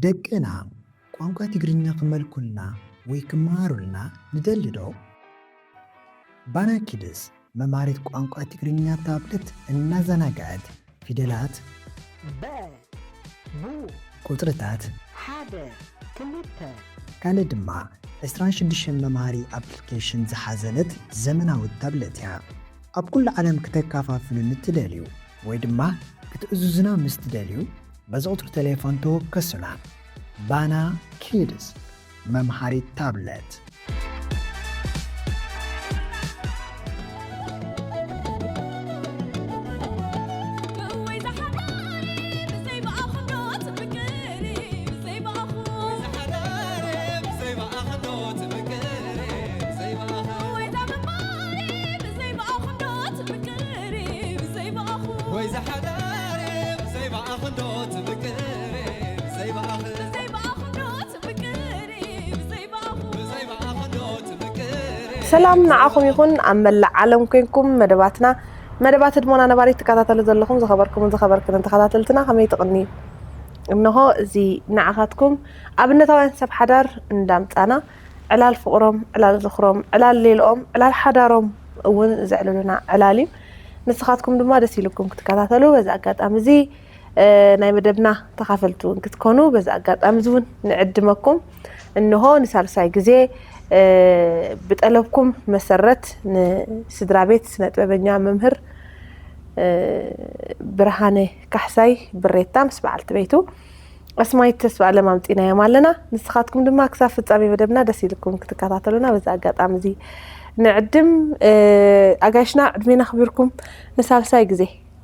ደቅና ቋንቋ ትግርኛ ክመልኩልና ወይ ክመሃሩልና ንደሊ ዶ? ባና ኪድስ መምሃሪት ቋንቋ ትግርኛ ታብለት እናዘናግዐት ፊደላት፣ በ፣ ቡ፣ ቁጽርታት፣ ሓደ፣ ክልተ፣ ካልእ ድማ ዕስራን ሽዱሽተን መምሃሪ ኣፕሊኬሽን ዝሓዘለት ዘመናዊት ታብለት እያ። ኣብ ኩሉ ዓለም ክተከፋፍሉ ንትደልዩ ወይ ድማ ክትእዝዙና ምስ ትደልዩ፣ በዚ ቁጽሪ ቴሌፎን ተወከሱና። ባና ኪድስ መምሃሪት ታብለት። ሰላም ንዓኹም ይኹን፣ ኣብ መላእ ዓለም ኮንኩም መደባትና፣ መደባት ህድሞና ነባሪት ትከታተሉ ዘለኹም ዝኸበርኩምን ዝኸበርክንን ተኸታተልትና፣ ከመይ ትቕንዩ? እንሆ እዚ ንዓኻትኩም ኣብነታውያን ሰብ ሓዳር እንዳምጻና፣ ዕላል ፍቕሮም፣ ዕላል ዝኽሮም፣ ዕላል ሌልኦም፣ ዕላል ሓዳሮም እውን ዘዕልሉና ዕላል እዩ። ንስኻትኩም ድማ ደስ ኢልኩም ክትከታተሉ በዚ ኣጋጣሚ እዚ፣ እ፣ ናይ መደብና ተኻፈልቲ እውን ክትኮኑ በዚ ኣጋጣሚ እዚ እውን ንዕድመኩም። እንሆ ንሳልሳይ ግዜ፣ እ፣ ብጠለብኩም መሰረት ንስድራ ቤት ስነ ጥበበኛ መምህር፣ እ፣ ብርሃነ ካሕሳይ ብሬታ ምስ በዓልቲ ቤቱ ኣስማይት ተስፋ ኣለም ኣምጺናዮም ኣለና። ንስኻትኩም ድማ ክሳብ ፍጻሜ መደብና ደስ ኢልኩም ክትከታተሉና በዚ ኣጋጣሚ እዚ ንዕድም። እ፣ ኣጋይሽና ዕድሜና ኣኽቢርኩም ንሳልሳይ ግዜ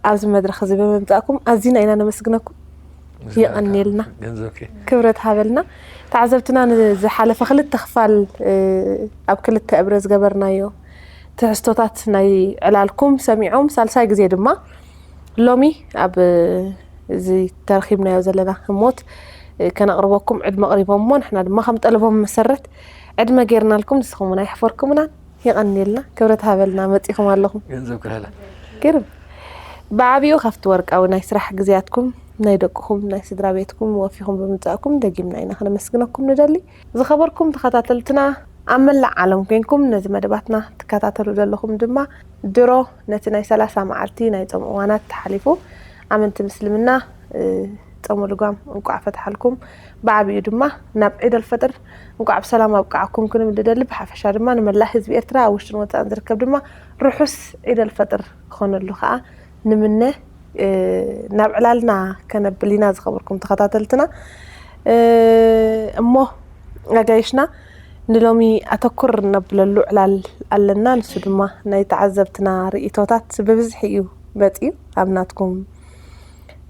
ኣብዚ መድረኽ እዚ ብምምጻእኩም ኣዚና ኢና ነመስግነኩም። ምስጋና የቐንየልና። ገንዘብኪ። ክብረት ሃበልና። ተዓዘብትና ንዝሓለፈ ክልተ ክፋል፣ እ፣ ኣብ ክልተ እብረ ዝገበርናዮ ትሕዝቶታት ናይ ዕላልኩም ሰሚዖም ሳልሳይ ግዜ ድማ ሎሚ ኣብ እዚ ተረኺብናዮ ዘለና ህሞት ከነቕርበኩም ዕድመ ኣቕሪቦም እሞ ንሕና ድማ ከም ጠለቦም መሰረት ዕድመ ጌርናልኩም ንስኹም እውን ኣይሕፈርኩምናን። የቐንየልና፣ ክብረት ሃበልና መጺኹም ኣለኹም። ገንዘብ ክህላ። ግርም። ብዓቢኡ ካብቲ ወርቃዊ ናይ ስራሕ ግዜያትኩም ናይ ደቅኹም ናይ ስድራ ቤትኩም ወፊኹም ብምምጻእኩም ደጊምና ኢና ክነመስግነኩም ንደሊ። ዝኸበርኩም ተኸታተልትና ኣብ መላእ ዓለም ኮንኩም ነዚ መደባትና ትከታተሉ ዘለኹም ድማ ድሮ ነቲ ናይ ሰላሳ መዓልቲ ናይ ጾም እዋናት ተሓሊፉ ኣመንቲ ምስልምና፣ እ፣ ጾመ ልጓም እንቋዕ ፈትሓልኩም። ብዓቢኡ ድማ ናብ ዒድ ኣልፈጥር እንቋዕ ብሰላም ኣብቅዓኩም ክንብል ንደሊ። ብሓፈሻ ድማ ንመላእ ህዝቢ ኤርትራ ኣብ ውሽጥን ወጻእን ዝርከብ ድማ ርሑስ ዒድ ኣልፈጥር ክኾነሉ ከኣ ንምነ። እ፣ ናብ ዕላልና ከነብል ኢና ዝኸበርኩም ተኸታተልትና። እ፣ እሞ ኣጋይሽና ንሎሚ ኣተኩር ነብለሉ ዕላል ኣለና። ንሱ ድማ ናይ ተዓዘብትና ርእይቶታት ብብዝሒ እዩ መጺኡ ኣብ ናትኩም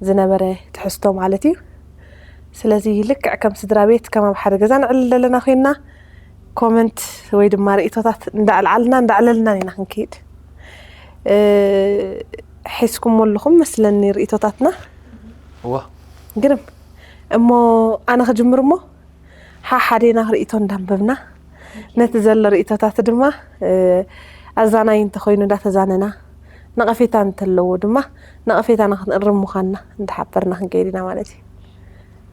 ዝነበረ ትሕዝቶ ማለት እዩ። ስለዚ ልክዕ ከም ስድራ ቤት ከም ኣብ ሓደ ገዛ ንዕልል ዘለና ኮይንና ኮመንት ወይ ድማ ርእይቶታት እንዳኣልዓልና እንዳኣዕለልናን ኢና ክንከይድ። እ፣ ሒዝኩሞ ኣለኹም መስለኒ ርእይቶታትና። እዋ። ግርም። እሞ ኣነ ክጅምር እሞ ሓሓዴና ርእይቶ እንዳንበብና ነቲ ዘሎ ርእይቶታት ድማ፣ እ፣ ኣዛናይ እንተኾይኑ እንዳተዛነና፣ ነቐፌታ እንተለዎ ድማ ነቐፌታና ክንእርም ምዃንና እንዳሓበርና ክንከይድ ኢና ማለት እዩ።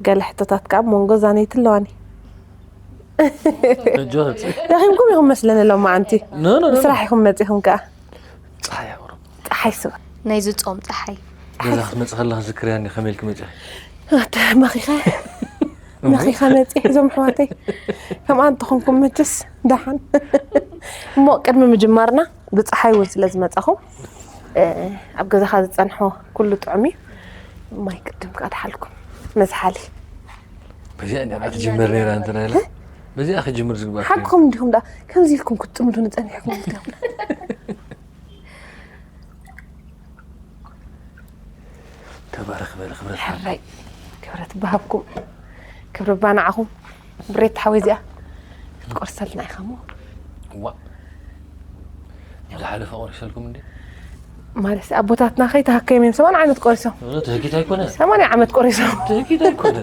ገለ ሕቶታት ከኣ ኣብ መንጎ ዛነይቲ ኣለዋኒ። ደኺምኩም ኢኹም መስለኒ ሎማዓንቲ። ኖ፣ ኖ፣ ኖ፣ ኖ። ብስራሕ ኢኹም መጺኹም ከኣ። ጸሓይ ኣቑርብ። ጸሓይ ስዋ። ናይዚ ጾም ጸሓይ። ገዛ ክትመጺ ከለኺ ዝክርያ እንዲ ከመይ ኢልኪ መጺኺ? ኣተ መኺኸ። መኺኸ መጺ እዞም ኣሕዋተይ። ከምኣ እንተኾንኩም መቸስ ደሓን። እሞ ቅድሚ ምጅማርና ብጸሓይ እውን ስለ ዝመጻኹም፣ እ፣ ኣብ ገዛኻ ዝጸንሖ ኩሉ ጥዑም እዩ። ማይ ቅድም ከኣ ደሓልኩም። መዝሓሊ። በዚኣ እንዲያ ክትጅምር ነይራ እንተ ናይላ። በዚኣ ክጅምር ዝግባእ ኮይኑ። ሓቅኹም እንዲኹም ደኣ ከምዚ ኢልኩም ክትጥምዱኒ ጸኒሕኩም ትገብሩ። ተባረኽ በለ ክብረት። ሕራይ ክብረት በሃብኩም። ክብሪ ባናዕኹም። ብሬት ሓወይ እዚኣ ክትቆርሰልና ኢኻ እሞ። ዋ። ዝሓለፈ ቆሪሰልኩም እንዴ? ማለት ኣቦታትና ከይተሃከዮም እዮም ሰማንያ ዓመት ቆሪሶም። እ፣ ትህኪት ኣይኮነ። ሰማንያ ዓመት ቆሪሶም። ትህኪት ኣይኮነ።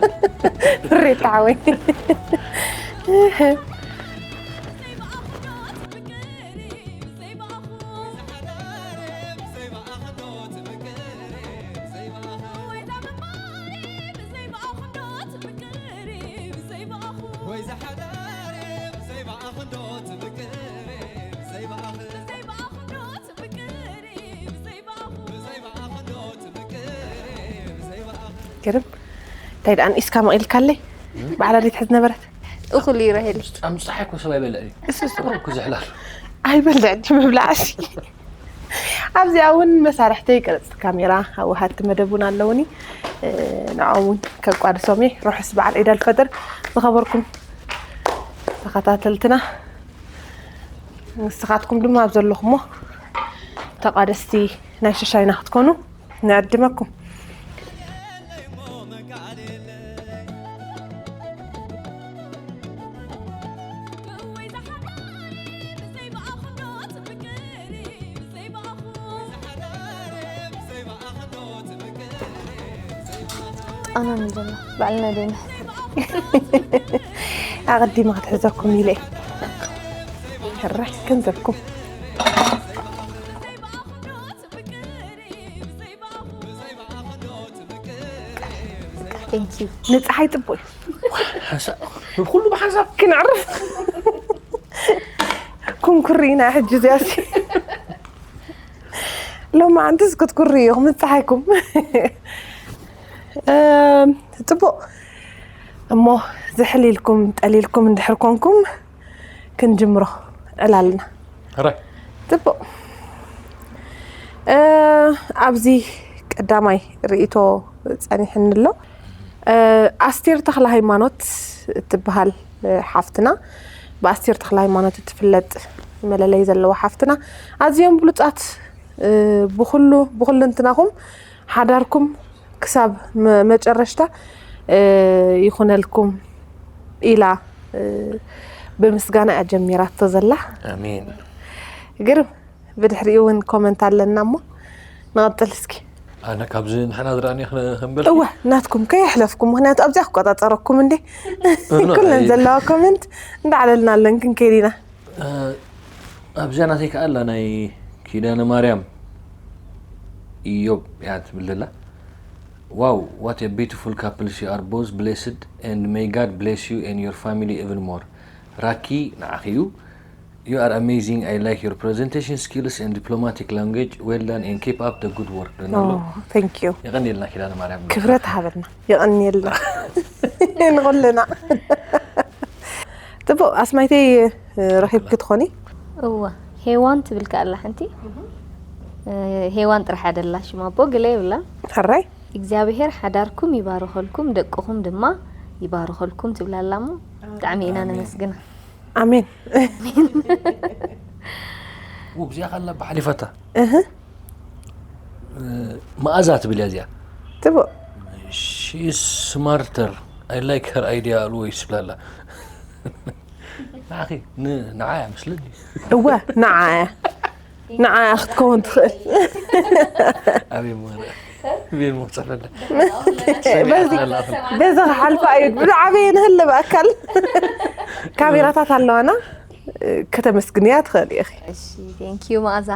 ብሬት ሓወይ። ግርም እንታይ ደኣ ንኢስካ መቒልካለይ? ባዕላ ድዩ ትሕዝ ነበረት? እኹል እዩ ራሄል። ኣብ ፀሓይ እኮ ሰብ ኣይበልዕ እዩ። እሱ እሱ እኮ ዝሕላል። ኣይበልዕ እንጂ ምብላዕሲ። ኣብዚኣ እውን መሳርሕተይ ቀረፅቲ ካሜራ ኣወሃድቲ መደብ እውን ኣለውኒ። ንዕኦም እውን ከቋድሶም እየ። ርሑስ በዓል ዒድ ኣልፈጥር ዝኸበርኩም ተኸታተልትና። ንስኻትኩም ድማ ኣብ ዘለኹሞ ተቋደስቲ ናይ ሽሻይና ክትኮኑ ንዕድመኩም። ኣና ንዘላ ባዕልና ደይና ኣቐዲመ ክትሕዘኩም ኢለ ሕራይ ገንዘብኩም። Thank you። ንፀሓይ ፅቡቅ እዩ። ሓንሳእ ብኩሉ ብሓንሳብ ክንዕርፍ ኩንኩሪ ኢና ሕጂ እዚኣሲ። ሎማዓንትስ ክትኩሪ ኢኹም ንፀሓይኩም። እም፣ ፅቡቅ እሞ ዝሕል ኢልኩም ጠሊልኩም እንድሕር ኮንኩም ክንጅምሮ ዕላልና። ሕራይ ፅቡቅ እ፣ ኣብዚ ቀዳማይ ርእይቶ ፀኒሕኒ ኣሎ። እ፣ ኣስቴር ተኽለ ሃይማኖት እትበሃል እ፣ ሓፍትና፣ ብኣስቴር ተኽለ ሃይማኖት እትፍለጥ መለለይ ዘለዋ ሓፍትና፣ ኣዝዮም ብሉፃት እ፣ ብኩሉ ብኩልንትናኹም ሓዳርኩም ክሳብ መ- መጨረሽታ እ፣ ይኹነልኩም ኢላ እ፣ ብምስጋና እያ ጀሚራቶ ዘላ። ኣሜን። ግርም ብድሕሪኡ እውን ኮመንት ኣለና እሞ ንቐጥል እስኪ። ኣነ ካብዚ ንሕና ዝረኣኒ ክንበል እወ ናትኩም ከየሕለፍኩም፣ ምክንያቱ ኣብዚኣ ክቆፃፀረኩም እንዴ እኖ፣ ኩለን ኣይ- ዘለዋ ኮመንት እንዳዓለልና ኣለን ክንከይድ ኢና። ኣብዚኣ ናተይ ከዓ ኣላ ናይ ኪዳነ ማርያም ኢዮብ እያ ትብል ዘላ። Wow, what a beautiful couples you are, both blessed, and may God bless you and your family even more. ራኪ ንዓኺ እዩ። You are amazing. I like your presentation skills and diplomatic language. Well done and keep up the good work. ዶናልዶ Thank you። የቐንየልና ኪዳነ ማርያም። ክብረት ሃበልና። የቐንየልና ንኹልና። ፅቡቅ ኣስማይተይ ረኺብኪ ትኾኒ? እወ ሄዋን ትብል ከኣላ ሓንቲ እ፣ ሄዋን ጥራሕ ኣደላ ሽማ ኣቦ ገለ የብላ። ሕራይ እግዚኣብሔር ሓዳርኩም ይባርኸልኩም ደቅኹም ድማ ይባርኸልኩም ትብላ ኣላ እሞ ብጣዕሚ ኢና ነመስግና። ኣሜን። ውብዚኣ ካላ ብሓሊፋታ መኣዛ ትብል እያ እዚኣ። ፅቡቅ She is smarter. I like her idea always ብላላ። ንዓኺ ን- ንዓያ መስለኒ። እወ ንዓያ ንዓያ ክትከውን ትኽእል። ኣበይ ምረ ቤን መውፅፈለ በዚ በዚ ክሓልፋ እዩ ብዝዓበየ ንህለ ብኣካል ካሜራታት ኣለዋና። ከተመስግንያ ትኽእል ኢኺ። እሺ thank you መኣዛ።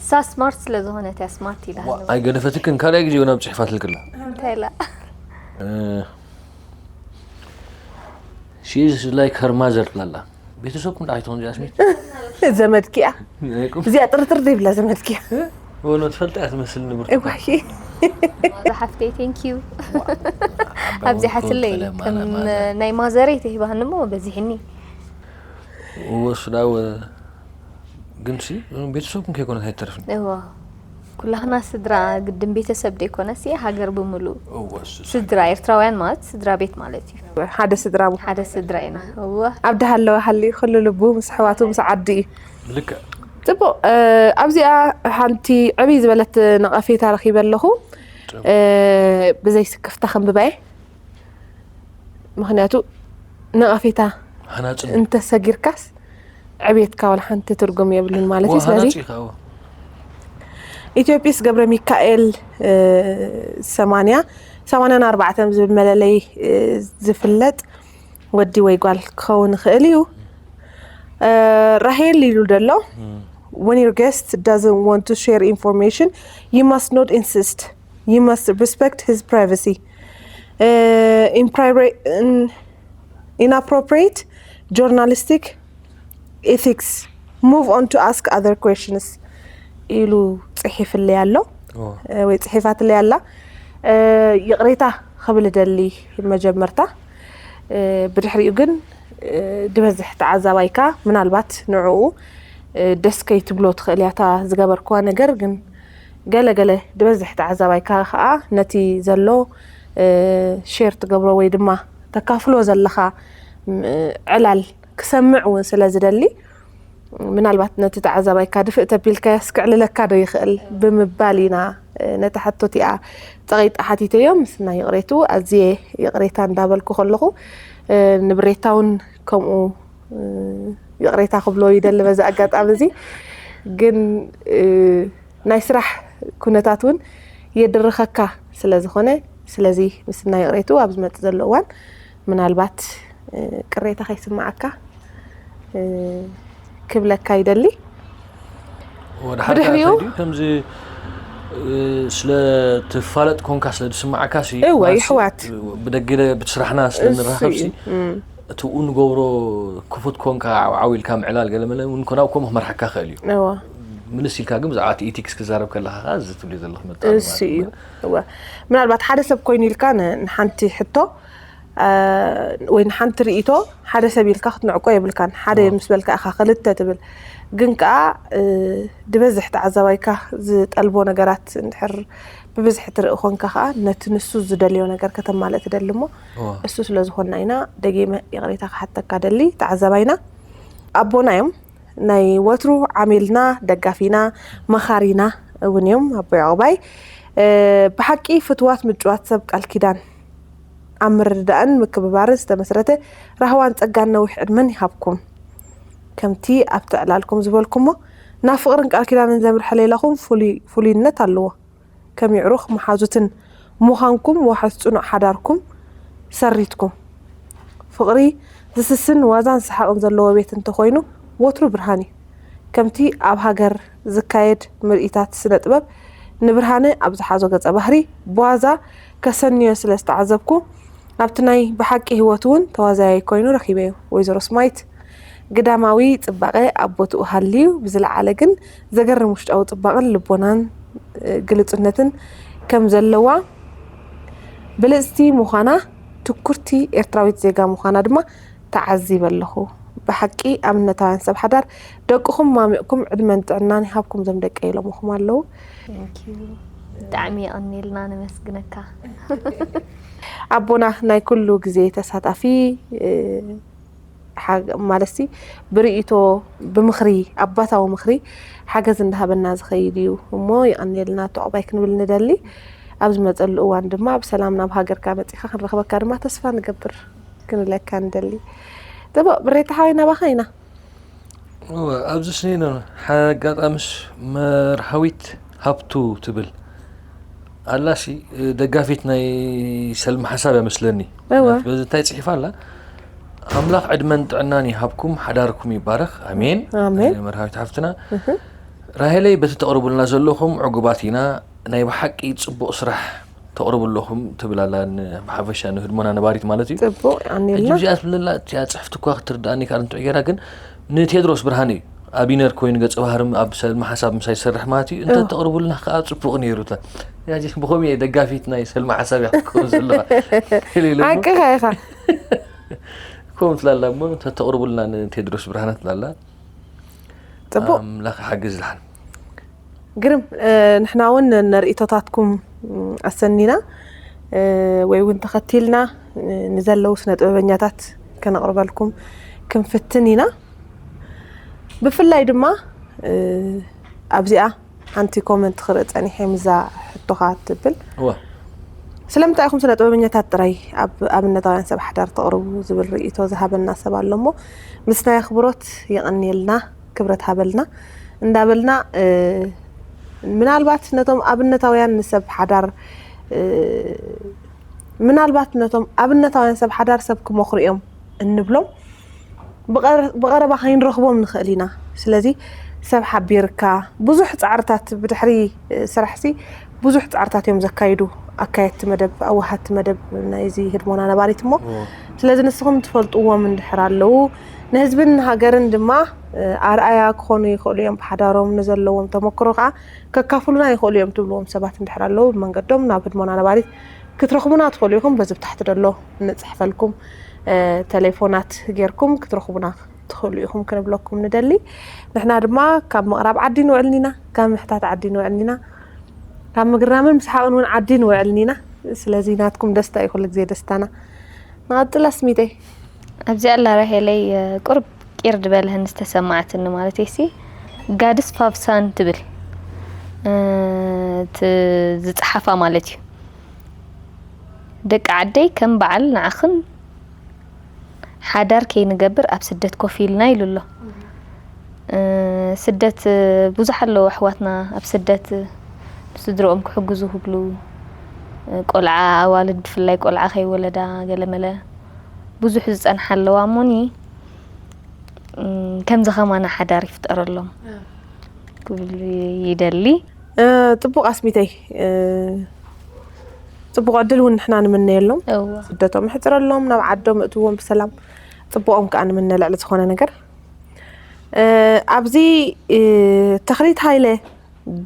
እሳ ስማርት ስለ ዝኾነት እያ ስማርት ኢላ። ኣይገደፈትክን ካልኣይ ግዜ እውን ኣብ ፅሒፋትልክላ። እንታይ ኢላ? She is like her mother ትላላ። ቤተሰብኩም ዳ ኣይትኾን ጃስሚት? ዘመድኪያ እዚኣ ጥርጥር ዘይብላ ዘመድኪያ። ወኖ ትፈልጥ እያ ትመስል ንብር። እዋይ መኣዛ ሓፍተይ thank you። ኣብዚሓትለይ ከም ናይ ማዘረይ ተሂባህኒ እሞ በዚሕኒ። ወስዳው ግንሲ ቤተሰብኩም ከይኮነት ኣይተርፍን። እዋ ኩላህና ስድራ ግድን ቤተሰብ ደይኮነሲ ሃገር ብምሉእ እወ፣ እሱ ስድራ ኤርትራውያን ማለት ስድራ ቤት ማለት እዩ። ሓደ ስድራ ቡ ሓደ ስድራ ኢና። እዋ ኣብ ደሃለወ ሃሊ ኩሉ ልቡ ምስ ኣሕዋቱ ምስ ዓዱ እዩ። ልክዕ። ፅቡቅ እ፣ ኣብዚኣ ሓንቲ ዕብይ ዝበለት ነቐፌታ ረኺበ ኣለኹ። እ፣ ብዘይ ስክፍታ ከንብባየ ምክንያቱ ነቐፌታ ሃናፂ እንተሰጊርካስ ዕብየትካ ዋላ ሓንቲ ትርጉም የብሉን ማለት እዩ። ስለዚ ሃናፂ ከዓ ኢትዮጵስ ገብረ ሚካኤል እ፣ ሰማንያ ሰማንያን ኣርባዕተን ዝብል መለለይ እ፣ ዝፍለጥ ወዲ ወይ ጓል ክኸውን ይኽእል እዩ። እ፣ ራሄል ኢሉ ዘሎ when your guest doesn't want to share information, you must not insist. You must respect his privacy. Uh, in private, in, inappropriate journalistic ethics. Move on to ask other questions. ኢሉ ጽሒፍለይ ኣሎ ወይ ጽሒፋትለይ ኣላ። ይቕሬታ ክብል ደሊ መጀመርታ። ብድሕሪኡ ግን ድበዝሕ ተዓዛባይካ ምናልባት ንዕኡ ደስ ከይትብሎ ትኽእል እያ እታ ዝገበርክዋ ነገር። ግን ገለ ገለ ድበዝሕ ተዓዛባይካ ከዓ ነቲ ዘሎ ሼር ትገብሮ ወይ ድማ ተካፍሎ ዘለኻ ዕላል ክሰምዕ እውን ስለ ዝደሊ፣ ምናልባት ነቲ ተዓዛባይካ ድፍእ ተቢልካዮስ ክዕልለካ ዶ ይኽእል ብምባል ኢና ነታ ሕቶ እቲኣ ጸቒጠ ሓቲተዮ። ምስናይ ይቕሬትኡ ኣዝየ ይቕሬታ እንዳበልኩ ከለኹ፣ ንብሬታ እውን ከምኡ ይቕሬታ ክብሎ ይደሊ በዚ ኣጋጣሚ እዚ። ግን ናይ ስራሕ ኩነታት እውን የድርኸካ ስለ ዝኾነ፣ ስለዚ ምስናይ ይቕሬትኡ ኣብ ዝመጽእ ዘሎ እዋን ምናልባት ቅሬታ ከይስምዓካ ክብለካ ይደሊ። ወደ ሓደ ብድሕሪኡ ከምዚ ስለ ትፋለጥ ኮንካ ስለ ዝስምዓካ ሲ እወ፣ ይሕዋት። ብደገ ብስራሕና ስለ ንራኸብ ሲ እቲ ንገብሮ ክፉት ኮንካ ዓው ኢልካ ምዕላል ገለ መለ እውን ኮናው ከምኡ ክመርሓካ ክእል እዩ። እወ። ምልስ ኢልካ ግን ብዛዕባ እቲ ኢቲክስ ክዛረብ ከለካ ከዓ እዚ ትብልዮ ዘለክ መጣ እሱ እዩ። እወ። ምናልባት ሓደ ሰብ ኮይኑ ኢልካ ን- ንሓንቲ ሕቶ ወይ ንሓንቲ ርእቶ ሓደ ሰብ ኢልካ ክትንዕቆ የብልካን። ሓደ ምስ በልካ ኢኻ ክልተ ትብል። ግን ከዓ ድበዝሕ ተዓዛባይካ ዝጠልቦ ነገራት እንድሕር ብብዝሒ ትርኢ ኮንካ ከዓ ነቲ ንሱ ዝደልዮ ነገር ከተማልእ ትደሊ እሞ እሱ ስለ ዝኾንና ኢና ደጊመ ይቕሬታ ክሓተካ ደሊ። ተዓዛባይና ኣቦና እዮም። ናይ ወትሩ ዓሚልና ደጋፊና መኻሪና እውን እዮም ኣቦ ያዕቆባይ። ብሓቂ ፍትዋት ምጭዋት ሰብ ቃል ኪዳን ኣብ ምርድዳእን ምክብባርን ዝተመስረተ ራህዋን ጸጋን ነዊሕ ዕድመን ይሃብኩም። ከምቲ ኣብቲ ዕላልኩም ዝበልኩሞ ናብ ፍቕርን ቃል ኪዳንን ዘምርሐ ሌላኹም ፍሉይ ፍሉይነት ኣለዎ። ከም ይዕሩኽ መሓዙትን ምዃንኩም ዋሕስ ጽኑዕ ሓዳርኩም ሰሪትኩም። ፍቕሪ ዝስስን ዋዛን ሰሓቕን ዘለዎ ቤት እንተኾይኑ ወትሩ ብርሃን እዩ። ከምቲ ኣብ ሃገር ዝካየድ ምርኢታት ስነ ጥበብ ንብርሃነ ኣብ ዝሓዞ ገጸ ባህሪ ብዋዛ ከሰንዮ ስለ ዝተዓዘብኩ ኣብቲ ናይ ብሓቂ ህይወት እውን ተዋዛያይ ኮይኑ ረኺበዮ። ወይዘሮ ስማይት ግዳማዊ ጽባቐ ኣብ ቦትኡ ሃልዩ ብዝለዓለ ግን ዘገርም ውሽጣዊ ጽባቐን ልቦናን ግልጹነትን ከም ዘለዋ ብልጽቲ ምዃና ትኩርቲ ኤርትራዊት ዜጋ ምዃና ድማ ተዓዚበ ኣለኹ። ብሓቂ ኣብነታውያን ሰብ ሓዳር ደቅኹም ማሚቕኩም ዕድመን ጥዕናን ይሃብኩም ዞም ደቀይ ኢሎምኹም ኣለዉ። ብጣዕሚ የቐንየልና ነመስግነካ። ኣቦና ናይ ኩሉ ግዜ ተሳታፊ ማለትሲ ብርእይቶ ብምኽሪ ኣባታዊ ምኽሪ ሓገዝ እንዳሃበና ዝኸይድ እዩ እሞ የቐንየልና ተዕባይ ክንብል ንደሊ። ኣብ ዝመፀሉ እዋን ድማ ብሰላም ናብ ሃገርካ መፂኻ ክንረኽበካ ድማ ተስፋ ንገብር ክንብለካ ንደሊ። ፅቡቕ ብሬታ ሓወይ ናባኻ ኢና። እወ ኣብዚ ስኒኖ ሓጋጣምስ መርሃዊት ሃብቱ ትብል ኣላሲ ደጋፊት ናይ ሰልሚ ሓሳብ እያ መስለኒ። እወ። በዚ እንታይ ጽሒፋ ኣላ? ኣምላኽ ዕድመን ጥዕናን ይሃብኩም፣ ሓዳርኩም ይባረኽ። ኣሜን። ኣሜን። መርሃዊት ሓፍትና ራሄለይ በቲ ተቕርቡልና ዘለኹም ዕጉባት ኢና። ናይ ብሓቂ ጽቡቕ ስራሕ ተቕርቡ ኣለኹም ትብል ኣላ። ብሓፈሻ ንህድሞና ነባሪት ማለት እዩ። ጽቡቕ ኣኔልና። እዚኣ ትብለላ እቲኣ ጽሕፍቲ እኳ ክትርዳእኒ ካልእ እንትዕ ገይራ ግን ንቴድሮስ ብርሃነ እዩ። ኣቢነር ኮይኑ ገጸ ባህርም ኣብ ሰልሚ ሓሳብ ምሳይ ዝሰርሕ ማለት እዩ። እንተ ተቕርቡልና ከዓ ጽቡቕ ነይሩ። እታ ያጂ ብኸምኡ እየ ደጋፊት ናይ ሰልሚ ሓሳብ እያ ክትከውን ዘለኻ። ኢለ ኢለ እሞ ሓቅኻ ኢኻ። ከምኡ ትላላ እሞ እንተ ተቕርቡልና ንቴድሮስ ብርሃነ ትላላ። ጽቡቕ። ኣምላኽ ሓግዝ ዝሓን። ግርም ንሕና እውን ነርእቶታትኩም ኣሰኒና ወይ እውን ተኸቲልና ንዘለዉ ስነ ጥበበኛታት ከነቕርበልኩም ክንፍትን ኢና። ብፍላይ ድማ ኣብዚኣ ሓንቲ ኮመንት ክርኢ ፀኒሐ ምዛ ሕቶኻ ትብል እወ ስለምንታይ ኢኹም ስነ ጥበበኛታት ጥራይ ኣብ ኣብነታውያን ሰብ ሓዳር ተቕርቡ ዝብል ርእይቶ ዝሃበና ሰብ ኣሎ እሞ ምስናይ ኣኽብሮት የቐንየልና ክብረት ሃበልና እንዳበልና ምናልባት ነቶም ኣብነታውያን ንሰብ ሓዳር ምናልባት ነቶም ኣብነታውያን ሰብ ሓዳር ሰብ ክመኽሩ እዮም እንብሎም ብቐረባ ከይንረኽቦም ንኽእል ኢና። ስለዚ ሰብ ሓቢርካ ብዙሕ ፃዕርታት ብድሕሪ ስራሕሲ ብዙሕ ፃዕርታት እዮም ዘካይዱ ኣካየድቲ መደብ ኣዋሃድቲ መደብ ናይዚ ህድሞና ነባሪት እሞ ስለዚ ንስኹም ትፈልጥዎም እንድሕር ኣለዉ ንህዝብን ሃገርን ድማ ኣርኣያ ክኾኑ ይኽእሉ እዮም። ብሓዳሮም ንዘለዎም ተመክሮ ከዓ ከካፍሉና ይኽእሉ እዮም ትብልዎም ሰባት እንድሕር ኣለዉ፣ ብመንገዶም ናብ ህድሞና ነባሪት ክትረኽቡና ትኽእሉ ኢኹም። በዚ ብታሕቲ ደሎ እንፅሕፈልኩም ተሌፎናት ጌርኩም ክትረኽቡና ትኽእሉ ኢኹም ክንብለኩም ንደሊ። ንሕና ድማ ካብ ምቕራብ ዓዲ ንውዕል ኒና፣ ካብ ምሕታት ዓዲ ንውዕል ኒና፣ ካብ ምግራምን ምስሓቕን እውን ዓዲ ንውዕል ኒና። ስለዚ ናትኩም ደስታ እዩ ኩሉ ግዜ ደስታና። ንቐፅል ኣስሚተይ። ኣብዚ ኣላ ራሄለይ፣ ቁርብ ቂር ድበልህን ዝተሰማዕትኒ ማለት ሲ ጋድስ ፋቭሳን ትብል ዝፀሓፋ ማለት እዩ። ደቂ ዓደይ ከም በዓል ንዓኽን ሓዳር ከይንገብር ኣብ ስደት ኮፍ ኢልና ኢሉ ኣሎ። ስደት ብዙሕ ኣለዉ ኣሕዋትና ኣብ ስደት ስድርኦም ክሕግዙ ክብሉ፣ ቆልዓ ኣዋልድ ብፍላይ ቆልዓ ከይወለዳ ገለመለ ብዙሕ ዝፀንሓ ኣለዋ እሞኒ ከምዚ ከማና ሓዳር ይፍጠረሎም ክብል ይደሊ። ፅቡቕ ኣስሚተይ፣ ፅቡቕ ዕድል እውን ንሕና ንምነየሎም። ስደቶም ሕፅረሎም፣ ናብ ዓዶም እእትዎም ብሰላም። ፅቡቖም ከዓ ንምነ ልዕሊ ዝኾነ ነገር። ኣብዚ ተኽሊት ሃይለ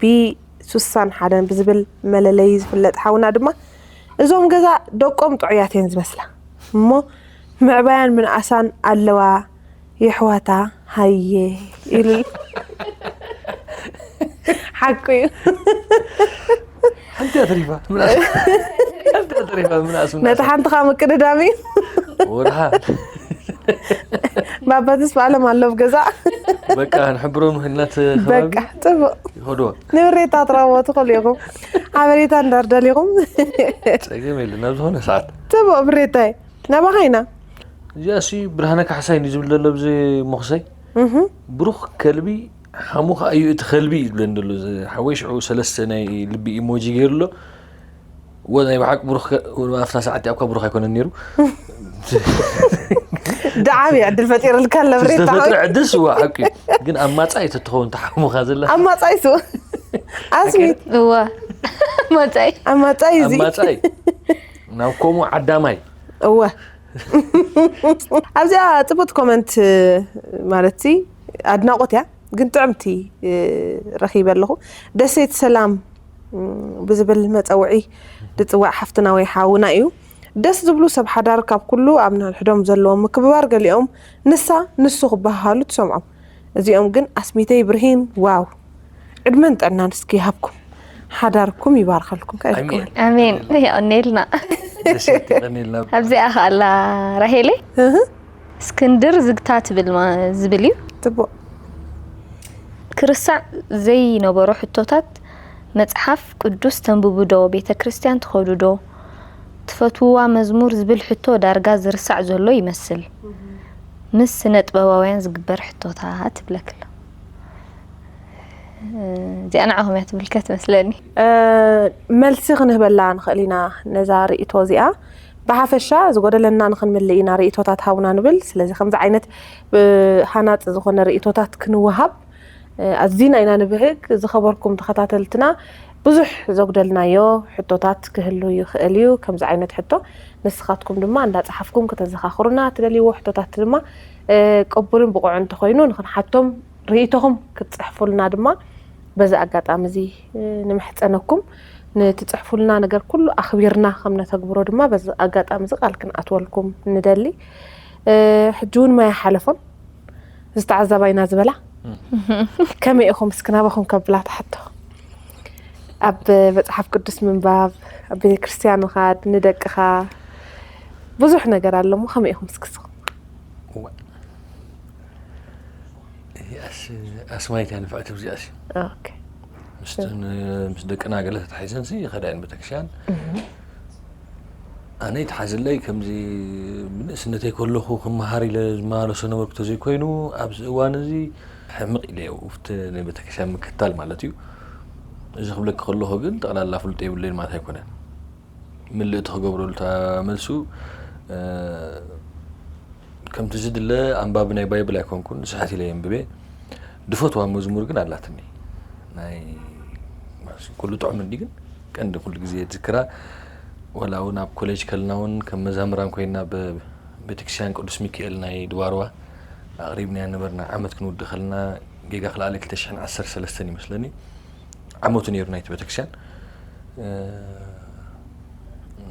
ቢ ሱሳን ሓደን ብዝብል መለለዪ ዝፍለጥ ሓውና ድማ፣ እዞም ገዛ ደቆም ጥዑያት እየን ዝመስላ እሞ ምዕባያን ምንኣሳን ኣለዋ የሕዋታ ሃየ ኢሉ። ሓቁ እዩ። ሓንቲ እያ ተሪፋ ምናስ ሓንቲ እያ ተሪፋ ምናስ ነቲ ሓንቲ ከዓ ምቅድዳም እዩ። ወድሓ ባባ ተስፋ ኣለም ኣሎ ኣብ ገዛ። በቃ ንሕብሮም ህነት ከባቢ በቃ ፅቡቅ ይኸድዋ። ንብሬታ ትረኽቦ ትኽእሉ ኢኹም። ሓበሬታ እንዳር ደሊኹም ፀገም የለን ናብ ዝኾነ ሰዓት። ፅቡቅ ብሬታይ ናባኻ ኢና። እዚኣ ሲ ብርሃነ ካሕሳይ እዩ ዝብል ዘሎ ኣብዚ ሞኽሰይ። እህ። ብሩኽ ከልቢ ሓሙ ከዓ እዩ እቲ ከልቢ እዩ ዝብለኒ ዘሎ። እዚ ሓወይ ሽዑ ሰለስተ ናይ ልቢ ኢሞጂ ገይሩ ኣሎ። ወ ናይ ብሓቂ ብሩኽ ከ- ኣብታ ሰዓት ኣብካ ብሩኽ ኣይኮነን ነይሩ። ደዓብ እዩ ዕድል ፈጢርልካ ኣሎ ብሬታ። ዝተፈጥረ ዕድስ እዋ ሓቂ እዩ። ግን ኣብ ማፃ እዩ ተትኸውን ተሓሙኻ ዘላ። ኣብ ማፃ ይሱ ኣስሚት እዋ መጻኢ ኣብ ማፃ እዩ ኣብ እዚ። ማፃ እዩ። ናብ ከምኡ ዓዳማይ እወ ኣብዚኣ ፅቡቅ ኮመንት ማለት ሲ ኣድናቆት እያ፣ ግን ጥዕምቲ ረኺበ ኣለኹ። ደሴት ሰላም ብዝብል መፀውዒ ዝፅዋዕ ሓፍትና ወይ ሓውና እዩ። ደስ ዝብሉ ሰብ ሓዳር ካብ ኩሉ ኣብ ነንሕዶም ዘለዎም ምክብባር ገሊኦም ንሳ ንሱ ክበሃሃሉ ትሰምዖም። እዚኦም ግን ኣስሚተይ ብርሂን ዋው ዕድመን ጥዕናን እስኪ ይሃብኩም ሓዳርኩም ይባርኸልኩም። ኣሜን። ኣሜን የቐኔልና። ደሴት የቐኔልና። ኣብዚኣ ከኣላ ራሄለይ እስክንድር ዝግታ ትብል ማ- ዝብል እዩ። ፅቡቅ ክርሳዕ ዘይነበሮ ሕቶታት መፅሓፍ ቅዱስ ተንብቡ ዶ? ቤተ ክርስቲያን ትኸዱ ዶ? ትፈትውዋ መዝሙር ዝብል ሕቶ ዳርጋ ዝርሳዕ ዘሎ ይመስል። ምስ ስነ ጥበባውያን ዝግበር ሕቶታት ትብለክላ። እዚኣ ንዓኹም እያ ትምልከት መስለኒ። መልሲ ክንህበላ ንኽእል ኢና ነዛ ርእቶ እዚኣ። ብሓፈሻ ዝጎደለና ንኽንምልእ ኢና ርእቶታት ሃቡና ንብል። ስለዚ ከምዚ ዓይነት ሃናፂ ዝኾነ ርእቶታት ክንወሃብ ኣዚና ኢና ንብህግ። ዝኸበርኩም ተኸታተልትና ብዙሕ ዘጉደልናዮ ሕቶታት ክህሉ ይኽእል እዩ። ከምዚ ዓይነት ሕቶ ንስኻትኩም ድማ እንዳፀሓፍኩም ከተዘኻኽሩና ትደልይዎ ሕቶታት ድማ ቅቡልን ብቑዕ እንተኾይኑ ንኽንሓቶም ርእይቶኹም ክትፅሕፉልና ድማ በዚ ኣጋጣሚ እዚ ንምሕፀነኩም። ንትፅሕፉልና ነገር ኩሉ ኣኽቢርና ከም ነተግብሮ ድማ በዚ ኣጋጣሚ እዚ ቃል ክንኣትወልኩም ንደሊ። ሕጂ እውን ማያ ሓለፎን ዝተዓዘባይና ዝበላ ከመይ ኢኹም እስኪ ናባኹም ከብላ ትሓቶ። ኣብ መፅሓፍ ቅዱስ ምንባብ፣ ኣብ ቤተክርስትያን ምኻድ፣ ንደቅኻ ብዙሕ ነገር ኣሎ እሞ ከመይ ኢኹም እስኪ ንስኹም? እዋ። እዚኣስ ኣስማይት እያ ንፍዕቲ ኣብዚኣስ ኦኬ። ምስ ምስ ደቅና ገለ ተታሒዘን ሲ ይኸዳ እየን ቤተክርስትያን። ኣነ ይትሓዘለይ ከምዚ ብንእስነተይ ከለኹ ክመሃር ኢለ ዝመላለሶ ነበርኩ ተዘይኮይኑ ኣብዚ እዋን እዚ ሕምቕ ኢለ እየ ውፍቲ ናይ ቤተክርስትያን ምክታል ማለት እዩ። እዚ ክብለኪ ከለኹ ግን ጠቕላላ ፍልጦ የብለይን ማለት ኣይኮነን። ምልእቲ ክገብረሉ እታ መልሱ ከምቲ ዝድለ ኣንባቢ ናይ ባይብል ኣይኮንኩን፣ ስሕት ኢለ የንብቤ። ድፈትዋ መዝሙር ግን ኣላትኒ። ናይ ኩሉ ጥዑም እንዲ ግን ቀንዲ ኩሉ ግዜ ዝክራ ወላ እውን ኣብ ኮሌጅ ከልና እውን ከም መዛምራን ኮይና ቤተክርስትያን ቅዱስ ሚካኤል ናይ ድባርዋ ኣቕሪብናያ ነበርና። ዓመት ክንውዲ ከለና ጌጋ ክለኣለ ክልተ ሽሕን ዓሰርተ ሰለስተን ይመስለኒ ዓመቱ ነይሩ ናይቲ ቤተክርስትያን። እ፣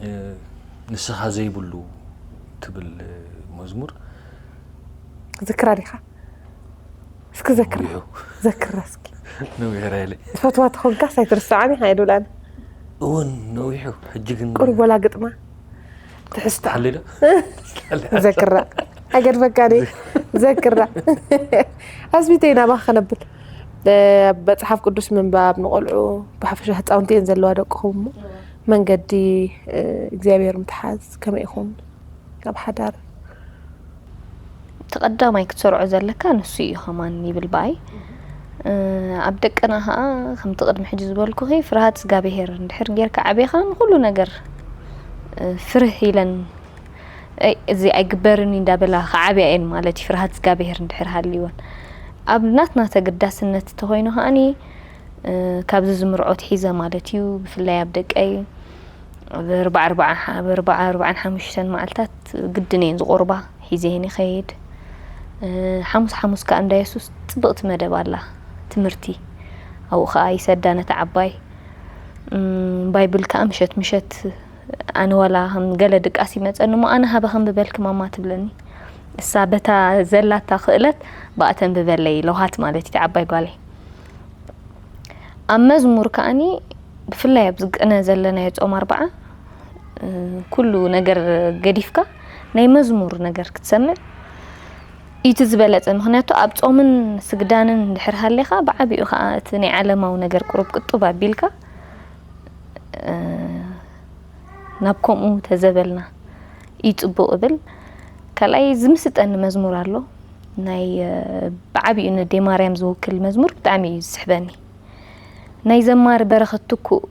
እ፣ ንስኻ ዘይብሉ ትብል መዝሙር ዝክራ ዲኻ? እስኪ ዘክራ ነዊሑ። ዘክራ እስኪ ነዊሑ ራይለ ትፈትዋ ትኾንካስ ኣይትርስዓኒ ኢኻ የድብላኒ እውን ነዊሑ። ሕጂ ግን ቁሩብ ወላ ግጥማ ትሕዝታ ሓሊዶ ዘክራ ኣይገድፈካ ደ ዘክራ ኣስቢተይ ናባኻ ከነብል እ፣ መፅሓፍ ቅዱስ ምንባብ ንቆልዑ ብሓፈሻ ህፃውንቲ እየን ዘለዋ ደቅኹም እሞ መንገዲ እ፣ እግዚኣብሔር ምትሓዝ ከመይ ኢኹም ኣብ ሓዳር እቲ ቀዳማይ ክትሰርዖ ዘለካ ንሱ እዩ ከማን ይብል በኣይ ኣብ ደቅና ከዓ ከምቲ ቅድሚ ሕጂ ዝበልኩኺ ፍርሃት እግዚኣብሄር እንድሕር ጌርካ ዓቤኻ ንኩሉ ነገር ፍርህ ኢለን እዚ ኣይግበርን እንዳበላ ከዓብያ እየን ማለት እዩ ፍርሃት እግዚኣብሄር እንድሕር ሃልይወን ኣብ ናትና ተገዳስነት እንተኮይኑ ከዓኒ ካብዚ ዝምርዖ ትሒዘ ማለት እዩ ብፍላይ ኣብ ደቀይ ኣብ ኣርባዓ ኣርባዓ ኣብ ኣርባዓ ኣርባዓን ሓሙሽተን መዓልታት ግድን እየን ዝቆርባ ሒዘ እየን ይኸይድ ሓሙስ ሓሙስ ከዓ እንዳ የሱስ ፅብቕቲ መደብ ኣላ ትምህርቲ ኣብኡ ከዓ ይሰዳ ነታ ዓባይ ባይብል ከዓ ምሸት ምሸት ኣነ ዋላ ከም ገለ ድቃስ ይመፀኒ እሞ ኣነ ሃበ ከም ብበልኪ ማማ ትብለኒ እሳ በታ ዘላታ ክእለት ብኣ ተንብበለይ ለውሃት ማለት እዩ ዓባይ ጓለይ ኣብ መዝሙር ከዓኒ ብፍላይ ኣብዚ ቅነ ዘለናዮ ጾም ኣርብዓ ኩሉ ነገር ገዲፍካ ናይ መዝሙር ነገር ክትሰምዕ እቲ ዝበለጸ ምክንያቱ ኣብ ጾምን ስግዳንን እንድሕር ሃሌኻ ብዓቢኡ ከዓ እቲ ናይ ዓለማዊ ነገር ቅሩብ ቅጡብ ኣቢልካ ናብ ከምኡ ተዘበልና እዩ ፅቡቕ እብል ካልኣይ ዝምስጠኒ መዝሙር ኣሎ ናይ ብዓቢኡ ነዴ ማርያም ዝውክል መዝሙር ብጣዕሚ እዩ ዝስሕበኒ ናይ ዘማሪ በረኸት ትኩእ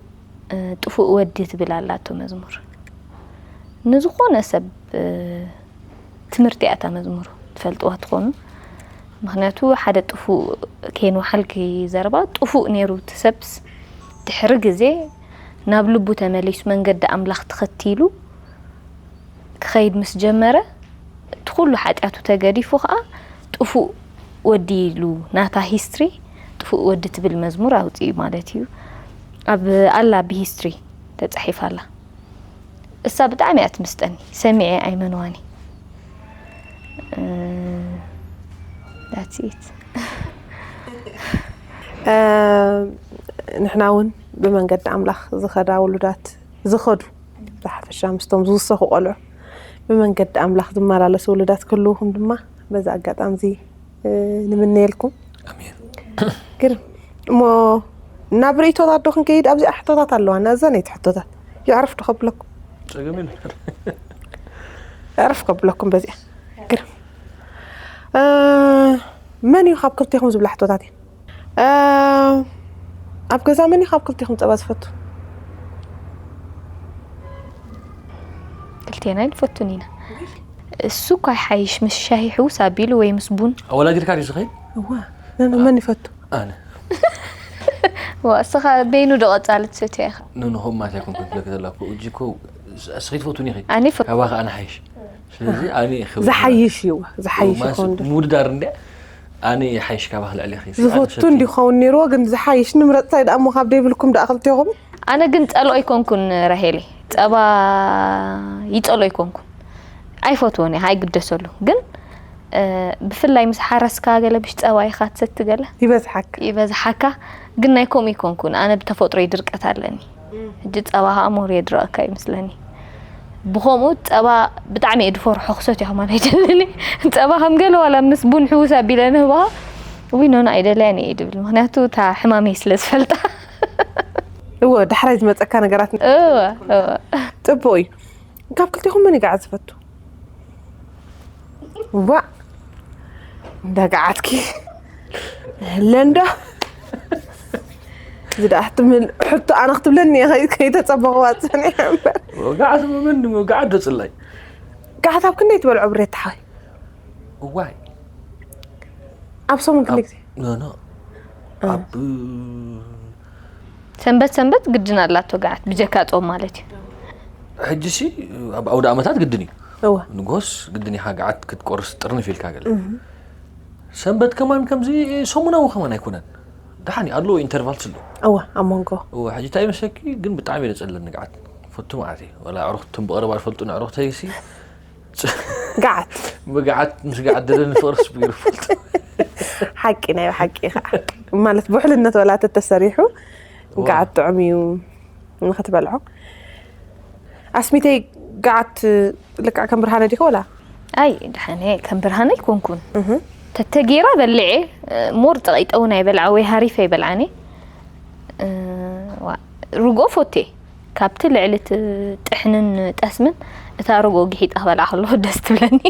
ጥፉእ ወዲ ትብል ኣላቶ መዝሙር ንዝኾነ ሰብ ትምህርቲ እያ እታ መዝሙር ትፈልጥዋ ትኾኑ ምክንያቱ ሓደ ጥፉእ ከይንወሓልኪ ዘረባ ጥፉእ ነይሩ እቲ ሰብስ ድሕሪ ግዜ ናብ ልቡ ተመሊሱ መንገዲ ኣምላኽ ተኸቲሉ ክኸይድ ምስ ጀመረ እቲ ኩሉ ሓጢኣቱ ተገዲፉ ከዓ ጥፉእ ወዲ ኢሉ ናታ ሂስትሪ ጥፉእ ወዲ ትብል መዝሙር ኣውፅኡ ማለት እዩ ኣብ ኣላ ብሂስትሪ ተፃሒፋ ኣላ እሳ ብጣዕሚ እያ ትምስጠኒ ሰሚዐ ኣይመንዋኒ that's it ንሕና እውን ብመንገዲ ኣምላኽ ዝኸዳ ውሉዳት ዝኸዱ ብሓፈሻ ምስቶም ዝውሰኹ ቆልዑ ብመንገዲ ኣምላኽ ዝመላለሱ ውሉዳት ክህልውኹም ድማ በዚ ኣጋጣሚ እዚ ንምነየልኩም ኣሜን ግርም እሞ ናብ ርእይቶታት ዶ ክንከይድ ኣብዚኣ ሕቶታት ኣለዋ ናዘን እቲ ሕቶታት ይዕርፍ ዶ ከብለኩም ጸገም የለን ዕርፍ ከብለኩም በዚኣ ግርም እ፣ መን እዩ ካብ ክልቴኹም ዝብላ ሕቶታት እየን እ፣ ኣብ ገዛ መን እዩ ካብ ክልቴኹም ፀባ ዝፈቱ ክልቴና ንፈቱን ኢና እሱ እኳ ይሓይሽ ምስ ሻሂ ሕውስ ኣቢሉ ወይ ምስ ቡን ኣወላጅልካ ድዩ ዝኸይድ እዋ ነን መን ይፈቱ ኣነ ዋ እስኻ በይኑ ዶ ቀጻሊ ትሰትዮ ኢኻ ንንኹም ማለት ኣይኮንኩን ትለክ ዘለኩ እጂ እኮ እስኺ ትፈቱኒ ኢኺ ኣነ ይፈቱ። ካባኺ ኣነ ሓይሽ ስለዚ ኣነ ኢኺ ዝሓይሽ እዩ ዝሓይሽ ማለት ይኸውን ዶ ምውድዳር እንደ ኣነ ይሓይሽ ካባኺ ልዕሊ ኢኺ ዝፈቱ እንዲ ክኸውን ነይርዎ ግን ዝሓይሽ ንምረፅ እንታይ ደኣ እሞ ካብ ደይብልኩም ደኣ ክልቴኹም ኣነ ግን ጸልኦ ኣይኮንኩን ራሄለይ ጸባ ይጸልኦ ኣይኮንኩን ኣይፈትዎን እየ ኣይግደሰሉ ግን እ፣ ብፍላይ ምስ ሓረስካ ገለ ብሽ ጸባ ኢኻ ትሰቲ ገለ ይበዝሓካ ይበዝሓካ ግን ናይ ከምኡ ይኮንኩን ኣነ ብተፈጥሮ ድርቀት ኣለኒ ሕጂ ጸባ ከዓ ሞር የድረቐካ ይመስለኒ ብኸምኡ ጸባ ብጣዕሚ እየ ድፈርሖ ክሰትዮ ከማን ኣይደልን ጸባ ከም ገለ ዋላ ምስ ቡን ሕውስ ኣቢለ ንህባ ውይ ኖኖ ኣይደለያን እየ ድብል ምክንያቱ እታ ሕማመይ ስለ ዝፈልጣ እወ ዳሕራይ ዝመፀካ ነገራት እወ እወ ፅቡቅ እዩ ካብ ክልቴኹም መን ይጋዓት ዝፈቱ ዋ እንዳ ጋዓትኪ ንህለ እንዶ እዚ ደኣ ሕትምል ሕቶ ኣነ ክትብለኒ እየ ከይ- ከይተፀበኽዋ ፀኒሐ እምበር ወጋዓት መን ወጋዓት ዶ ፅላይ ጋዓት ኣብ ክንደይ ትበልዖ ብሬት ተሓወይ እዋይ ኣብ ሰሙን ክንደይ ግዜ ኖ ኖ ኣብ ሰንበት ሰንበት ግድን ኣላቶ ጋዓት ብጀካ ጾም ማለት እዩ ሕጂ ሲ ኣብ ኣውደ ኣመታት ግድን እዩ እወ ንጎስ ግድን ኢኻ ጋዓት ክትቆርስ ጥርንፍ ኢልካ ገለ ሰንበት ከማን ከምዚ ሰሙናዊ ከማን ኣይኮነን። ደሓን ኣሎ ኢንተርቫል ስሎ። እወ ኣብ መንጎ እወ ሕጂ እንታይ መስለኪ ግን ብጣዕሚ እየ ዘጸልል ንግዓት። ፈቱ ማለት እዩ። ወላ ኣዕሩኽቲ እቶም ብቐረባ ዝፈልጡን ኣዕሩኽተይሲ ገዓት ብግዓት ምስ ግዓት ደለኒ ፍቕርስ ብገይሩ ፈልጡ። ሓቂ ናይ ሓቂ ከዓ ማለት ብውሕልነት ወላ ተተሰሪሑ ገዓት ጥዑም እዩ ንክትበልዖ። ኣስሚተይ ገዓት ልክዕ ከም ብርሃነ ዲኸ ወላ? ኣይ ድሓነ ከም ብርሃነ ኣይኮንኩን። ተተጌራ በልዐ ሞር ጥቐይጠ እውን ኣይበልዓ ወይ ሃሪፍ ኣይበልዓኒ። ርጎ ፎቴ ካብቲ ልዕሊ እቲ ጥሕንን ጠስምን እታ ርጎ ግሒጣ ክበልዓ ከለኹ ደስ ትብለኒ።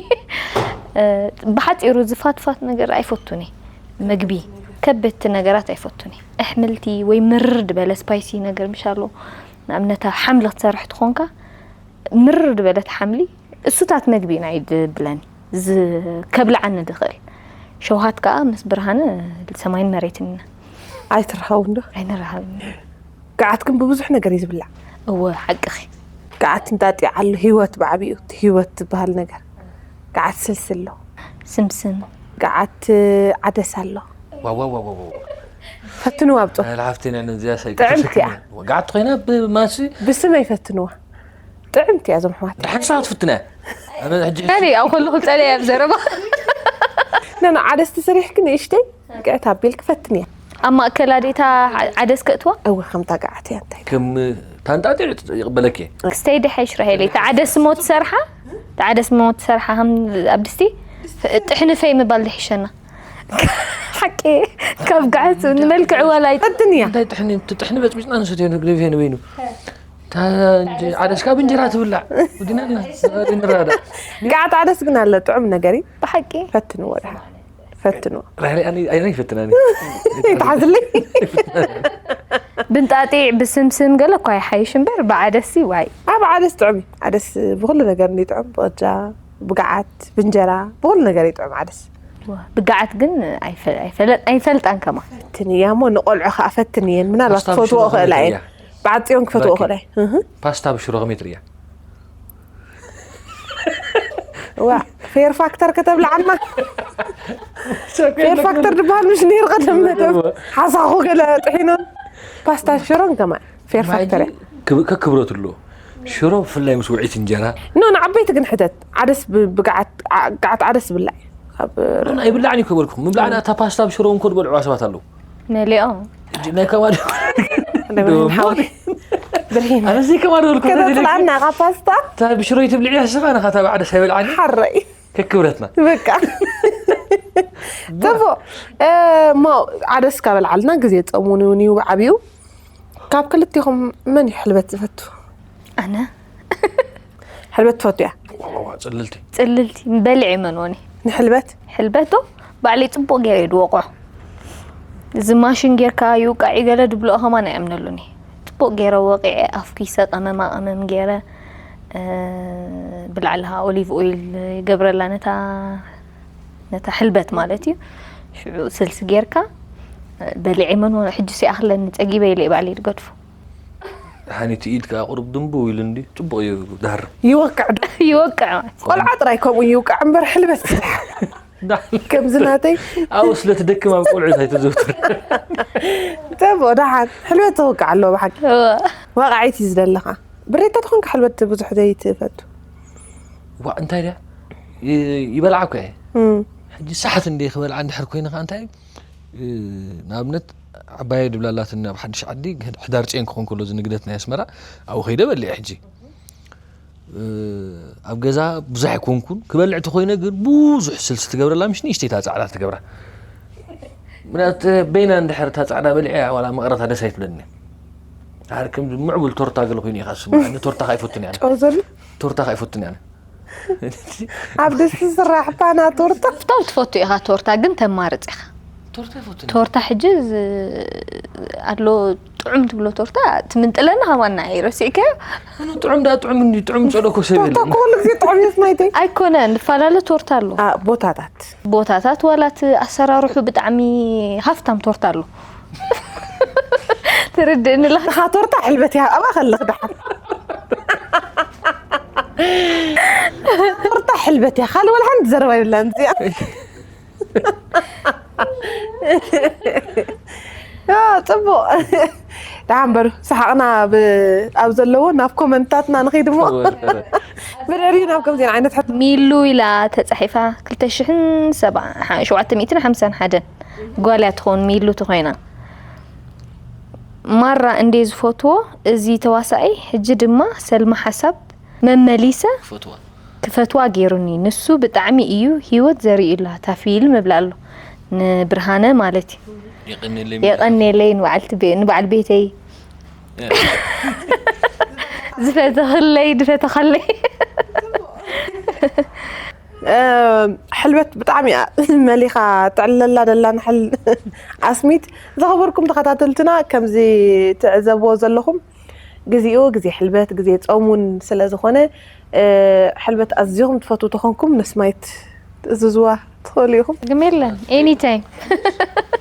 ብሓፂሩ ዝፋትፋት ነገር ኣይፈቱን እየ። ምግቢ ከበድቲ ነገራት ኣይፈቱን እየ። ኣሕምልቲ ወይ ምርር ዝበለ ስፓይሲ ነገር ምሻሎ ንኣብነታ ሓምሊ ክትሰርሕ ትኾንካ ምርር ዝበለት ሓምሊ እሱታት መግቢ ናይ ድብለኒ ከብልዓኒ ድኽእል ሸውሃት ከዓ ምስ ብርሃነ ሰማይን መሬትን ኢና ኣይትረኸቡን ዶ? ኣይንረሃብን። ገዓት ግን ብብዙሕ ነገር እዩ ዝብላዕ። እወ ሓቅኺ። ገዓት እንጣጢዕ ኣሎ ህይወት ብዓብኡ እቲ ህይወት ዝበሃል ነገር ገዓት ስልሲ ኣሎ ስምስም ገዓት ዓደስ ኣሎ ዋዋዋዋዋ ፈትንዋ ብጾት ልሓፍቴና ነዚያ ሳይ ጥዕምቲ እያ። ገዓት ኮይና ብማሲ ብስመይ ፈትንዋ ጥዕምቲ እያ እዞም ኣሕዋት ድሓን ሰዓት ፍትና ኣነ ሕጂ ከመይ ኣብ ከለኹ ፀለይ ኣብ ዘረባ ነና ዓደስ ተሰሪሕኪ ንእሽተይ ግዕት ኣቢልኪ ፈትንያ ኣብ ማእከል ኣዴታ ዓደስ ከእትዋ እወ ከምታ ገዓት እያ እንታይ ከም ታንጣጢዕ ይቕበለኪ ክስተይ ድሓይ ሽራሄለይ ተዓደስ ሞ ትሰርሓ ተዓደስ ሞ ትሰርሓ ከም ኣብ ድስቲ ጥሕንፈይ ምባል ድሕሸና ሓቂ ካብ ገዓት ንመልክዕ ዋላ ኣይ- ፈትንያ እንታይ ጥሕኒ እቲ ጥሕኒ በፅቢፅና ንሰትዮ ንግደፍዮ ንበይኑ ዓደስካ ብእንጀራ ትብላዕ ወዲናልና ንራዳ ገዓት ዓደስ ግን ኣሎ ጥዑም ነገር እዩ ብሓቂ ፈትንዎ ድሓ ፈትንዎ ኣይፈትናኒ ይትሓዝለይ ብንጣጢዕ ብስምስም ገለ እኳ ይሓይሽ እምበር ብዓደሲ ዋይ ኣብ ዓደስ ጥዑም እዩ ዓደስ ብኩሉ ነገር እንዲ ጥዑም ብቕጃ ብገዓት ብእንጀራ ብኩሉ ነገር እዩ ጥዑም ዓደስ ብገዓት ግን ኣይፈ- ኣይፈለ- ኣይፈልጣን ከማ ፈትንያ እሞ ንቆልዑ ከዓ ፈትንየን ምናልባት ፓስታ ክፈትዎ ብሽሮ ክእላ እየን ፈትንያ። ብዓፅዮን ክፈትዎ ባኪ። ክእላ እየን እህ። ፓስታ ብሽሮ ከመይ ትርእያ ዋ ፌር ፋክተር ከተብልዓና ፌር ፋክተር ዝበሃል ምሽ ነይሩ ቀደም መደብ ሓሳኹ ገለ ጥሒኖን ፓስታ ሽሮን ከማ ፌር ፋክተር እያ ከክብረቱ ኣሎ ሽሮ ብፍላይ ምስ ውዒት እንጀራ ኖ ንዓበይቲ ግን ሕተት ዓደስ ብ- ብግዓት ዓ- ግዓት ዓደስ ብላዕ ካብ ኣይብላዕን እዩ ከበልኩም ምብላዕና እታ ፓስታ ብሽሮ እንኮ ዝበልዕዋ ሰባት ኣለዉ መሊኦም ሕጂ ናይ ከማዶ ብርሂን ሓዊ ብርሂን ኣነዚ ከማዶ በልኩም ከተጥላና ካብ ፓስታ እታ ብሽሮ ይትብልዕ ያስኻ ንኻ ታብ ዓደስ ኣይበልዓኒ ሓረይ ከክብረትና በቃ ተቦ እሞ ዓደስ ካበልዓልና ግዜ ጸሙን እውን እዩ ብዓብዩ ካብ ክልቲኹም መን እዩ ሕልበት ዝፈቱ ኣነ ሕልበት ትፈቱ እያ ዋዋዋ ጽልልቲ ጽልልቲ በልዕ መንወኒ ንሕልበት ሕልበቶ ባዕለይ ጽቡቕ ገይረ ድወቆ እዚ ማሽን ጌርካ ይውቃዕ ገለ ድብልኦ ከማን ኣይኣምነሉን እየ ጽቡቕ ገይረ ወቂዐ ኣፍኪሰ ቀመማ ቀመም ገይረ ብላዕሊ ኦሊቭ ኦይል ይገብረላ ነታ ነታ ሕልበት ማለት እዩ ሽዑ ስልሲ ጌርካ በሊዐ መን ሕጂ ሲኣኽለኒ ጸጊበ ኢለ ባዕለይ ድገድፎ ሓኒቲ ኢድ ከዓ ቁሩብ ድንቡ ኢሉ እንዲ ጽቡቕ እዩ ዳር ይወቅዕ ዶ ይወቅዕ ቆልዓ ጥራይ ከምኡ ይውቃዕ እምበር ሕልበት ከምዚ ናተይ ኣብኡ ስለ ትደክም ኣብ ቆልዑት ኣይተዘውትር ተቦ ደሓን ሕልበት ተወቅዕ ኣለዎ ብሓቂ ወቃዒት እዩ ዝደለኻ ብሬታ ትኾንካ ሕልበት ብዙሕ ዘይትፈቱ ዋ እንታይ ድያ ይ- ይበልዓ እኮ እየ እም። ሕጂ ሳሕት እንደ ክበልዓ እንድሕር ኮይነ ከዓ እንታይ እ፣ ንኣብነት ዓባየ ድብላላትን ኣብ ሓድሽ ዓዲ ሕዳር ፅዮን ክኾን ከሎ ዝንግደት ናይ ኣስመራ ኣብኡ ከይደ በሊዐ ሕጂ እ፣ ኣብ ገዛ ብዙሕ ኣይኮንኩን ክበልዕ ተኮይነ ግን ብዙሕ ስልሲ ትገብረላ ምሽ ንእሽተይታ ፃዕዳ ትገብራ ምክንያት በይና እንድሕር እታ ፃዕዳ በሊዐ ዋላ መቐረታ ደስ ኣይትብለኒ ኣር ከም ምዕቡል ቶርታ ገለ ኮይኑ ኢኻ ስማ ቶርታ ካይፈቱን እያ ጨው ዘሎ ቶርታ ካይፈቱን እያ ኣብ ድስቲ ዝስራሕ ፓና ቶርታ ፍታው ትፈቱ ኢኻ ቶርታ ግን ተማርፅ ኢኻ ቶርታ ይፈቱን ቶርታ ሕጂ ዝ- ኣሎ ጥዑም ትብሎ ቶርታ ትምንጥለና ከማና እዩ ረሲእከ ጥዑም ዳ ጥዑም እንዲ ጥዑም ፀሎ እኮ ሰብ ቶርታ የለን እኮ ኩሉ ግዜ ጥዑም እዩ ስማይተይ ኣይኮነን ንፈላለ ቶርታ ኣሎ አ፣ ቦታታት ቦታታት ዋላ እቲ ኣሰራርሑ ብጣዕሚ ሃፍታም ቶርታ ኣሎ ትርድእኒ ለኻ ኻ ቶርታ ሕልበት እያ ኣብኣ ከለኽ ደሓን ቶርታ ሕልበት እያ ካልእ ወላ ሓንቲ ዘረባ ይብላን እዚኣ ያ፣ ጽቡቕ። ደሓን በሉ፣ ሰሓቕና ብ-፣ ኣብ ዘለዎ ናብ ኮመንታትና ንኸይድ እሞ። ብደሪ ናብ ከምዚን ዓይነት ሕቶ። ሚሉ ኢላ ተጻሒፋ፣ ክልተ ሽሕን ሰብዓ፣ ሸውዓተ ሚእትን ሓምሳን ሓደን ጓል እያ ትኸውን፣ ሚሉ ተኾይና። ማራ እንዴ ዝፈትዎ እዚ ተዋሳኣይ፣ ሕጂ ድማ ሰልማ ሓሳብ መመሊሰ ክፈትዋ። ክፈትዋ ገይሩኒ። ንሱ ብጣዕሚ እዩ ህይወት ዘሪኡላ እታ ፊልም እብላ ኣሎ። ንብርሃነ ማለት እዩ። የቐንየለይ። የቐንየለይ ንበዓልቲ ቤ-፣ ንበዓል ቤተይ። እ። ዝፈተኽለይ፣ ዝፈተኸለይ። እ፣ ሕልበት ብጣዕሚ እያ መሊኻ ትዕለላ ደላ ንሕል-፣ ኣስሚት። ዝኸበርኩም ተኸታተልትና፣ ከምዚ ትዕዘብዎ ዘለኹም፣ ግዜኡ ግዜ ሕልበት፣ ግዜ ጾም እውን ስለ ዝኾነ፣ እ፣ ሕልበት ኣዝኹም ትፈትዉ ተኾንኩም፣ ነስማይት ትእዝዝዋ ትኽእሉ ኢኹም። ጸገም የለን። ኤኒ ታይም።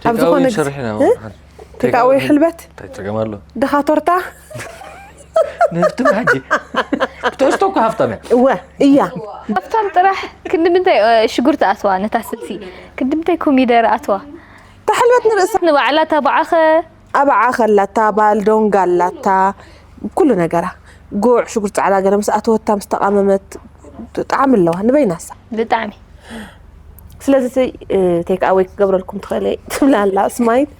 ኣብ ቴክ ኣወይ ዝኾነ ግዜ፣ ንሰርሕ ኢና፣ እ? ማለት። ቴክ ኣወይ ቴክ ኣወይ። ሕልበት? እንታይ ጸገም ኣሎ? ድኻ ቶርታ? ንህብትም ሕጂ። ብትሕዝቶ እኮ ሃብታም እያ። እወ፣ እያ። ሃብታም ጥራሕ ክንዲ ምንታይ፣ እ፣ ሽጉርቲ ኣትዋ ነታ ስልሲ? ክንዲ ምንታይ ኮሚደረ ኣትዋ? እታ ሕልበት ንርእሳ። ንባዕላ እታ ብዓኸ። ኣባዓኸ ኣላታ፣ ባልዶንጋ ኣላታ፣ ኩሉ ነገራ። ጉዕ፣ ሽጉርቲ ጻዕዳ ገለ ምስ ኣተወታ፣ ምስ ተቓመመት፣ ጣዕሚ ኣለዋ፣ ንበይናሳ። ብጣዕሚ። ስለዚ እቲ፣ እ፣ ቴክ ኣወይ ክገብረልኩም ትኽእለ ትብላ ኣላ ስማይት።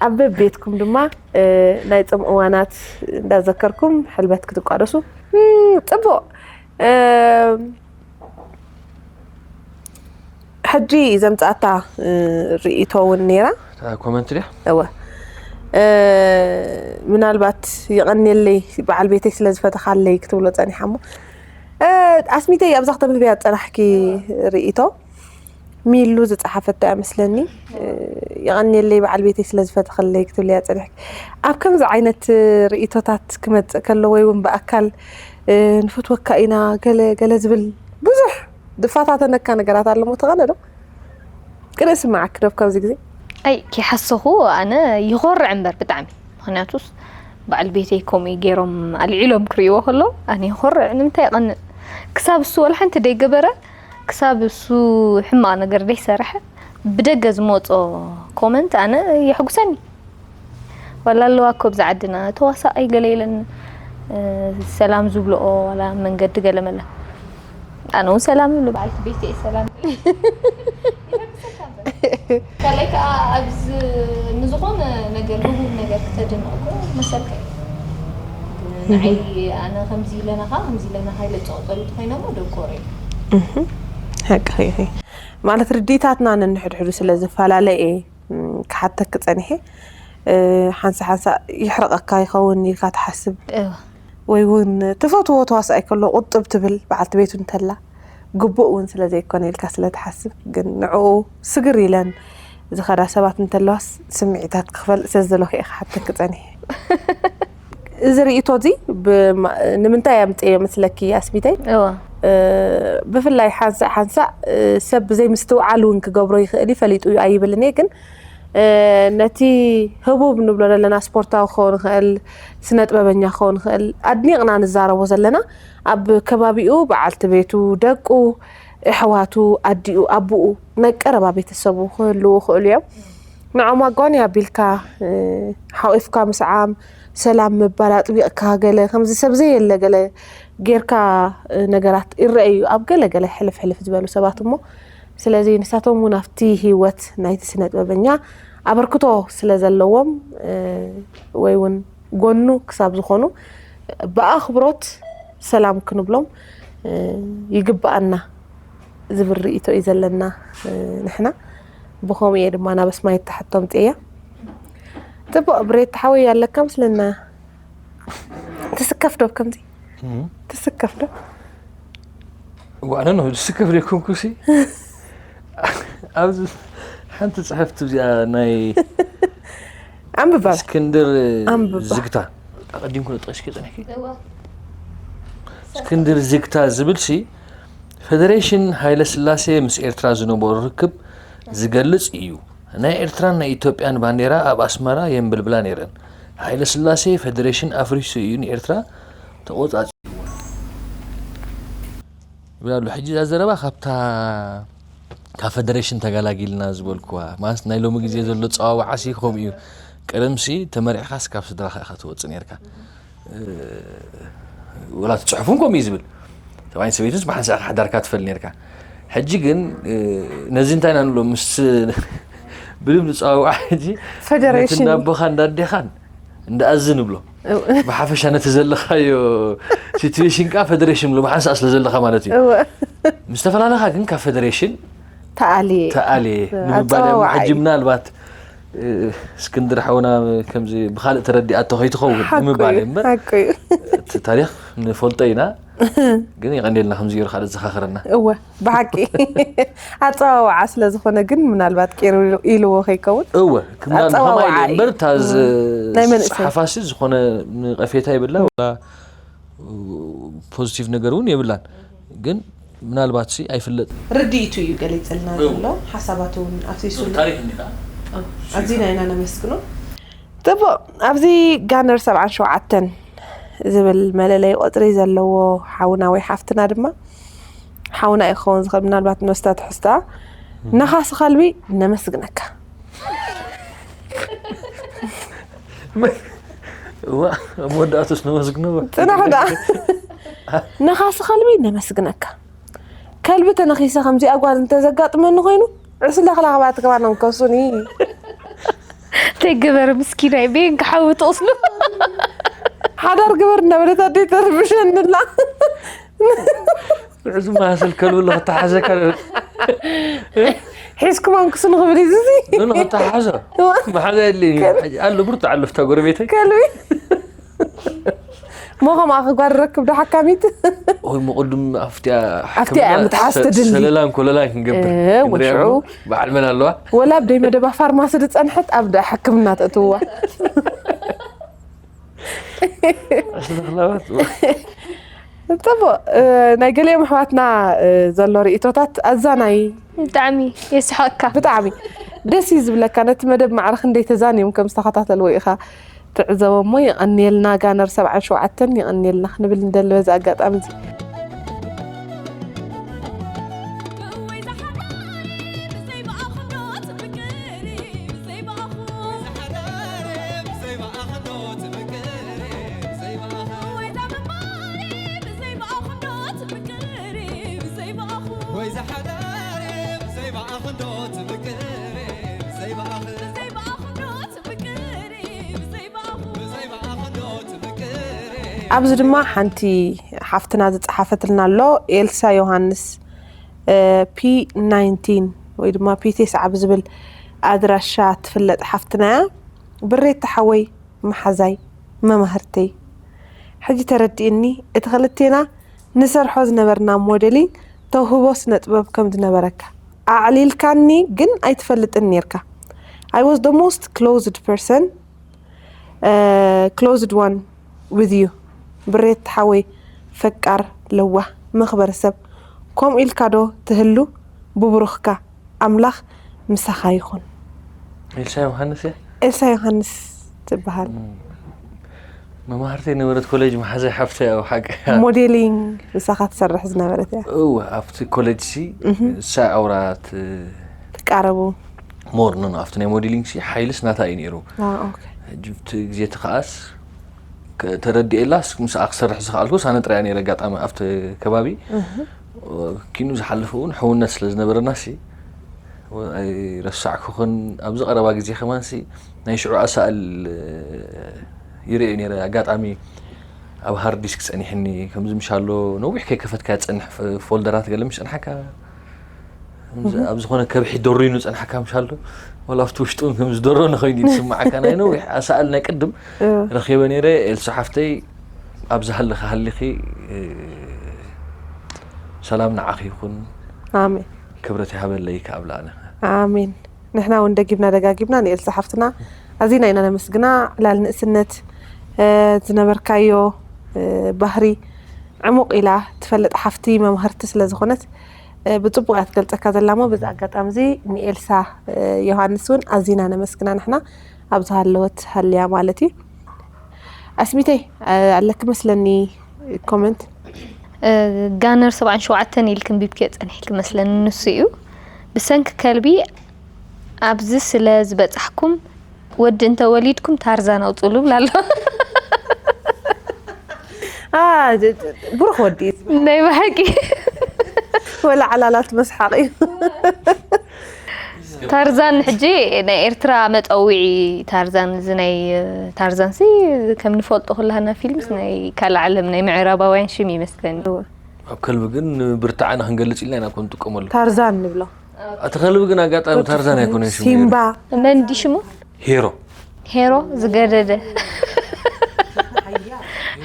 ኣብ በቤትኩም ድማ፣ እ፣ ናይ ጾም እዋናት እንዳዘከርኩም ሕልበት ክትቋደሱ። እም፣ ጽቡቕ። እ፣ ሕጂ ዘምጽኣታ፣ እ፣ ርእይቶ እውን ነይራ። እታ ኮመንት ድያ? እወ። እ፣ ምናልባት የቐንየለይ በዓል ቤተይ ስለ ዝፈተኻለይ ክትብሎ ጸኒሓ እሞ፣ እ፣ ኣስሚተይ ኣብዛ ክተንብብያ ዝጸናሕኪ ርእይቶ ሚሉ ዝጸሓፈቶ እያ መስለኒ። እ፣ የቐንየለይ በዓል ቤተይ ስለ ዝፈተኸለይ ክትብልያ ጸኒሕኪ። ኣብ ከምዚ ዓይነት ርእይቶታት ክመጽእ ከሎ ወይ እውን ብኣካል፣ እ፣ ንፈትወካ ኢና ገለ ገለ ዝብል ብዙሕ ዝፈታተነካ ነገራት ኣሎ እሞ ተቐነ ዶ? ቅድእ ስምዓኪ ዶ ካብዚ ግዜ? ኣይ፣ ከይሓሰኹ ኣነ ይኾርዕ እምበር ብጣዕሚ። ምኽንያቱስ በዓል ቤተይ ከምኡ እዩ ገይሮም ኣልዒሎም ክርእይዎ ከለዉ ኣነ ይኾርዕ። ንምንታይ ይቐንእ? ክሳብ እሱ ወላ ሓንቲ ደይገበረ፣ ክሳብ እሱ ሕማቕ ነገር ደይሰርሐ፣ ብደገ ዝመጾ ኮመንት ኣነ የሕጉሰኒ። ዋላ ኣለዋ እኮ ብዛ ዓድና ተዋሳኣይ ገለ ኢለን፣ እ፣ ሰላም ዝብልኦ ዋላ መንገዲ ገለ መለ። ኣነ እውን ሰላም እብሉ፣ በዓልቲ ቤተይ ሰላም። ካልኣይ ከዓ ኣብዚ ንዝኾነ ነገር፣ ህቡብ ነገር ክተድንቕ እኮ መሰልካ እዩ። ንዓይ ኣነ ከምዚ ኢለናኻ፣ ከምዚ ኢለናኻ ኢለ ዝጸቕጠሉ እንተኾይነ እሞ ደንቆሮ እዩ። እህ፣ ሓቅኺ ኢኺ። ማለት ርድኢታትና ነንሕድሕዱ ስለ ዝፈላለ እየ፣ እም፣ ክሓተኪ ጸኒሐ። እ፣ ሓንሳ ሓንሳ ይሕርቐካ ይኸውን ኢልካ ትሓስብ። እወ። ወይ እውን ትፈትዎ ተዋሳኣይ ከሎ ቁጥብ ትብል በዓልቲ ቤቱ እንተላ፣ ግቡእ እውን ስለ ዘይኮነ ኢልካ ስለ ትሓስብ፣ ግን ንዕኡ ስግር ኢለን ዝኸዳ ሰባት እንተለዋስ ስምዒታት ክፈልጥ ስለ ዝደለኹ እየ ክሓተኪ ጸኒሐ። እዚ ርእይቶ እዚ ብማ-፣ ንምንታይ ኣምጽኤዮ መስለኪ ኣስሚተይ? እወ። እ፣ ብፍላይ ሓንሳእ ሓንሳእ፣ እ፣ ሰብ ብዘይምስትውዓል እውን ክገብሮ ይኽእል እዩ፣ ፈሊጡ እዩ ኣይብልን እየ፣ ግን፣ እ፣ ነቲ ህቡብ ንብሎ ዘለና ስፖርታዊ ክኸውን ይኽእል፣ ስነ ጥበበኛ ክኸውን ይኽእል፣ ኣድኒቕና ንዛረቦ ዘለና ኣብ ከባቢኡ በዓልቲ ቤቱ፣ ደቁ፣ ኣሕዋቱ፣ ኣዲኡ፣ ኣቡኡ፣ ናይ ቀረባ ቤተሰቡ ክህልዉ ይኽእሉ እዮም። ንዖም ኣጓኒ ኣቢልካ፣ እ፣ ሓቂፍካ ምስዓም፣ ሰላም ምባል፣ ኣጥቢቕካ ገለ ከምዚ ሰብ ዘየለ ገለ ጌርካ፣ እ፣ ነገራት ይረኣዩ ኣብ ገለ ገለ ሕልፍ ሕልፍ ዝበሉ ሰባት እሞ፣ ስለዚ ንሳቶም እውን ኣብቲ ህይወት ናይቲ ስነ ጥበበኛ ኣበርክቶ ስለ ዘለዎም፣ እ፣ ወይ እውን ጎኑ ክሳብ ዝኾኑ ብኣኽብሮት ሰላም ክንብሎም፣ እ፣ ይግብኣና ዝብል ርእይቶ እዩ ዘለና፣ እ፣ ንሕና። ብኸምኡ እየ ድማ ናብ ኣስማይት ትሕቶ ኣምፅኤያ። ፅቡቕ፣ ብሬት ሓወይ ኣለካ ምስለና። ትስከፍ ዶ ከምዚ? እም። ትስከፍ ዶ? ዋዕለ ነው፣ ዝስከፍ ዘይኮንኩሲ። ኣብዚ ሓንቲ ጽሕፍቲ እዚኣ ናይ ኣንብባ። እስክንድር ኣንብባ። ዝግታ። ኣቐዲምኩ ዶ ጠቒስኪ ጸኒሕኪ? እዋ። እስክንድር ዝግታ ዝብልሲ፣ ፈደሬሽን ሃይለ ስላሴ ምስ ኤርትራ ዝነበሮ ርክብ ዝገልጽ እዩ። ናይ ኤርትራን ናይ ኢትዮጵያን ባንዴራ ኣብ ኣስመራ የንብልብላ ነይረን። ሃይለ ስላሴ ፈደሬሽን ኣፍሪሱ እዩ ንኤርትራ ተቖጻጺርዋ። ይብል ኣሎ። ሕጂ እዛ ዘረባ ካብታ ካብ ፈደሬሽን ተጋላጊልና ዝበልኩዋ ማለት ናይ ሎሚ ግዜ ዘሎ ጸዋውዓሲ ከምኡ እዩ። ቀደምሲ ተመሪዕኻስ ካብ ስድራኻ ኢኻ ትወጽእ ነርካ። ወላ እቲ ጽሑፍን ከምኡ እዩ ዝብል። ሰብኣይን ሰበይትንስ ብሓንሳእ ሓዳርካ ትፈል ነርካ። ሕጂ ግን ነዚ እንታይ ኢና ንብሎ ምስ ብልም ንጸዋውዓ ሕጂ ነቲ እንዳቦኻን እንዳዴኻን እንዳኣዝ ንብሎ። ብሓፈሻ ነቲ ዘለኻዮ ሲትዌሽን ከዓ ፈደሬሽን ብሎ ብሓንሳእ ስለ ዘለኻ ማለት እዩ። ምስ ተፈላለኻ ግን ካብ ፈደሬሽን ተኣልየ ተኣልየ ንምባል እያ። ሕጂ ምናልባት እስክንድር ሓውና ከምዚ ብኻልእ ተረዲኣቶ ከይትኸውን ንምባል እምበር እቲ ታሪኽ ንፈልጦ ኢና። ግን የቐንየልና ከምዚ ገይሩ ካልእ ዘኻኽረና። እወ ብሓቂ ኣፀዋውዓ ስለ ዝኾነ ግን ምናልባት ቄሩ ኢልዎ ከይከውን እወ ክምናል ከማይ እምበር እታ ናይ መንእሰይ ሓፋሲ ዝኾነ ንቐፌታ ይብላ ወላ ፖዚቲቭ ነገር እውን የብላን። ግን ምናልባት ሲ ኣይፍለጥ ርድኢቱ እዩ ገሊፅልና ዘሎ ሓሳባት እውን ኣፍሲሱሉ። ኣዚና ኢና ነመስግኖ። ጥቡቕ። ኣብዚ ጋነር ሰብዓን ሸውዓተን ዝብል መለለይ ቁፅሪ ዘለዎ ሓውና ወይ ሓፍትና ድማ ሓውና እዩ ክኸውን ዝኽእል ምናልባት ንመስታ ትሕዝታ ነኻሲ ከልቢ ነመስግነካ። እዋ ኣብ መወዳእቱስ ነመስግኖ ጽናሕ ዳ ነኻሲ ከልቢ ነመስግነካ። ከልቢ ተነኺሰ ከምዚኣ ጓል እንተዘጋጥመኒ ኮይኑ ዕስለ ክላኽባ ትግባ ነንከሱኒ። ተይ ግበር ምስኪናይ ቤን ክሓዊ ትቕስሉ። ሓዳር ግበር እናበለት ኣደይ ተርብሸንላ። እዚ ማስል ከልብሎ ክተሓዘካ ሒዝኩም ኣንክሱ ንኽብል እዩ እዚ ኖ ክተሓዞ መሓዛ የለ ኣሎ ብርቱ ኣለፍታ ጎረቤተይ ከልቢ ሞ ከምኣ ክጓር ረክብ ዶ ሓካሚት ወይ መቕድም ኣብቲያ ኣብቲያ ምትሓዝ ትድሊ ሰለላን ኮለላን ክንገብር ወሽዑ በዓል መን ኣለዋ ወላ ኣብ ደይ መደባ ፋርማሲ ዝፀንሐት ኣብ ዳ ሕክምና ተእትዋ ኣስለኽላባት ጽቡቕ ናይ ገሊኦም ኣሕዋትና ዘሎ ርእቶታት ኣዛናይ ብጣዕሚ የስሓቅካ ብጣዕሚ ደስ እዩ ዝብለካ ነቲ መደብ ማዕረ ክንደይ ተዛንዮም ከም ዝተኸታተልዎ ኢኻ ትዕዘቦ እሞ የቐንየልና ጋነር ሰብዓን ሸውዓተን የቐንየልና ክንብል እንደሊ በዚ ኣጋጣሚ እዚ ኣብዚ ድማ ሓንቲ ሓፍትና ዝፀሓፈትልና ኣሎ ኤልሳ ዮሃንስ ፒ ናይንቲን ወይ ድማ ፒቴ ሰዓብ ዝብል ኣድራሻ ትፍለጥ ሓፍትና እያ። ብሬት ተሓወይ መሓዛይ መማህርተይ ሕጂ ተረዲእኒ እቲ ክልቴና ንሰርሖ ዝነበርና ሞዴሊንግ ተውህቦ ስነ ጥበብ ከም ዝነበረካ ኣዕሊልካኒ ግን ኣይትፈልጥን ኔርካ I was the most closed person closed one with you ብሬት ሓወይ ፈቃር ለዋህ መኽበሪ ሰብ ከምኡ ኢልካ ዶ ትህሉ ብብሩኽካ ኣምላኽ ምሳኻ ይኹን። ኤልሳ ዮሃንስ እያ። ኤልሳ ዮሃንስ ትበሃል። መማህርተይ ነበረት ኮሌጅ መሓዛይ ሓፍተይ ኣብ ሓቂ ሞዴሊንግ ምሳኻ ትሰርሕ ዝነበረት እያ። እወ ኣብቲ ኮሌጅ ሲ እሳ ኣውራት ትቃረቡ። ሞር ኖ ኣብቲ ናይ ሞዴሊንግ ሲ ሓይልስ ናታ እዩ ነይሩ። ሕጂ እቲ ግዜ እቲ ከኣስ ተረዲኤላ ምስኣ ክሰርሕ ዝኸኣልኩ ሳነ ጥራያ ነይረ ኣጋጣሚ ኣብቲ ከባቢ ኪኑ ዝሓልፍ እውን ሕውነት ስለ ዝነበረና ሲ ኣይረሳዕኩኽን ኣብዚ ቀረባ ግዜ ከማን ሲ ናይ ሽዑ ኣሳእል ይርእየ ነይረ ኣጋጣሚ ኣብ ሃርድ ዲስክ ጸኒሕኒ ከምዚ ምሻሎ ነዊሕ ከይከፈትካ ጸንሕ ፎልደራት ገለ ምሽ ጸንሓካ ኣብ ዝኾነ ከብሒ ደሪኑ ጸንሓካ ምሻሎ ወላ ኣብቲ ውሽጡ ከም ዝደረነ ኮይኑ ይስማዓካ ናይ ነዊሕ ኣሳእል ናይ ቅድም ረኺበ ነይረ ኤልሳ ሓፍተይ ኣብዚ ሃለኺ ሃሊኺ ሰላም ንዓኺ ይኹን ኣሜን ክብረት ይሃበለይ ካብ ላዕሊ ኣሜን ንሕና እውን ደጊምና ደጋጊምና ንኤልሳ ሓፍትና ኣዚና ኢና ነመስግና ዕላል ንእስነት ዝነበርካዮ ባህሪ ዕሙቕ ኢላ ትፈልጥ ሓፍቲ መምሃርቲ ስለ ዝኾነት ብፅቡቕ እያ ትገልፀካ ዘላ ሞ በዚ ኣጋጣሚ እዚ ንኤልሳ ዮሃንስ እውን ኣዚና ነመስግና ንሕና ኣብ ዝሃለወት ሃልያ ማለት እዩ ኣስሚተይ ኣለኪ መስለኒ ኮመንት ጋነር ሰብዓን ሸውዓተን ኢልክን ቢብኪ ጸኒሕኪ መስለኒ ንሱ እዩ ብሰንኪ ከልቢ ኣብዚ ስለ ዝበጻሕኩም ወዲ እንተወሊድኩም ታርዛን ኣውጽሉ ብላ ኣሎ። ብሩኽ ወዲ እዩ። ናይ ብሓቂ ወላ ዓላላት መስሓቕ እዩ። ታርዛን ሕጂ ናይ ኤርትራ መጠውዒ ታርዛን እዚ ናይ ታርዛን ሲ ከም ንፈልጦ ኩላህና ፊልምስ ናይ ካልእ ዓለም ናይ ምዕራባውያን ሽም ይመስለኒ። ኣብ ከልቢ ግን ብርታዕና ክንገልጽ ኢልና ኢና ኮን ጥቀመሉ። ታርዛን ንብሎ። እቲ ከልቢ ግን ኣጋጣሚ ታርዛን ኣይኮነን ሽሙ። ሲምባ። መን ዲ ሽሙ? ሄሮ ሄሮ ዝገደደ።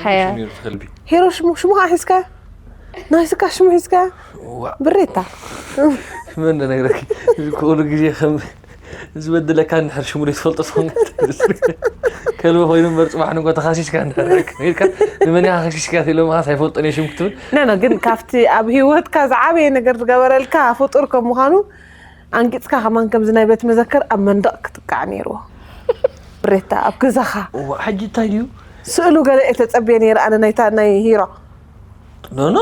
ሓያ ሽሙ ሄሮ ከልቢ። ሄሮ ሽሙ ሽሙ ከዓ ሒዝካ ናይ ስካ ሽሙ ሒዝካ ዋ ብሬታ መን ነግረኪ እዚ ኩሉ ግዜ ከም ዝበድለካ እንድሕር ሽሙ ዘይትፈልጦ ትኸውን ከልቢ ኮይኑ እምበር ፅባሕ ንጎ ተኻሲስካ እንድሕር ኢልካ ንመን ኢኻ ከሲስካ ኢሎም ኻስ ኣይፈልጦን እየ ሽም ክትብል ነ ግን ካብቲ ኣብ ህይወትካ ዝዓበየ ነገር ዝገበረልካ ፍጡር ከም ምዃኑ ኣንቂፅካ ከማን ከምዚ ናይ ቤት መዘክር ኣብ መንደቕ ክትቃዕ ነይርዎ ብሬታ ኣብ ገዛኻ እዋ ሕጂ እንታይ ድዩ ስእሉ ገለ እየ ተፀብየ ነይረ ኣነ ናይታ ናይ ሂሮ ኖኖ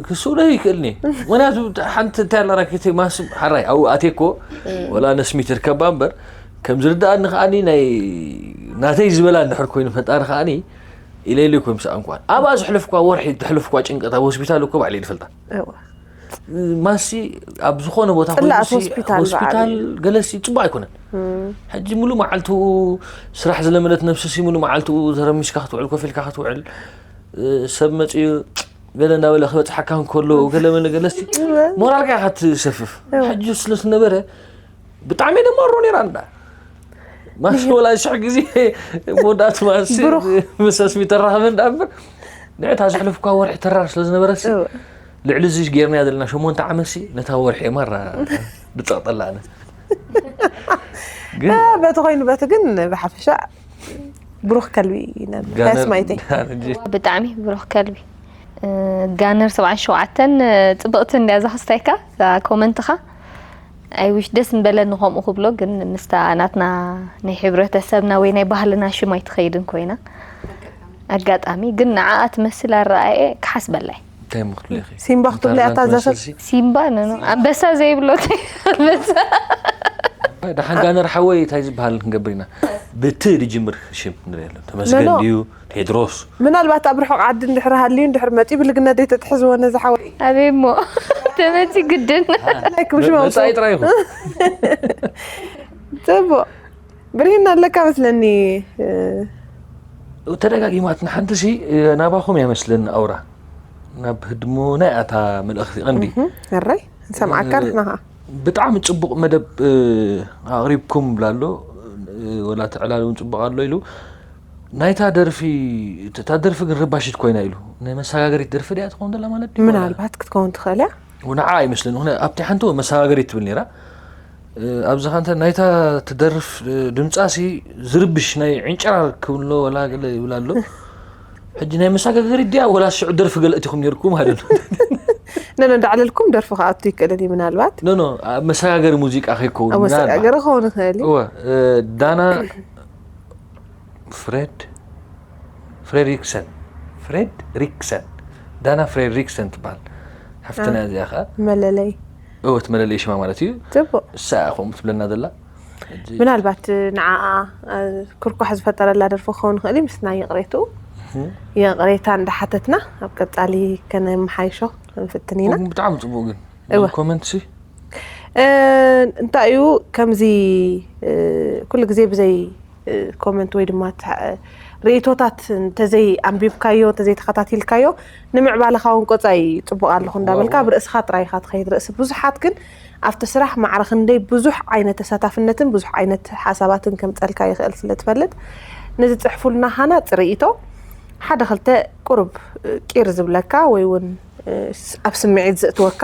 ክስእሎ ይክእልኒ ምክንያቱ ሓንቲ እንታይ ኣላ ራኬተይ ማስብ ሓራይ ኣብኡ ኣቴኮ ወላ ነስሚት ይርከባ እምበር ከም ዝርዳእኒ ከዓኒ ናይ ናተይ ዝበላ እንድሕር ኮይኑ ፈጣሪ ከዓኒ ኢለይሉ ይኮ ምስ ኣንኳን ኣብኣ ዝሕለፍኳ ወርሒ ዝሕለፍኳ ጭንቀት ኣብ ሆስፒታል እኮ ባዕለይ ዝፈልጣ እወ። ማሲ ኣብ ዝኾነ ቦታ ኮይኑ ጽላኣት ሲ- ሆስፒታል ሆስፒታል በዓል። ገለሲ ፅቡቅ ኣይኮነን ሕጂ ሙሉ መዓልትኡ ስራሕ ዝለመደት ነብሲ ሲ ሙሉ መዓልትኡ ተረሚስካ ክትውዕል ኮፍ ኢልካ ክትውዕል እ፣ ሰብ መፅኡ ገለ እንዳበለ ክበፅሓካ እንከሎ ገለ መለ ገለሲ ሞራልካ ኢኻ ትሰፍፍ ሕጂ ስለ ዝነበረ ብጣዕሚ ደመሮ ነይራ እንዳ ማሲ ወላ ሽሕ ግዜ መወዳእቱ ማሲ ብሩኽ። ምስ ኣስሚ ተራኸበ እንዳ እምበር ንዕታ ዘሕለፍኳ ወርሒ ተራር ስለ ዝነበረሲ እወ። ልዕሊ እዚ ጌርና ዘለና ሸሞንተ ዓመትሲ ነታ ወርሒ ማራ ድፀቕጠላ ኣነ ግን እ፣ በቲ ኮይኑ በቲ ግን ብሓፈሻ ብሩኽ ከልቢ ነብ ጋነር- ስማይተይ ጋነር- ብጣዕሚ ብሩኽ ከልቢ። እ፣ ጋነር ሰብዓን ሸውዓተን፣ እ፣ ጽብቕቲ እንድያ እዛ ክስታይካ እዛ ኮመንትኻ። ኣይ ዊሽ ደስ ምበለኒ ከምኡ ክብሎ ግን ምስታ ናትና ናይ ሕብረተሰብና ወይ ናይ ባህልና ሽም ኣይትኸይድን ኮይና ኣጋጣሚ ግን ንዓኣ ትመስል ኣረኣየ ክሓስበላ እየ። እንታይ እሞ ክትብሊ ኢኺ ሲምባ ክትብሊ ኣታ እዛ ሰብ ትመስልሲ? ሲምባ ነኖ ኣንበሳ ዘይብሎ እንታይ ኣንበሳ ደሓን ጋነር ሓወይ እንታይ ዝበሃል ክንገብር ኢና ብቲ ዝጅምር ሽም ንርኢ ኣሎ ተመስገን መኖ? ድዩ ቴድሮስ ምናልባት ኣብ ርሑቕ ዓዲ እንድሕር ሃልዩ እንድሕር መፂ ብልግነት ዘይተትሕዝዎ ነዚ ሓወይ ኣበይ እሞ ተመፂ ግድን ላይክ ምሽ መውፅኡ መፃኢ ጥራይ ይኹን ፅቡቕ ብርሂና ኣለካ መስለኒ እ፣ ተደጋጊማትና ሓንቲ ሲ ናባኹም እያ መስለኒ ኣውራ ናብ ህድሞ ናይ ኣታ መልእኽቲ ቀንዲ እራይ ንሰምዓካ ንሕና ኸዓ ብጣዕሚ ፅቡቕ መደብ እ፣ ኣቕሪብኩም ብላ ኣሎ እ፣ ወላ እቲ ዕላል እውን ፅቡቕ ኣሎ ኢሉ ናይታ ደርፊ እታ ደርፊ ግን ረባሽት ኮይና ኢሉ ናይ መሰጋገሪት ደርፊ ድያ ትኸውን ዘላ ማለት ድዩ? ምናልባት ክትከውን ትኽእል እያ ንዓ ኣይመስለኒ ኾነ ኣብቲ ሓንቲ እውን መሰጋገሪት ትብል ነይራ እ፣ ኣብዚ ኸንተ ናይታ ትደርፍ እ፣ ድምፃ ሲ ዝርብሽ ናይ ዕንጨራር ክብሎ ወላ ገለ ይብል ኣሎ ሕጂ ናይ መሰጋገሪት ድያ ወላ ሽዑ ደርፊ ገለ እቲኹም ነይርኩም ማለት ነው ነነ እንዳዕለልኩም ደርፊ ክኣቱ ይክእልን እዩ ምናልባት ኖ ኖ ኣብ መሰጋገሪ ሙዚቃ ከይከውን ኣብ ምናልባት። መሰጋገሪ ክኸውን ይኽእል እዩ እወ እ፣ ዳና ፍሬድ ፍሬድሪክሰን ፍሬድሪክሰን ዳና ፍሬድሪክሰን ትበሃል ሓፍትና እዚኣ ከዓ መለለይ እወ እቲ መለለይ ሽማ ማለት እዩ ፅቡቅ እሳ እያ ከምኡ ትብለና ዘላ ሕጂ ምናልባት ንዓኣ እ፣ ክርኳሕ ዝፈጠረላ ደርፊ ክኸውን ይኽእል እዩ ምስና ይቕሬትኡ ይቕሬታ እንዳሓተትና ኣብ ቀፃሊ ከነመሓይሾ ክንፍትን ኢና ብጣዕሚ ፅቡቅ ግን እወ። ኮመንት ሲ እ፣ እንታይ እዩ ከምዚ እ፣ ኩሉ ግዜ ብዘይ እ፣ ኮመንት ወይ ድማ ተ- ርእይቶታት እንተዘይ ኣንቢብካዮ እንተዘይተኸታቲልካዮ ንምዕባለኻ እውን ቆፃይ ፅቡቅ ኣለኹ እንዳበልካ ኣብ ርእስኻ ጥራይ ኢኻ ትኸይድ ርእሲ ብዙሓት ግን ኣብቲ ስራሕ ማዕረ ክንደይ ብዙሕ ዓይነት ተሳታፍነትን ብዙሕ ዓይነት ሓሳባትን ከምፀልካ ይኽእል ስለ ትፈልጥ ንዝፅሕፉልና ሃናፂ ርእይቶ ሓደ ክልተ ቁሩብ እ፣ ቂር ዝብለካ ወይ እውን እ፣ ስ- ኣብ ስምዒት ዘእትወካ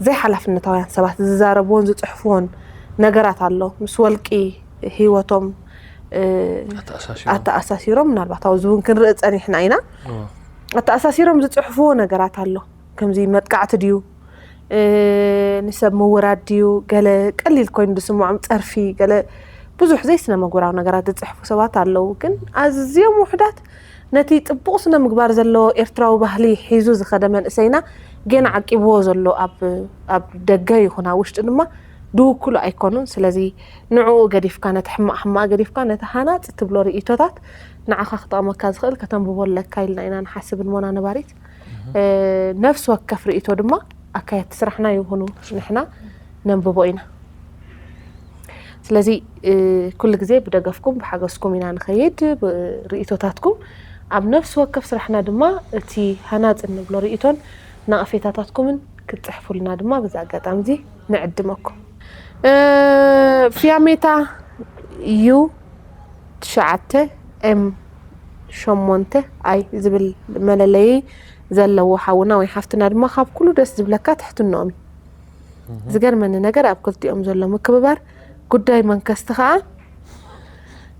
ዘይሓላፍነታውያን ሰባት ዝዛረብዎን ዝፅሕፍዎን ነገራት ኣሎ ምስ ወልቂ ህይወቶም እ፣ ኣተኣሳሲሩ ኣተኣሳሲሮም ምናልባት ኣብዚ እውን ክንርኢ ፀኒሕና ኢና እወ። ኣተኣሳሲሮም ዝፅሕፍዎ ነገራት ኣሎ ከምዚ መጥቃዕቲ ድዩ እ፣ ንሰብ ምውራድ ድዩ ገለ ቀሊል ኮይኑ ዝስምዖም ፀርፊ ገለ ብዙሕ ዘይስነ መግበራዊ ነገራት ዝፅሕፉ ሰባት ኣለዉ ግን ኣዝዮም ውሕዳት ነቲ ፅቡቕ ስነ ምግባር ዘለዎ ኤርትራዊ ባህሊ ሒዙ ዝኸደ መንእሰይና ገና ዓቂብዎ ዘሎ ኣብ ኣብ ደገ ይኹን ኣብ ውሽጢ ድማ ድውክሉ ኣይኮኑን። ስለዚ ንዕኡ ገዲፍካ፣ ነቲ ሕማቕ ሕማቕ ገዲፍካ፣ ነቲ ሃናጺ ትብሎ ርእይቶታት ንዓኻ ክጠቕመካ ዝኽእል ከተንብቦ ኣለካ ኢልና ኢና ንሓስብ። ሞና ነባሪት፣ እ፣ ነፍሲ ወከፍ ርእይቶ ድማ ኣካየድቲ ስራሕና ይኹኑ ንሕና ነንብቦ ኢና። ስለዚ፣ እ፣ ኩሉ ግዜ ብደገፍኩም ብሓገዝኩም ኢና ንኸይድ። ብ-፣ ርእይቶታትኩም ኣብ ነፍሲ ወከፍ ስራሕና ድማ እቲ ሃናጺ እንብሎ ርእይቶን ነቐፌታታትኩምን ክትጽሕፉልና ድማ በዚ ኣጋጣሚ እዚ ንዕድመኩም። እ፣ ፊያሜታ ዩ ትሽዓተ ኤም ሸሞንተ ኣይ ዝብል መለለዪ ዘለዎ ሓውና ወይ ሓፍትና ድማ ካብ ኩሉ ደስ ዝብለካ ትሕትንኦም እዩ። ዝገርመኒ ነገር ኣብ ክልቲኦም ዘሎ ምክብባር፣ ጉዳይ መንከስቲ ከዓ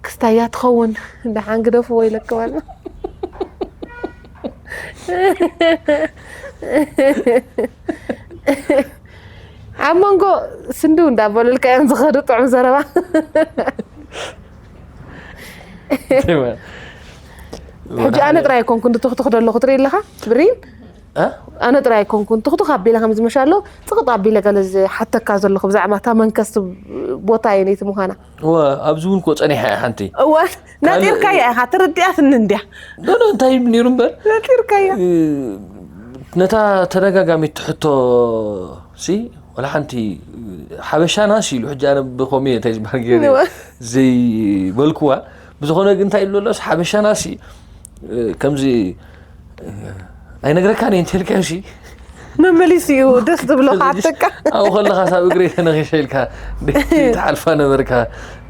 ክስታያ ትኸውን። ደሓን ግደፍዎ ኢለክም ኣሎ። ኣብ መንጎ ስንድው እንዳበሉልካ እዮም ዝኸዱ ጥዑም ዘረባ። ሕጂ ኣነ ጥራይ ኣይኮንኩን ትኽትኽ ዘለኹ ትርኢ ኣለኻ ብሪን። እ? ኣነ ጥራይ ኣይኮንኩን ትኽትኽ ኣቢለ ከም ዝመሻ ኣሎ፣ ጽቕጥ ኣቢለ ገለ ዝሓተካ ዘለኹ ብዛዕባ እታ መንከስቲ ቦታ እየ ነይቲ ምዃና። እወ፣ ኣብዚ እውን እኮ ጸኒሐ እየ ሓንቲ። እወ፣ ካልእ ነጢርካያ ኢኻ፣ ተረዲኣትኒ እንድያ። ኖ፣ ኖ፣ እንታይ ይብል ነይሩ እምበር? ነጢርካያ። እ፣ ነታ ተደጋጋሚት ትሕቶ ሲ፣ ወላ ሓንቲ ሓበሻናስ ኢሉ፣ ሕጂ ኣነ ብኸምኡ እየ እንታይ ዝበሃል ገይረ እወ። ዘይበልኩዋ። ብዝኾነ ግን እንታይ ይብሉ ኣሎስ፣ ሓበሻናሲ፣ እ፣ ከምዚ፣ እ፣ ኣይነግረካን እየ እንተልካዮ ሲ። መመሊሱ እዩ ደስ ዝብሎ ሓተካ። ኣብኡ ከለኻስ ኣብ እግረይ ተነኺሰ ኢልካ ደይ ትሓልፋ ነበርካ።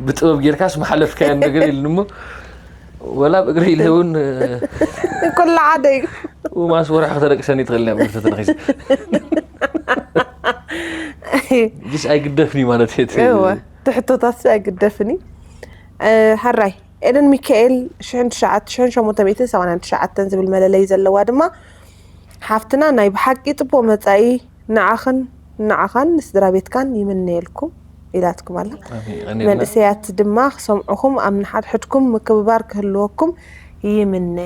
ብጥበብ ጌርካስ ምሓለፍካዮ ነገር ኢሉኒ እሞ፣ ወላ ኣብ እግረይ ኢለ እውን፣ እ፣ ኩሉ ሓደ እዩ። ማስ ወርሒ ከተደቅሰኒ ትኽእል እያ፣ ኣብ እግሪ ተተነኺሰ። ጅስ ኣይግደፍኒ ማለት እዩ እቲ እወ፣ ትሕቶታት ኣይግደፍኒ። እ፣ ሕራይ ኤደን ሚካኤል፣ ሽሕን ትሽዓተ፣ ሽሕን ሸሞንተ ሚእትን ሰማንያን ትሽዓተን ዝብል መለለዪ ዘለዋ ድማ ሓፍትና፣ ናይ ብሓቂ ጽቡቕ መጻኢ ንዓኽን ንዓኻን ንስድራ ቤትካን ይምነየልኩም ኢላትኩም ኣላ። ኣሜን። የቐንየልና። መንእሰያት ድማ ክሰምዑኹም፣ ኣብ ንሓድሕድኩም ምክብባር ክህልወኩም ይምነ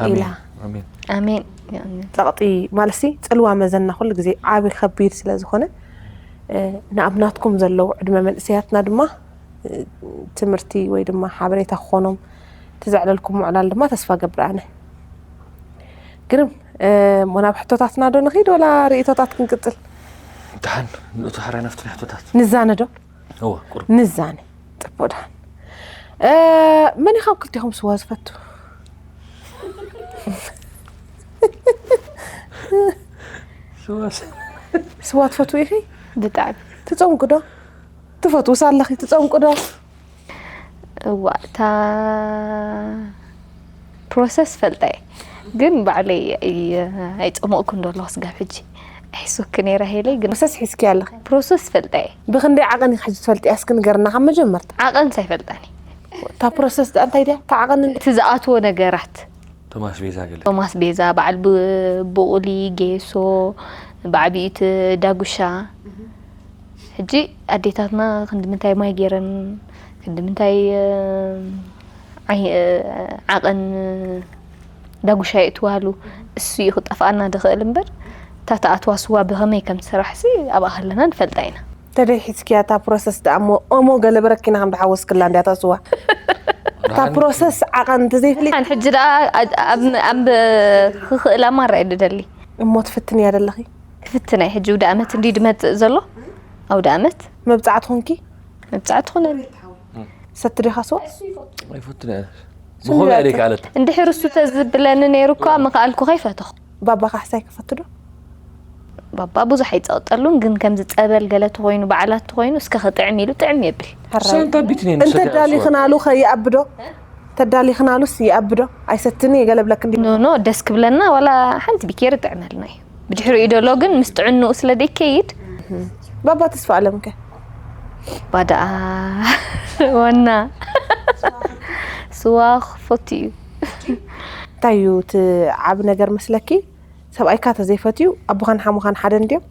ኣሜን። ኢላ። ኣሜን። ኣሜን። ኣሜን። ጸቕጢ ማለትሲ ጽልዋ መዘና ኩሉ ግዜ ዓቢ ከቢድ ስለ ዝኾነ፣ እ፣ ንኣብናትኩም ዘለዉ ዕድመ መንእሰያትና ድማ ትምህርቲ ወይ ድማ ሓበሬታ ክኾኖም ትዘዕለልኩም ምዕላል ድማ ተስፋ ገብር ኣነ። ግርም፣ እ፣ እሞ ናብ ሕቶታትና ዶ ንኸይድ ወላ ርእይቶታት ክንቅጽል? ደሓን፣ ንእቱ ሓራይ ናብቲ ናይ ሕቶታት። ንዛነ ዶ? እወ፣ ቁሩብ። ንዛነ። ጽቡቕ ደሓን። እ፣ መን እዩ ካብ ክልቴኹም ስዋ ዝፈቱ? ስዋ ስ- ስዋ ትፈትው ኢኺ? ብጣዕሚ። ትጸምቂ ዶ? ትፈትውስ ኣለኺ? ትጸምቂ ዶ? እዋ፣ እታ ፕሮሰስ ፈልጣ እየ። ግን ባዕለይ ኣይ-፣ ኣይጸመቕኩን ዶ ኣለኹ ስጋብ ሕጂ። ኣሕሱኪ ነይረ ሄለይ፣ ግን ፕሮሰስ ሒዝኪ ኣለኺ? ፕሮሰስ ፈልጣ እየ። ብኽንደይ ዓቐን ኢኺ ሕጂ ትፈልጥያ? እስኪ ንገርና ካብ መጀመርታ። ዓቐንስ ኣይፈልጣን እየ። እታ ፕሮሰስ ደኣ እንታይ ድያ? እታ ዓቐን እንደ- እቲ ዝኣትዎ ነገራት። ቶም ኣስቤዛ ገለ። ቶም ኣስቤዛ፣ በዓል ብ-፣ ብቑሊ፣ ጌሶ፣ ብዓቢኡ እቲ ዳጉሻ። ሕጂ ኣዴታትና ክንዲ ምንታይ ማይ ገይረን፣ ክንዲ ምንታይ፣ እ፣ ዓይ-፣ እ፣ ዓቐን ዳጉሻ የእትዋሉ፣ እሱ እዩ ክጠፍኣና ዝኽእል እምበር፣ እታ ትኣትዋ ስዋ ብኸመይ ከም ትስራሕሲ ኣብኣ ከለና ንፈልጣ ኢና። ተደይ ሒዝኪያ እታ ፕሮሰስ ደኣ እሞ፣ ኦሞ ገለ በረኪና ከም ዝሓወስክላ እንድያ እታ ስዋ። እታ ደሓን ፕሮሰስ ዓቐን እንተዘይፍሊ- ኣን ሕጂ ደኣ ኣብ፣ ኣብ፣ ኣብ ክኽእላ ማራ እየ ዝደሊ። እሞ ትፍትንያ ደለኺ? ክፍትና እየ። ሕጂ ኣውደ ኣመት እንድዩ ዝመጽእ ዘሎ። ኣውደ ኣመት። መብጻዕቲ ኹንኪ? መብጻዕቲ ኹነኒ። ሰቲ ዲኻ ስዋ? ኣይፈቱን እየ። ስሚ ብኸመይ በቃ። ደይከኣለት? እንድሕር እሱ ተዝብለኒ ነይሩ እኳ ምኸኣልኩ ከይፈተኹ። ባባ ካሕሳይ ክፈቱ ዶ? ባባ ብዙሕ ኣይጸቕጠሉን፣ ግን ከምዚ ጸበል ገለ ተኾይኑ፣ በዓላት ተኾይኑ፣ እስከ ክጥዕም ኢሉ ጥዕም የብል። ሕራይ። ሰንታ ቢትኔ እንተ ንሰትያ ዳሊኽናሉ ከይኣብዶ? ተዳሊኽናሉስ ይኣብዶ? ኣይሰትን እየ ገለ ብለክ እንዲ- ኖ፣ ኖ፣ ደስ ክብለና ዋላ ሓንቲ ቢኬር ይጥዕመልና እዩ። ብድሕሪኡ ደሎ ግን ምስ ጥዕንኡ ስለ ደይከይድ። ባባ ተስፋ ኣለምከ? ባዳኣ ዋና ስዋ ክፈቱ እዩ። እንታይ እዩ እቲ ዓቢ ነገር መስለኪ? ሰብኣይካ ተዘይፈትዩ ኣቦኻን ሓሙኻን ሓደ እንድዮም?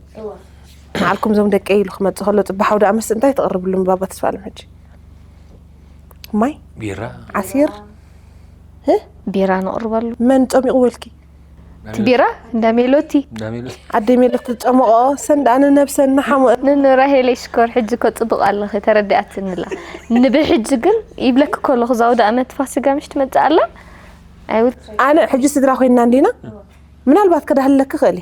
ንዓልኩም ዞም ደቀይ ኢሉ ክመጽእ ከሎ ጽባሕ ኣውደ ኣመስ እንታይ ተቕርብሉ ንባባ ተስፋ ኣለም ሕጂ? ማይ? ቢራ። ዓሲር? እ? ቢራ ነቕርበሉ። መን ጸሚቑ በልኪ? እቲ ቢራ እንዳ ሜሎቲ። እንዳ ሜሎቲ። ኣደ ሜሎት ትጨምቆ ሰንዳነ ነብሰን ንሓሞ ንንራሄለይ ሽኮር ሕጂ እኮ ፅቡቕ ኣለኺ ተረዲኣትንላ። ንብሕጂ ግን ይብለኪ ከለኹ እዛ ኣውደ ኣመት ፋሲጋ ምሽ ትመፅእ ኣላ። ኣይውል ኣነ ሕጂ ስድራ ኮይንና እንዲና ምናልባት ክዳህለክ ክእል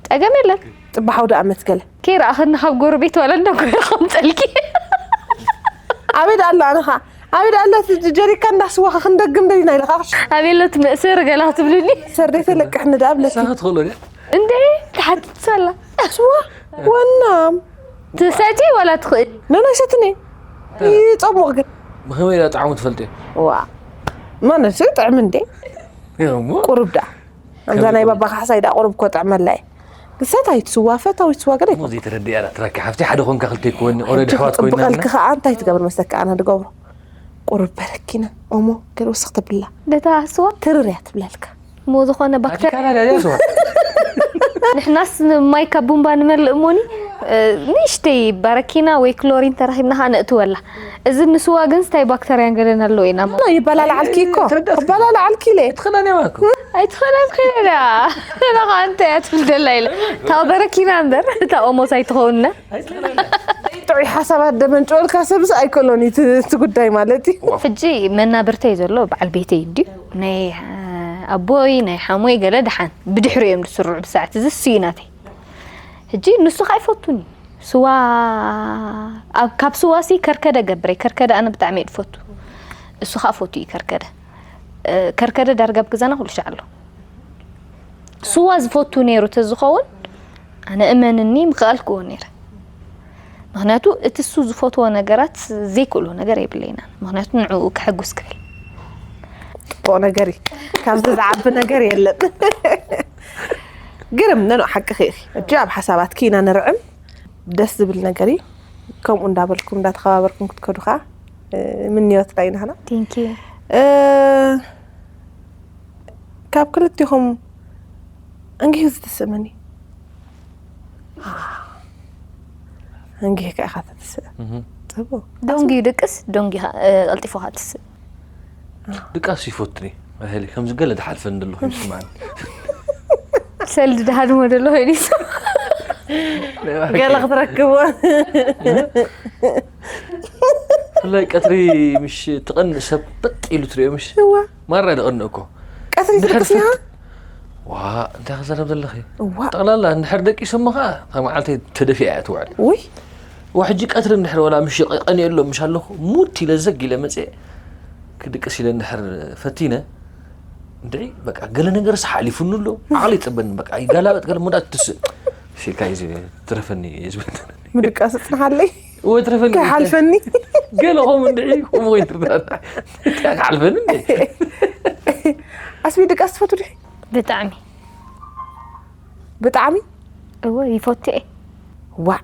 ፀገም የለን። ፅባሕ ኣውደ ኣመት ገለ ከይረኣኸኒ ካብ ጎረቤት ዋላ እንዳ ጎረ ከምፀልኪ ኣበይ ደኣ ኣሎ ኣነኻ ኣበይ ደኣ ኣሎ እቲ ጀሪካ እንዳስዋኸ ክንደግም ደሊና ኢለካ ኣበይ ኣሎ እቲ መእሰሪ ገላ ትብልኒ። ሰርደይ ተለቅሕኒ ደኣ ብለኪ ሳኸ ትኽእሎ ድያ? እንደ ትሓትት ኣላ ስዋ ወናም ትሰቲ ዋላ ትኽእል ነናይ ሰትኒ ይፀሙቕ ግን ብኸመይ ኢላ ጣዕሙ ትፈልጥ እየ? ዋ ማለት ጥዕም እንዴ እሞ ቁሩብ ደኣ ኣምዛ ናይ ባባ ካሕሳይ ደኣ ቁሩብ እኮ ጥዕመላ እዩ። ግሳት ኣይትስዋ ፈታዊት ስዋ ገለ እሞ ዘይተረድያ ዳ ትራኪ ሓፍቲ ሓደ ኮንካ ክልተ ይኮን ኦረዲ ኣሕዋት ኮይና ፅብቐልኪ ከዓ እንታይ ትገብር መሰለካ ኣነ ድገብሮ ቁሩብ በረኪና ኦሞ ገለ ወስኽ ተብላ ደታ ስዋ ትርር እያ ትብለልካ እሞ ዝኾነ ባክተርያ ኣካላዳ እያ ስዋ ንሕናስ ማይ ካብ ቡምባ ንመልእ እሞኒ እ፣ ንእሽተይ በረኪና ወይ ክሎሪን ተረኺብና ከዓ ነእትወላ። እዚ ንስዋ ግን ስታይ ባክተርያን ገለን ኣለዎ ኢና ይበላልዓልኪ እኮ ተረዳእኪ? ይበላልዓልኪ ኢለ ትኽእላን እያ እኮ ኣይትኽእላን ትኽእላ እያ። እታ ከ እንታይ እያ ትብል ደላ ኢለ እታ በረኪና እምበር እታ ኦሞስ ኣይትኸውንና። ጥዑይ ሓሳባት ደመንጭወልካ ሰብስ ኣይክእሎን እዩ እቲ- እቲ ጉዳይ ማለት እዩ ሕጂ መናብርተይ ዘሎ በዓል ቤተይ እንድዩ ናይ ኣቦይ ናይ ሓሞይ ገለ ደሓን ብድሕሪ እዮም ዝስርዑ ብሳዕቲ እዚ ስዩ ናተይ ሕጂ ንሱ ከዓ ይፈቱኒ ስዋ ኣብ- ካብ ስዋ ሲ ከርከደ ገብረይ ከርከደ ኣነ ብጣዕሚ እየ ዝፈቱ እሱ ከዓ ፈቱ እዩ ከርከደ እ፣ ከርከደ ዳርጋ ኣብ ገዛና ኩሉ ሻዕ ኣሎ ስዋ ዝፈቱ ነይሩ ተዝኸውን ኣነ እመንኒ ምክኣልክዎ ነይረ ምክንያቱ እቲ እሱ ዝፈትዎ ነገራት ዘይክእሎ ነገር የብለይና ምክንያቱ ንዕኡ ከሐጉስ ክብል ጥቡቕ ነገር እዩ ካብዚ ዝዓቢ ነገር የለን ግርም ነኖ ሓቂ ኽኢኺ እጂ ኣብ ሓሳባትኪ ኢና ንርዕም ደስ ዝብል ነገር እዩ ከምኡ እንዳበልኩም እንዳተኸባበርኩም ክትከዱ ከዓ ምንዮትና ኢና ቴንኪዩ እ፣ ካብ ክልቲኹም እንግሂ ዝትስእመኒ እንግሂ ከ ኢኻ ተትስእ እህ። ፅቡቅ ዶንጊ ድቅስ ዶንጊ ኸ- እ፣ ቀልጢፉ ኸ ትስእ ድቃስ ይፈትኒ ኣህሊ ከምዚ ገለ ዝሓልፈን ዘለኹ ይስማዕኒ ሰልዲ ድሃድሞ ደሎ ኸይዲሱ ገለ ክትረክብዎ ብፍላይ ቀትሪ ምሽ ትቐንእ ሰብ በጥ ኢሉ ትሪኦ ምሽ እዋ ማራ ድቐንእ እኮ ቀትሪ እንድሕር ትልቅስ ኢኻ ፍት- ዋ እንታይ ክዛረብ ዘለኺ እዋ ጠቕላላ እንድሕር ደቂሰ እሞ ከዓ እታ መዓልተይ ተደፊኣ እያ ትውዕል ውይ ዋ ሕጂ ቀትሪ እንድሕር ወላ ምሽ ቀንየ ኣሎ ምሽ ኣለኹ ሙት ኢለ ዘግ ኢለ መፅየ ክድቅስ ኢለ እንድሕር ፈቲነ እንድዒ በቃ ገለ ነገርስ ሓሊፉኒ ኣሎ ዓቕሊ ይፅበኒ በቃ ይጋላበጥ ገለ ሙዳት ትስእ ሲልካ እዩ ትረፈኒ እዩ ዝብል ምድቃስ ፅንሓለይ እወ ትረፈኒ ከይሓልፈኒ ገለ ከምኡ እንድዒ ከምኡ ኮይኑ ትብላና እንታይ ክሓልፈኒ እንዴ ኣስቢ ድቃስ ትፈቱ ድሒ ብጣዕሚ ብጣዕሚ እወ ይፈቱ እየ ዋዕ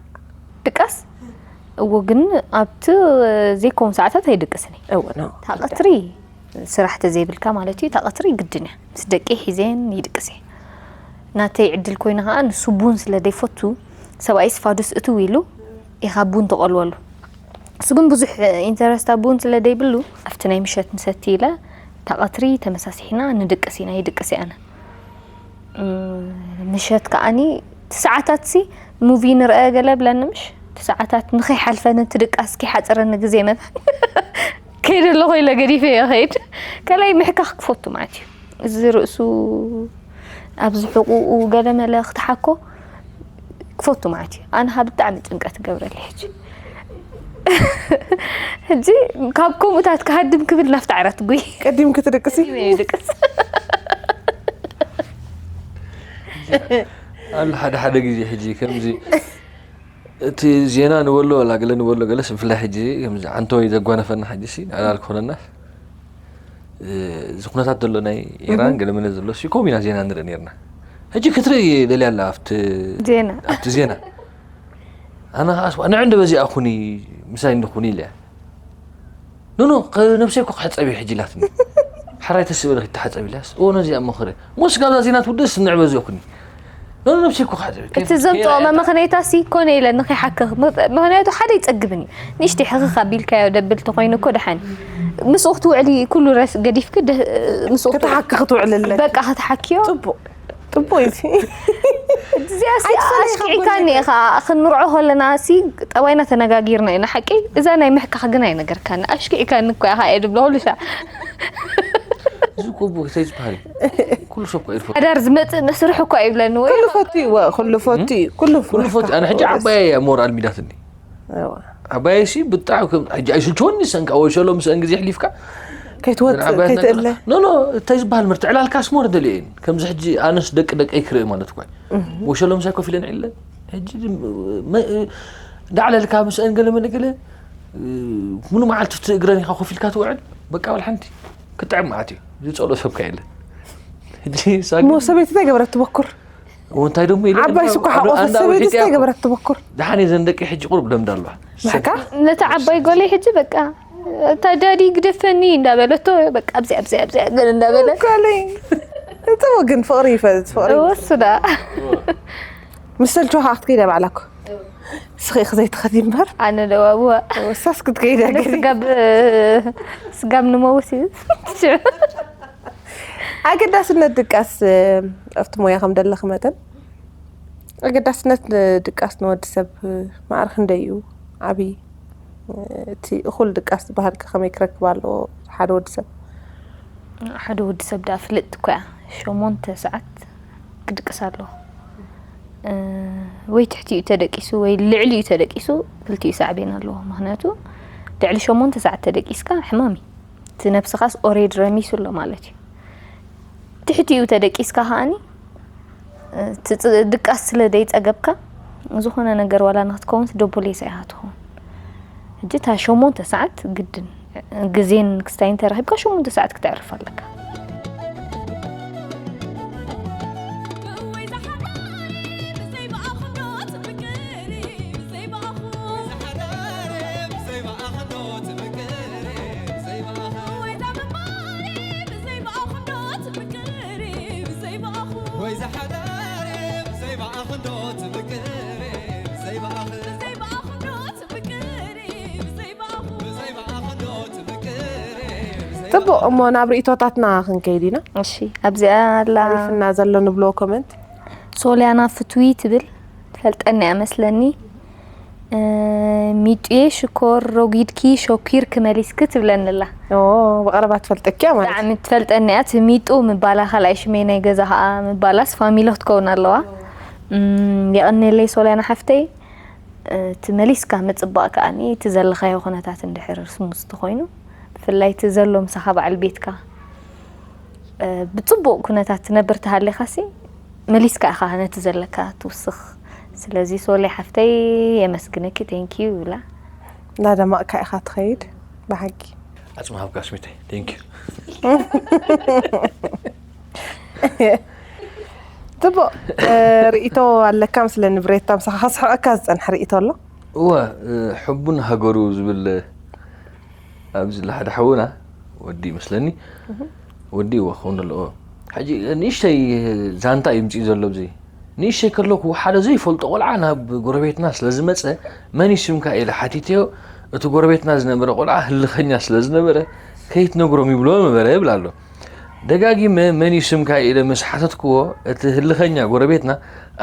ድቃስ እዎ ግን ኣብቲ ዘይከውን ሰዓታት ኣይድቅስን እየ እወ ኖ እታ ቀትሪ ስራሕ ተዘይብልካ ማለት እዩ እታ ቀትሪ ግድን እያ ምስ ደቂ ሒዜን ይድቅስ እየ ናተይ ዕድል ኮይነ ከዓ ንሱ ቡን ስለ ደይፈቱ ሰብኣይ ስፋዱስ እትው ኢሉ ኢኻ ቡን ተቆልወሉ እሱ ግን ብዙሕ ኢንተረስት ኣብ ቡን ስለ ደይብሉ ኣብቲ ናይ ምሸት ንሰቲ ኢለ እታ ቀትሪ ተመሳሲሕና ንድቅስ ኢና ይድቅስ እየ ኣነ ምሸት ከዓኒ እቲ ሰዓታት ሲ ሙቪ ንርአ ገለ ብለኒ ምሽ እቲ ሰዓታት ንኸይሓልፈኒ እቲ ድቃስ ከይሓፅረኒ ግዜ መታን ከይደ ኣለኹ ኢለ ገዲፈ እየ ከይድ ከላይ ምሕካኽ ክፈቱ ማለት እዩ እዚ ርእሱ ኣብዚ ሕቁኡ ገለ መለ ክትሓኮ ክፈቱ ማለት እዩ ኣነ ካ ብጣዕሚ ጭንቀት ገብረለይ ሕጂ ሕጂ ካብ ከምኡታት ክሃድም ክብል ናፍቲ ዓራት ጉይ ቀዲም ክትድቅሲ ድቅስ ኣሎ ሓደ ሓደ ግዜ ሕጂ ከምዚ እቲ ዜና ንበሎ ወላ ገለ ንበሎ ገለስ ብፍላይ ሕጂ ከምዚ ዓንተወይ ዘጓነፈና ሕጂ ሲ ንዕላል ክኾነና እዚ ኩነታት ዘሎ ናይ ኢራን ገለ መለ ዘሎ ሲ ከምኡ ኢና ዜና ንርኢ ነርና ሕጂ ክትርኢ ደልያ ኣላ ኣብቲ ዜና ኣብቲ ዜና ኣነ ከዓ ስዋ ንዕ እንደ በዚኣ ኩኒ ምሳይ እንድኩኒ ኢለ ኖኖ ነብሰይ እኮ ክሕፀብ እየ ሕጂ ኢላትኒ ሓራይ ተስበለ ክተሓፀብ ኢላስ እዎ ነዚኣ መኽረ ሞስ ጋብዛ ዜና ትውድስ ንዕ በዚኹኒ ኖኖ ነብሰይ እኮ ክሕፀብ እየ። እቲ ዘምፅኦ መመኽነይታ ሲ ኮነ ኢለ ንኸይሓክኽ ምኽንያቱ ሓደ ይፀግብን እዩ ንእሽተይ ሕኽኽ ኣቢልካዮ ደብል ተኮይኑ እኮ ደሓን ምስኡ ክትውዕሊ ኩሉ ረስ ገዲፍክ ደ- ምስኡ ክትውዕሊ- ክትሓክኽ ትውዕልለ በቃ ክትሓክዮ ፅቡቅ እቦይ እዚ እዚኣ ሲ ኣሽኪዕካኒ ኢኻ። ክንምርዖ ከለና ሲ ጠባይና ተነጋጊርና ኢና። ሓቂ እዛ ናይ ምሕካኽ ግን ኣይነገርካኒ። ኣሽኪዕካኒ እኮ ኢኻ እየ ድብሎ ኩሉ ሻዕ። እዚ እኮ እቦ እንታይ ዝበሃል እዩ? ኩሉ ሰብ እኮ ይርፎ ሓዳር ዝመጽእ ንስርሑ እኮ ይብለኒ ወይ ኩሉ ፈቱ እዩ ወ- ኩሉ ፈቱ እዩ ኩሉ ኩሉ ፈቱ ኣነ ሕጂ ዓባየ እያ ሞራል ሚዳትኒ። እዋ። ዓባየ ሲ ብጣዕሚ ከም ሕጂ ኣይስልችወኒ ሰንካ ወይ ሸሎ ምስአን ግዜ ሕሊፍካ ከይትወፅእ ከይትእለ ኖ ኖ እንታይ ዝበሃል ምርት ዕላልካ ስሞር ደልየን ከምዚ ሕጂ ኣነስ ደቂ ደቀይ ክርኢ ማለት እኳ ወሸሎም ሳይ ኮፍ ኢለን ዕለ ሕጂ ዳዕለልካ ምስአን ገለ መለ ገለ ሙሉ መዓልቲ ፍቲ እግረን ኢኻ ኮፍ ኢልካ ትውዕል በቃ ወላ ሓንቲ ክጥዕም መዓት እዩ ዝፀሎ ሰብካ የለ ሕጂ ሳግ እሞ ሰበይቲ እንታይ ገበረት ትበኩር እንታይ ደሞ ኢለ ዓባይ ስኳ ሓቆፈት ሰበይቲ እንታይ ገበረት ትበኩር ደሓን ዘን ደቂ ሕጂ ቁሩብ ለምዳ ኣለዋ ብሕካ ነቲ ዓባይ ጎለይ ሕጂ በቃ እታ ዳዲ ግደፈኒ እንዳበለቶ በቃ ኣብዚ ኣብዚ ኣብዚ ገለ እንዳበለ ኮለይ እጥቡ ግን ፍቕሪ ይፈልጥ ፍቕሪ ወስዳ ምስ ሰልችዋ ከዓ ክትከይዳ ባዕላኮ ስኺ ክዘይትኸዲ እምበር ኣነ ደዋብዋ ወሳስ ክትከይዳ ገዲ ስጋብ ስጋብ ንመውት እዩ ኣገዳስነት ድቃስ ኣብቲ ሞያ ከም ደለኺ መጠን ኣገዳስነት ድቃስ ንወዲ ሰብ ማዕረ ክንደይ እዩ ዓብዪ እቲ እኹል ድቃስ ዝበሃል ከ ከመይ ክረክብ ኣለዎ ሓደ ወዲ ሰብ ሓደ ወዲ ሰብ ደኣ ፍልጥቲ እኮ እያ ሸሞንተ ሰዓት ክድቅስ ኣለዎ ወይ ትሕቲኡ ተደቂሱ ወይ ልዕሊኡ ተደቂሱ ክልቲኡ ሳዕቤን ኣለዎ ምክንያቱ ልዕሊ ሸሞንተ ሰዓት ተደቂስካ ሕማም እዩ እቲ ነብስኻስ ኦሬድ ረሚሱ ኣሎ ማለት እዩ ትሕቲኡ ተደቂስካ ከኣኒ ድቃስ ስለ ደይፀገብካ ዝኾነ ነገር ዋላ ንክትከውንስ ደቦሌሳ ኢኻ ትኸውን ሕጂ እታ ሸሞንተ ሰዓት ግድን ግዜን ክስታይን ተረኺብካ ሸሞንተ ሰዓት ክተዕርፍ ኣለካ ፅቡቕ እሞ ናብ ርእቶታትና ክንከይድ ኢና እሺ ኣብዚኣ ኣላ ሓሊፍና ዘሎ ንብሎ ኮመንት ሶልያና ፍትዊ ትብል ትፈልጠኒ እያ መስለኒ ሚጡየ ሽኮር ሮጊድኪ ሸኪርኪ መሊስኪ ትብለኒ ኣላ ብቐረባ ትፈልጠኪ እያ ማለት ብጣዕሚ ትፈልጠኒ እያ እቲ ሚጡ ምባላ ካልኣይ ሽመይ ናይ ገዛ ከዓ ምባላስ ፋሚሎ ክትከውን ኣለዋ የቐኔለይ ሶልያና ሓፍተይ እቲ መሊስካ ምፅባቕ ከዓኒ እቲ ዘለኻዮ ኩነታት እንድሕር ስሙዝ ተኾይኑ ብፍላይ እቲ ዘሎ ምሳኻ በዓል ቤትካ ብፅቡቕ ኩነታት ትነብር ተሃሊኻሲ መሊስካ ኢኻ ነቲ ዘለካ ትውስኽ ስለዚ ሶሌ ሓፍተይ የመስግነኪ thank you ይብላ እንዳደመቕካ ኢኻ ትኸይድ ብሓቂ ኣፅሚ ሃብካ ስሚተይ thank you ፅቡቕ ርእቶ ኣለካ ምስለ ንብሬታ ምሳኻ ከስሕቐካ ዝፀንሐ ርእቶ ኣሎ እወ ሕቡን ሃገሩ ዝብል ኣብዚ ለሓደ ሓውና ወዲ ይመስለኒ ወዲ እወ ክኸውን ኣለዎ ሕጂ ንእሽተይ ዛንታ እዩ ምፅኡ ዘሎ ብዚ ንእሽተይ ከለኩ ሓደ ዘይፈልጦ ቆልዓ ናብ ጎረቤትና ስለዝመፀ መን ይስምካ ኢለ ሓቲተዮ እቲ ጎረቤትና ዝነበረ ቆልዓ ህልኸኛ ስለዝነበረ ከይትነግሮም ይብሎ ነበረ ይብል ኣሎ ደጋጊመ መን እዩ ስምካ ኢለ ምስ ሓተትክዎ እቲ ህልኸኛ ጎረቤትና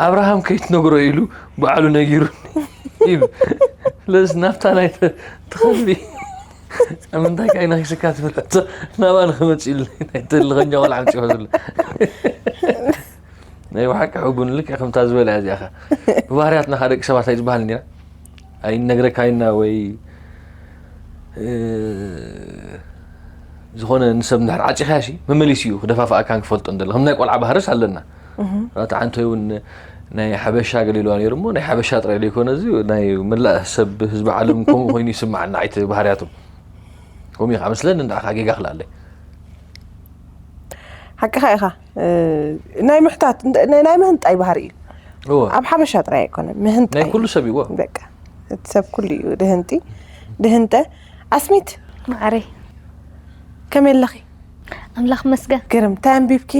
ኣብርሃም ከይትነግሮ ኢሉ ባዕሉ ነጊሩኒ ይብል ስለዚ ናብታ ናይ ትኸልቢ ምንታይ ካይ ነኺስካ ትብል ናባ ንክመፅ ኢሉ ናይ ህልኸኛ ቆልዓ ምፅኦ ዘሎ ናይ ብሓቂ ሕቡን ልክዕ ከምታ ዝበለ እዚኣኻ ብባህርያትና ከዓ ደቂ ሰባት ኣይዝበሃል ኒራ ኣይነግረካይና ወይ ዝኾነ ንሰብ እንድሕር ዓፂኻያ ሲ መመሊስ እዩ ክደፋፍኣካን ክፈልጦ እንደለ ከም ናይ ቆልዓ ባህርስ ኣለና ራታ ዓንቶይ እውን ናይ ሓበሻ ገሊልዋ ነይሩ እሞ ናይ ሓበሻ ጥራይ ዘይኮነ እዚ ናይ መላእ ሰብ ህዝቢ ዓለም ከምኡ ኮይኑ ይስማዓና ዓይነት ባህርያቶም ከምኡ ኢኻ መስለኒ እንዳ ጌጋ ክልኣለይ ሓቅኻ ኢኻ ናይ ምሕታት ናይ ምህንጣይ ባህሪ እዩ ኣብ ሓበሻ ጥራይ ኣይኮነን ምህንጣይ ናይ ኩሉ ሰብ ይዎ በቃ እቲ ሰብ ኩሉ እዩ ድህንጢ ድህንጠ ኣስሚት ማዕረይ ከመይ ኣለኺ ኣምላኽ መስገን ግርም እንታይ ኣንቢብኪ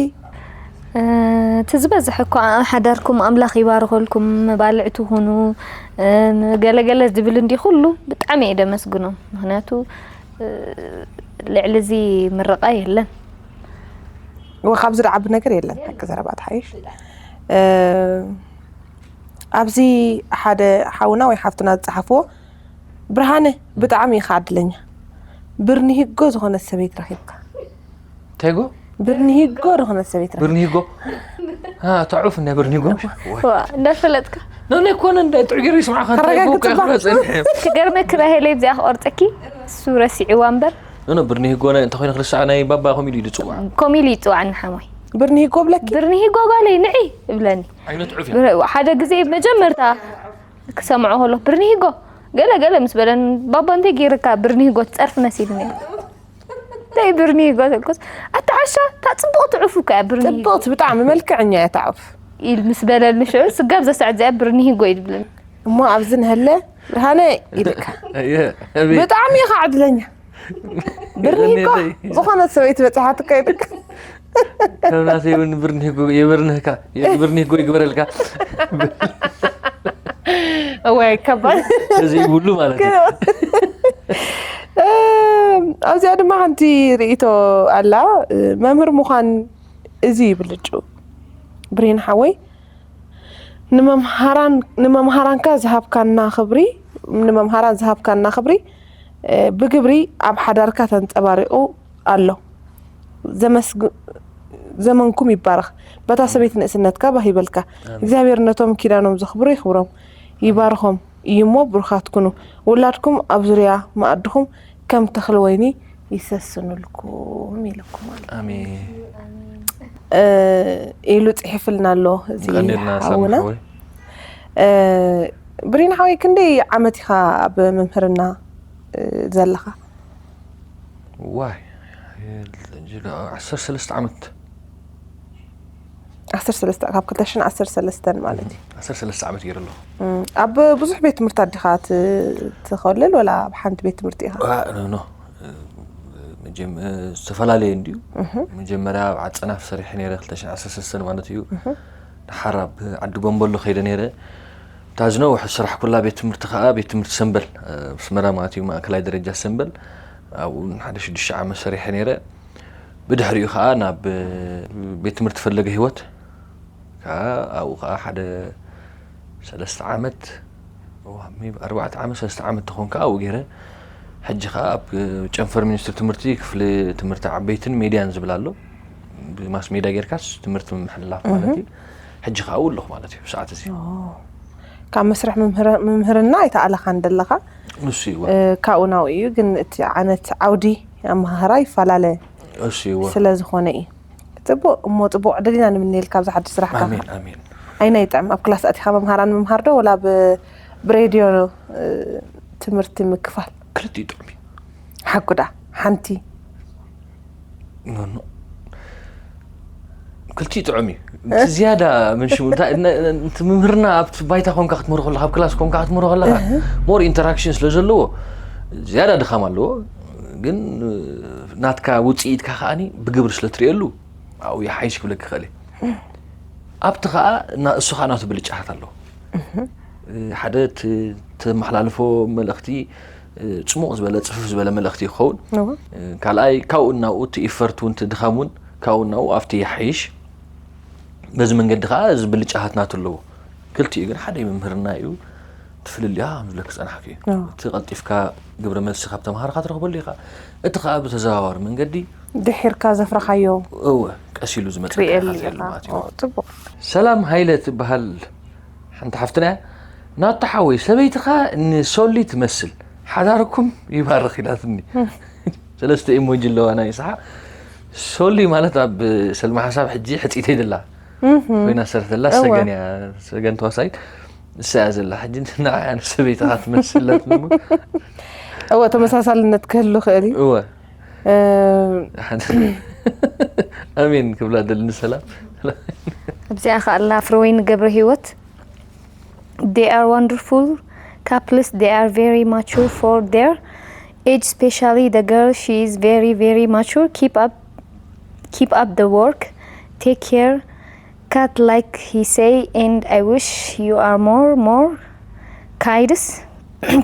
እቲ ዝበዝሕ እኳ ሓዳርኩም ኣምላኽ ይባርኸልኩም መባልዕ ትኹኑ ገለገለ ዝብል እንዲ ኩሉ ብጣዕሚ እየ ደመስግኖም ምክንያቱ ልዕሊ እዚ ምርቓ የለን ወ ካብዚ ደዓቢ ነገር የለን ሓቂ ዘረባ ትሓይሽ ኣብዚ ሓደ ሓውና ወይ ሓፍትና ዝጸሓፍዎ፣ ብርሃነ፣ ብጣዕሚ ኢኻ ዕድለኛ፣ ብርኒሂጎ ዝኾነት ሰበይቲ ረኺብካ። እንታይ ጎ ብርኒሂጎ ዝኾነት ሰበይቲ ረኺብካ። ብርኒሂጎ ተዕሩፍ እንዳ ብርኒሂጎ እንዳፈለጥካ ነነ ኮነ እንዳ ጥዑ ገይሩ ይስማዕካ እንታይ ጎ ተረጋግጽ እባ። ክጸንሕ ክገርመኪ ራሄለይ ብዚኣ ክቆርፀኪ እሱ ረሲዕዋ እምበር ነነ ብርኒሂጎ እንታይ ኮይኑ ክርስዓ ናይ ባባ ኮሚዲ ይጽዋዕ ኮሚሉ ይፅዋዕ ንሓሞይ ብርኒሂጎ ብለኪ ብርኒሂጎ ጓለይ ንዒ እብለኒ ዓይነት ዕፍ እያ ብረ- ሓደ ግዜ መጀመርታ ክሰምዖ ከሎ ብርኒሂጎ ገለ ገለ ምስ በለን ባባ እንታይ ገይርካ ብርኒሂጎ ትፀርፍ መሲልኒ እንታይ ብርኒሂጎ ተልኩስ ኣታ ዓሻ እታ ፅቡቕቲ ዕፉ እኮ እያ ብርኒሂጎ ጽብቕቲ ብጣዕሚ መልክዐኛ እያ ተዕፍ ኢል ምስ በለኒ ሽዑ ስጋብ ዘሳዕት እዚኣ ብርኒሂጎ እዩ ዝብለኒ እሞ ኣብዚ ንሀለ ብርሃነ ኢልካ እየ፣ ኣቤት። ብጣዕሚ ኢኻ ዕድለኛ ብርኒሂጎ ዝኾነት ሰበይቲ በፂሓትካ ኢልካ ከም ናተይ እውን ብርኒሂጎ የብርንህካ ብርኒሂጎ ይግበረልካ እዋይ ከባድ እዚ ይብሉ ማለት እዩ ኣብዚኣ ድማ ሓንቲ ርእቶ ኣላ መምህር ምዃን እዚ ይብልጩ ብሬን ሓወይ ንመምሃራን ንመምሃራንካ ዝሃብካና ክብሪ ንመምሃራን ዝሃብካና ክብሪ ብግብሪ ኣብ ሓዳርካ ተንጸባሪቑ ኣሎ ዘመስግ ዘመንኩም ይባረኽ በታ ሰበይቲ ንእስነትካ ባህ ይበልካ እግዚኣብሔር ነቶም ኪዳኖም ዘኽብሩ ይኽብሮም ይባርኾም እዩሞ ብሩኻት ኩኑ ውላድኩም ኣብ ዙርያ መኣድኹም ከም ተኽሊ ወይኒ ይሰስኑልኩም ኢልኩም ኣሎ ኣሜን ኢሉ ፅሒፍልና ኣሎ እዚ ቀኒልና ሓውና ሳምሓወይ ብሪን ሓወይ ክንደይ ዓመት ኢኻ ኣብ ምምህርና ዘለኻ ዋይ ዓሰርተ ሰለስተ ዓመት ዓሰርተ ሰለስተ ካብ ክልተ ሽሕን ዓሰርተ ሰለስተን ማለት እዩ ዓሰርተ ሰለስተ ዓመት ገይረ ኣለኹ እም፣ ኣብ ብዙሕ ቤት ትምህርቲ ኣዲኻ ት- ትኸልል ወላ ኣብ ሓንቲ ቤት ትምህርቲ ኢኻ ኖ ዝተፈላለየ እንድዩ መጀመርያ ኣብ ዓፀናፍ ሰሪሐ ነረ ክልተ ሽሕን ዓሰርተ ሰለስተን ማለት እዩ ድሓር ኣብ ዓዲ ቦምበሎ ከይደ ነረ እታ ዝነውሐ ስራሕ ኩላ ቤት ትምህርቲ ከዓ ቤት ትምህርቲ ሰንበል ኣስመራ ማለት እዩ ማእከላይ ደረጃ ሰንበል ኣብኡ ሓደ ሽዱሽተ ዓመት ሰሪሐ ነረ ብድሕሪኡ ከዓ ናብ ቤት ትምህርቲ ፈለገ ህይወት ከዓ ኣብኡ ከዓ ሓደ ሰለስተ ዓመት ኣርባዕተ ዓመት ሰለስተ ዓመት ተኾን ከዓ ኣብኡ ገይረ ሕጂ ከዓ ኣብ ጨንፈር ሚኒስትሪ ትምህርቲ ክፍሊ ትምህርቲ ዓበይትን ሜድያን ዝብል ኣሎ ብማስ ሜድያ ጌርካስ ትምህርቲ ምምሕልላፍ ማለት እዩ ሕጂ ከዓ ኣብኡ ኣለኹ ማለት እዩ ሰዓት እዚ ካብ መስርሕ ምምህር- ምምህርና ኣይተኣለኻን ዘለኻ ንሱ ይዋ እ፣ ካብኡ ናብኡ እዩ ግን እቲ ዓይነት ዓውዲ ኣመሃህራ ይፈላለ እሱ ይዋ ስለ ዝኾነ እዩ ፅቡቅ እሞ ፅቡቅ ዕድል ኢና ንምንየልካ ኣብዚ ሓድሽ ስራሕካ ኣሜን ኣሜን ኣይና ይጥዕም ኣብ ክላስ ኣቲኻ መምሃራን ምምሃር ዶ ወላ ብ- ብሬድዮ እ፣ ትምህርቲ ምክፋል ክልቲኡ ጥዑም እዩ ሓቁዳ ሓንቲ ኖ፣ ኖ። ክልቲኡ ጥዑም እዩ እቲ ዝያዳ ምን ሽሙ እንታይ- ነ- ነ- እቲ ምምህርና ኣብቲ ባይታ ኮንካ ክትምህሮ ከለካ ኣብ ክላስ ኮንካ ክትምህሮ ከለካ ሞር ኢንተራክሽን ስለ ዘለዎ ዝያዳ ድኻም ኣለዎ ግን ናትካ ውፅኢትካ ከዓኒ ብግብሪ ስለ ትርእየሉ ኣብኡ ይሓይሽ ክብለክ ይኽእል እየ ኣብቲ ከዓ እና- እሱ ከዓ ናቱ ብልጫታት ኣለዎ ሓደ እቲ ተመሓላልፎ መልእኽቲ ፅሙቕ ዝበለ ፅፍፍ ዝበለ መልእኽቲ ክኸውን ካልኣይ ካብኡ እናብኡ እቲ ኢፈርት እውን እቲ ድኻም እውን ካብኡ እናብኡ ኣብቲ ይሓይሽ በዚ መንገዲ ከዓ እዚ ብልጫታት ናቱ ኣለዎ ክልቲኡ ግን ሓደ መምህርና እዩ ትፍልልያ ከም ዝብለክ ዝፀናሕኩ እዩ እቲ ቀልጢፍካ ግብረ መልሲ ካብ ተምሃርካ ትረኽበሉ ኢኻ እቲ ከዓ ብተዘዋዋሪ መንገዲ ድሒርካ ዘፍረኻዮ እወ ቀስ ኢሉ ዝመፅእ ትርእየሉ ክእለት ኢኻ የሉ ማለት እዩ ኦ፣ ፅቡቅ ሰላም ሃይለ ትበሃል ሓንቲ ሓፍትና እያ ናቱ ሓወይ ሰበይትኻ ንሶሊ ትመስል ሓዳርኩም ይባርኽ ኢላትኒ ሰለስተ ኢሞጂ ኣለዋ ናይ ሰሓ ሶሊ ማለት ኣብ ሰልማ ሓሳብ ሕጂ ሕፂተይ ደላ ኮይና ሰርተላ እወ። ሰገን እያ ሰገን ተዋሳይት ንሳ እያ ዘላ ሕጂ ንዓይ ኣነ ሰበይትኻ ትመስል ኢላትኒ እሞ እወ ተመሳሳልነት ክህሉ ክእል እዩ እወ እ፣ ኣሜን ክብላ ደልኒ ሰላም ኣብዚኣ ከኣላ ፍረወይኒ ገብረ ህይወት they are wonderful couples they are very mature for their age especially the girl she is very very mature keep up keep up the work take care cut like he say and I wish you are more more kids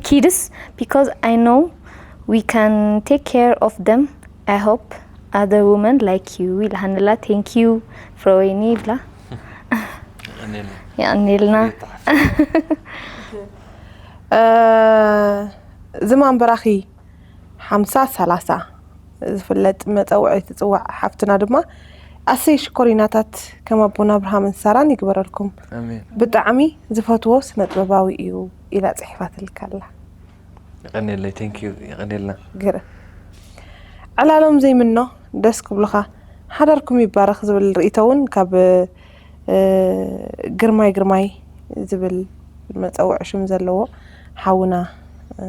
kids because I know we can take care of them I hope other women like you ይልሃንላ thank you ፍረወይኒ ይብላ የቐንየልና። ዝማን በራኺ ሓምሳ ሰላሳ ዝፍለጥ መፀውዒ ትፅዋዕ ሓፍትና ድማ ኣሰይ ሽኮሪናታት ከም ኣቦና ኣብርሃምን ሳራን ይግበረልኩም። ኣሜን። ብጣዕሚ ዝፈትዎ ስነጥበባዊ እዩ ኢላ ፅሒፋትልካ ኣላ። የቐንየለይ፣ thank you፣ የቐንየልና። ገረ ዕላሎም ዘይምኖ ደስ ክብሉኻ ሓዳርኩም ይባረኽ ዝብል ርእይቶ እውን ካብ እ፣ ግርማይ ግርማይ ዝብል መፀውዒ ሽም ዘለዎ ሓውና እ፣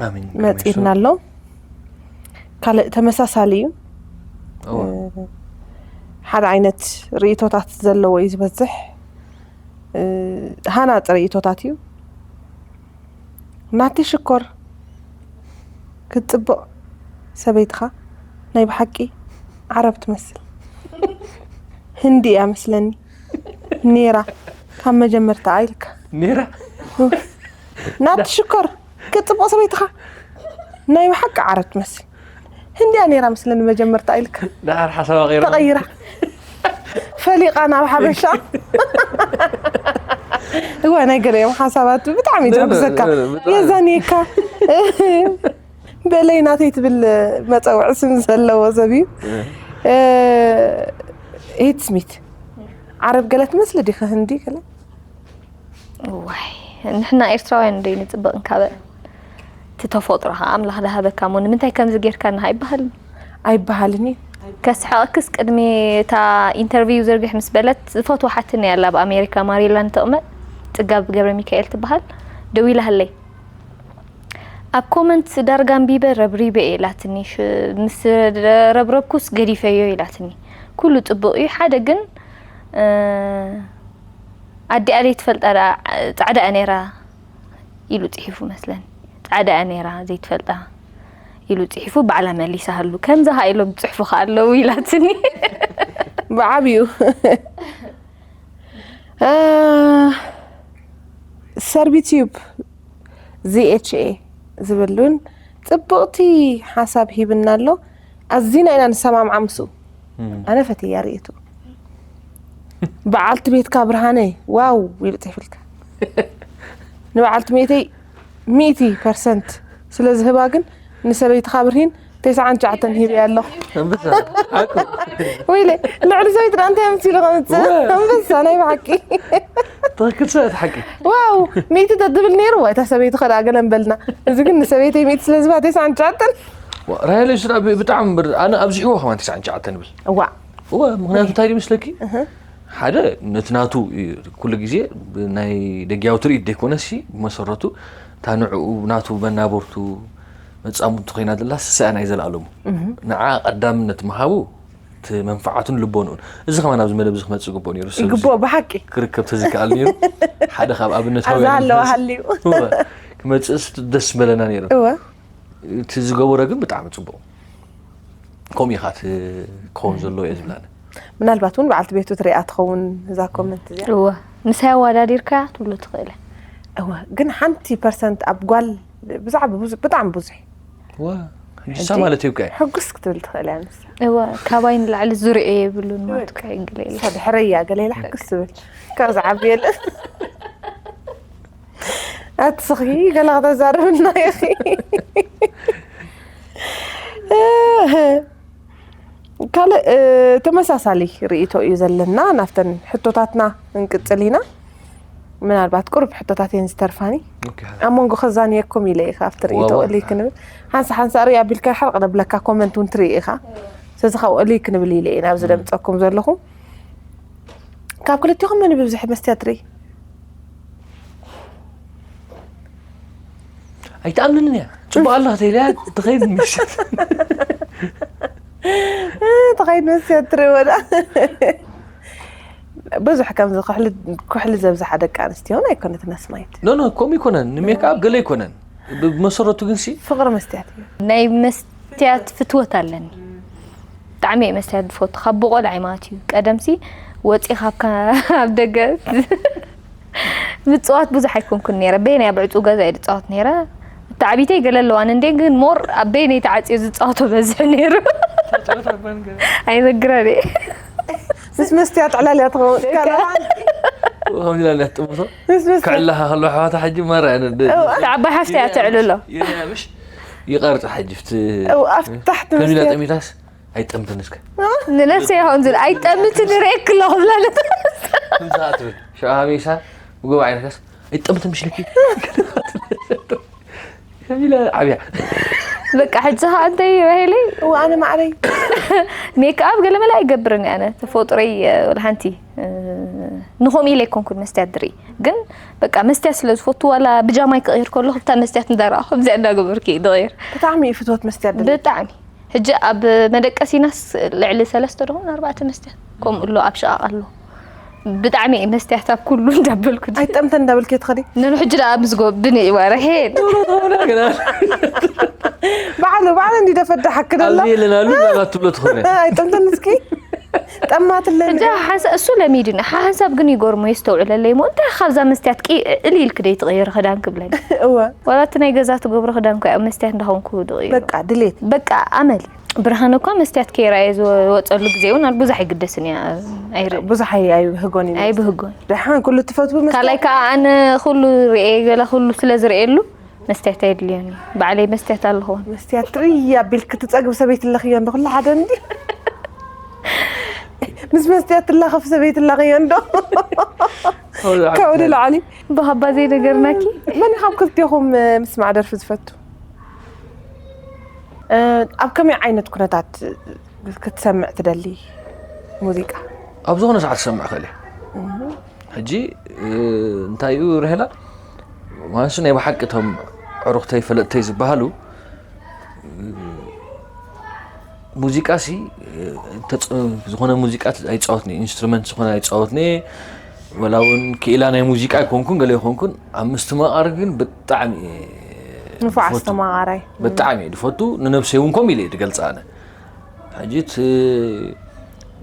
ኣሜን። መፂእና ኣሎ። ካልእ ተመሳሳሊ እዩ። እወ። እ፣ ሓደ ዓይነት ርእይቶታት ዘለዎ እዩ ዝበዝሕ። እ፣ ሃናፂ ርእይቶታት እዩ። ናቲ ሽኮር ክትፅብቕ ሰበይትኻ ናይ ብሓቂ ዓረብ ትመስል። ህንዲ እያ መስለኒ። ኔራ ካብ መጀመርታ ኢልካ ኔራ ናቲ ሽኮር ክትፅብቕ ሰበይትኻ ናይ ብሓቂ ዓረብ ትመስል። ህንዲያ ኔራ መስለኒ መጀመርታ ኢልካ ደሓር ሓሳባ ቀይራ ተቐይራ ፈሊቓ ናብ ሓበሻ። እዋ ናይ ገለ እዮም ሓሳባት ብጣዕሚ እዩ ዝሕጉሰካ። ብጣዕሚ። የዛንየካ በለይ ናተይ ትብል መፀውዒ ስም ዘለዎ ሰብ እዩ። ሄት ስሚት ዓረብ ገለ ትመስሊ ዲኸ ህንዲ ገለ? ዋይ ንሕና ኤርትራውያን እንደ ንፅበቕ እንካበ እቲ ተፈጥሮ ከዓ ኣምላኽ ዝሃበካ እሞ ንምንታይ ከምዚ ጌርካና ኣይበሃልን። ኣይበሃልን እዩ። ከስሕቐክስ ቅድሚ እታ ኢንተርቪው ዝርግሕ ምስ በለት ዝፈትዋ ሓትኒ ኣላ ኣብ ኣሜሪካ ማሪላንድ ትቕመጥ ፅጋብ ገብረ ሚካኤል ትበሃል ደዊላሃለይ ኣብ ኮመንት ዳርጋ ኣንቢበ ረብሪበ እየ ኢላትኒ ሽ- ምስ ረብረብኩስ ገዲፈዮ ኢላትኒ ኩሉ ፅቡቕ እዩ ሓደ ግን እ፣ ኣዲኣ ዘይትፈልጣ ደኣ ፃዕዳ እያ ነይራ ኢሉ ፅሒፉ መስለኒ ፃዕዳ እያ ነይራ ዘይትፈልጣ ኢሉ ፅሒፉ ባዕላ መሊሳሃሉ ከምዚ ካ ኢሎም ዝፅሕፉ ከ ኣለዉ ኢላትኒ ብዓብዩ ሰርቢትዩብ ዚኤችኤ ዝብል እውን ፅብቕቲ ሓሳብ ሂብና ኣሎ። ኣዚና ኢና ንሰማምዓ ምስኡ። ኣነ ፈትያ ርእየቱ በዓልቲ ቤትካ ብርሃነይ ዋው ኢሉ ፅሒፍልካ። ንበዓልቲ ቤተይ ሚእቲ ፐርሰንት ስለ ዝህባ ግን ንሰበይትኻ ብርሂን ተስዓን ትሽዓተን ሂበያ ኣለኹ። ኣንበሳ ሓቁ ወይለ ልዕሊ ሰበይቲ ደኣ እንታይ ኣምሲሉ ከምፅእ ኣንበሳ ናይ ብሓቂ ትኽክል ሰብ እቲ ሓቂ ዋው ሚእቲ ተትብል ነይሩ ወይ እታ ሰበይቲ ከዳ ገለ ንበልና። እዚ ግን ንሰበይተይ ሚእቲ ስለ ዝባ ተስዓን ትሽዓተን ራሄል ስራ ብጣዕሚ ብር ኣነ ኣብዚሕዎ ከማን ተስዓን ትሽዓተን ብል እዋ እወ ምክንያቱ እንታይ ይመስለኪ ሓደ ነቲ ናቱ ኩሉ ግዜ ናይ ደጊያዊ ትርኢት ዘይኮነሲ ብመሰረቱ እታ ንዕኡ ናቱ መናበርቱ መጻምድቱ ኮይና ዘላ ስሳያ ናይ ዘለኣለሙ ንዓ ቀዳምነት ምሃቡ እቲ መንፈዓቱን ልቦንኡን እዚ ከማን ኣብዚ መደብ እዚ ክመፅእ ግቦ ነይሩ ሰብ ይግብኦ ብሓቂ ክርከብ ተዝከኣል ነይሩ ሓደ ካብ ኣብነታዊ ኣብዛ ኣለዋ ሃልዩ ክመፅእስ ደስ በለና ነይሩ እወ እቲ ዝገበሮ ግን ብጣዕሚ ፅቡቕ ከምኡ ኢኻ እቲ ክኸውን ዘለዎ እየ ዝብላኒ ምናልባት እውን በዓልቲ ቤቱ ትሪኣ ትኸውን እዛ ኮመንት እዚኣ እወ ምሳይ ኣወዳዲርካ ትብሎ ትኽእል እያ እወ ግን ሓንቲ ፐርሰንት ኣብ ጓል ብዛዕባ ብዙ ብጣዕሚ ብዙሕ ዋ ሕጂሳ ማለት እዩ ብቃ ሕጉስ ክትብል ትኽእል እያ ንሳ እወ ካባይ ንላዕሊ ዙርዮ የብሉን ማለት እኮ ይግለ ኢለ እሳ ድሕረያ ገለ ኢላ ሕጉስ ትብል ካብ ዝዓብየለን ኣትስኺ ገለ ከተዛርብና ኢኺ ካልእ ተመሳሳሊ ርእቶ እዩ ዘለና ናብተን ሕቶታትና እንቅፅል ኢና ምናልባት ቁሩብ ሕቶታት እየን ዝተርፋኒ ኣብ መንጎ ከዛንየኩም ኢለ ኢኻ ኣብቲ ርእቶ ዋዋ። እልይ ክንብል ሓንሳ ሓንሳ ርኢ ኣቢልካ ሓርቕ ደብለካ ኮመንት እውን ትርኢ ኢኻ ስለዚ ካብኡ እልይ ክንብል ኢለ ኢና ኣብዚ ደምፀኩም ዘለኹ ካብ ክልቲኹም መን ብብዝሒ መስትያ ትርኢ ኣይትኣምንን እያ ፅቡቅ ኣለኻ ተኢለያ ትኸይድ ምሽት ተኸይድ መስትያ ትርኢ ወዳ ብዙሕ ከምዚ ኩሕሊ ኩሕሊ ዘብዝሓ ደቂ ኣንስትዮ እውን ኣይኮነትን ኣስማይት ኖ ኖ ከምኡ ይኮነን ንሜክኣፕ ገለ ይኮነን ብመሰረቱ ግን ሲ ፍቅሪ መስትያት እዩ ናይ መስትያት ፍትወት ኣለኒ ብጣዕሚ እየ መስትያት ዝፈቱ ካብ ብቆልዓ ማለት እዩ ቀደምሲ ወፂ ካብ ኣብ ደገ ምፅዋት ብዙሕ ኣይኮንኩን ነረ በይና ኣብ ዕፁ ገዛ እየ ዝፃወት ነረ እተዓቢተይ ገለ ኣለዋን እንዴ ግን ሞር ኣብ በይነይ ተዓፅዮ ዝፃወቶ በዝሒ ነይሩ ኣይነግረን እየ ምስ መስትያት ዕላልያ ትኸውን ከምዚ ኢላ እያ ትጥምቶ። ምስ ምስ ክዕላኻ ከሎ ኣሕዋታ ሕጂ ማራ እያ ነደ-፣ እው፣ እታ ዓባይ ሓፍቲ እያ ትዕልሎ። ይርያ ምሽ ይቐርጽ ሕጂ ብቲ-፣ እው፣ ኣብ ታሕቲ ከምዚ ኢላ መስትያት። ጠሚታስ ኣይጠምትን እስከ። ንነፍሰይ ይኸውን ዝብል ኣይጠምትን ርእየኪ ኣለኹ ብላ ነታ። ከምዚ ትብል። ሽዑ ሃሚሳ ብጎብ ዓይነካስ ኣይጠምትን ምሽ ልኪ። ከቢላ ዓብያ። በቃ ሕጂ ኸዓ እንታይ ራሄለይ? እዋ፣ ኣነ ማዕረይ። ሜክኣፕ ገለ መለ ኣይገብርን እየ ኣነ። ተፈጥሮይ፣ እ፣ ወላ ሓንቲ፣ እ፣ ንኸምኡ ኢለ ኣይኮንኩን መስትያት ድርኢ። ግን በቃ መስትያት ስለ ዝፈቱ ዋላ ብጃማይ ክቕይር ከለኹ ብታ መስትያት እንዳረኣኹ ከምዚኣ እንዳገበርኩ እየ ዝቕይር። ብጣዕሚ እዩ ፍትወት መስትያት ድርኢ። ብጣዕሚ። ሕጂ ኣብ መደቀሲናስ ልዕሊ ሰለስተ ዶ ኣርባዕተ መስትያት ከምኡ ኣሎ፣ ኣብ ሸቓቕ ኣሎ። ብጣዕሚ እየ መስትያት ኣብ ኩሉ እንዳበልኩ። ኣይጠምተን እንዳበልኪ ትኸዲ? ነኑ ሕጂ ደኣ ምስ ጎብን እዩ ወረ ሄድ። ቶሎ ቶሎ ገና። ባዕሉ፣ ባዕሉ እንዲ ደፈዳሓኪ ደሎ። ኣብዚ የለናሉ፣ ናባት ትብሎ ትኾነ። ኣይጠምተን እስኪ። ጠማትለን። ሕጂ ሓንሳ-፣ እሱ ለሚድኒ። ሓንሳብ ግን ይገርሞ፣ የስተውዕለለይ እሞ፣ እንታይ ካብዛ መስትያት ቂ-፣ እሊ ኢልክ ደይ ትቕይሪ ክዳን ክብለኒ። እወ። ዋላ እቲ ናይ ገዛ ትገብሮ ክዳን እኮ እያ፣ መስትያት እንዳኾንኩ ድቕይሮ። በቃ ድሌት። በቃ ኣመል። ብርሃን እኳ መስትያት ከይረኣየ ዝወፀሉ ግዜ እውን ብዙሕ ኣይግደስን እያ፣ ኣይርኢ-፣ ብዙሕ ኣይ-፣ ኣይብህጎን እዩ። ኣይብህጎን። ደሓን ኩሉ ትፈትዊ መስትያት? ካልኣይ ከዓ ኣነ ኩሉ ርኤ፣ ገለ ኩሉ ስለ ዝርእየሉ መስትያት ኣየድልዮን እዩ። ባዕለይ መስትያት ኣለኹ። መስትያት ትርኢ ኣቢልክ ትፀግብ ሰበይቲ ኣለኽዮ እንዶ ኩሉ ሓደ እንዲ? ምስ መስትያት ትላኸፍ ሰበይቲ ኣለኽዮ እንዶ? ካብኡ ንላዕሊ? ብሃባ ዘይነገርናኪ? መን ካብ ክልቴኹም ምስማዕ ደርፊ ዝፈቱ? እ፣ ኣብ ከመይ ዓይነት ኩነታት ክትሰምዕ ትደሊ ሙዚቃ? ኣብ ዝኾነ ሰዓት ክሰምዕ እኽእል እየ። ሕጂ፣ እ፣ እንታይ እዩ ርሄላ? ማለትሲ ናይ ብሓቂ እቶም ኣዕሩኽተይ ፈለጥተይ ዝበሃሉ፣ እ፣ ሙዚቃሲ፣ እ፣ ተጽ-፣ ዝኾነ ሙዚቃ ኣይጻወትኒ፣ ኢንስትሩመንት ዝኾነ ኣይጻወትኒ፣ ወላ እውን ክኢላ ናይ ሙዚቃ ኣይኮንኩን፣ ገለ ኣይኮንኩን፣ ኣብ ምስትምቓር ግን ብጣዕሚ እየ ንፉዕ ዝፈቱ። ኣስተማቓራይ። ብጣዕሚ እየ ዝፈቱ፣ ንነብሰይ እውን ከምኡ ኢለ እየ ዝገልጻ ኣነ። ሕጂ እቲ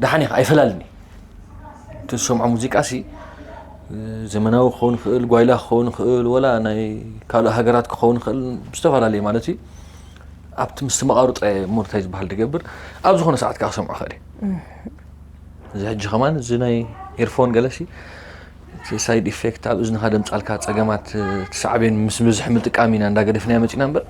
ደሓን ኢኻ፣ ኣይፈላልኒ። እቲ ዝሰምዖ ሙዚቃሲ፣ ዘመናዊ ክኸውን ይኽእል፣ ጓይላ ክኸውን ይኽእል፣ ወላ ናይ ካልእ ሃገራት ክኸውን ይኽእል፣ ዝተፈላለየ ማለት እዩ። ኣብቲ ምስትምቓሩ ጥራይ እየ ሞር እንታይ ዝበሃል ዝገብር፣ ኣብ ዝኾነ ሰዓት ከኣ ክሰምዖ ይኽእል እየ። እዚ ሕጂ ከማን እዚ ናይ ኤርፎን ገለሲ፣ እቲ ሳይድ ኢፌክት ኣብ እዝንኻ ደምጻልካ ጸገማት፣ እቲ ሳዕቤን ምስ ብዝሒ ምጥቃም ኢና እንዳገደፍናዮ መጺና እምበር፣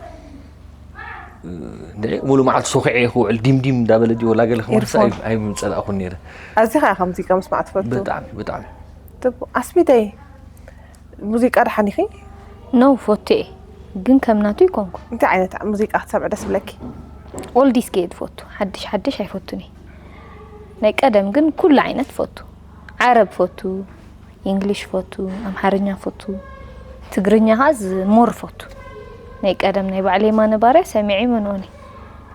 እንድዒ ሙሉእ መዓልቲ ሶኺዐ ክውዕል ዲም ዲም እንዳበለ ድዩ ወላ ገለ ክመርሳ ኤርፎን። ኣይ-፣ ኣይምጸላእኹን ነይረ። ኣዚኻ ኢኻ ሙዚቃ ምስማዕ ትፈቱ? ብጣዕሚ፣ ብጣዕሚ። ጥቡቕ። ኣስሚተይ፣ ሙዚቃ ደሓን ኢኺ? ኖ፣ ፈቱ እየ። ግን ከም ናቱ ይኮንኩ። እንታይ ዓይነት ሙዚቃ ክትሰምዕ ደስ ይብለኪ? ኦልዲስ እየ ዝፈቱ። ሓድሽ ሓድሽ ኣይፈቱን እየ። ናይ ቀደም ግን ኩሉ ዓይነት ፈቱ። ዓረብ ፈቱ፣ ኢንግሊሽ ፈቱ፣ ኣምሓርኛ ፈቱ፣ ትግርኛ ኸዓ ዝ-፣ ሞር ፈቱ። ናይ ቀደም ናይ ባዕለይ ማነ ባርያ ሰሚዐ መንኦኒ።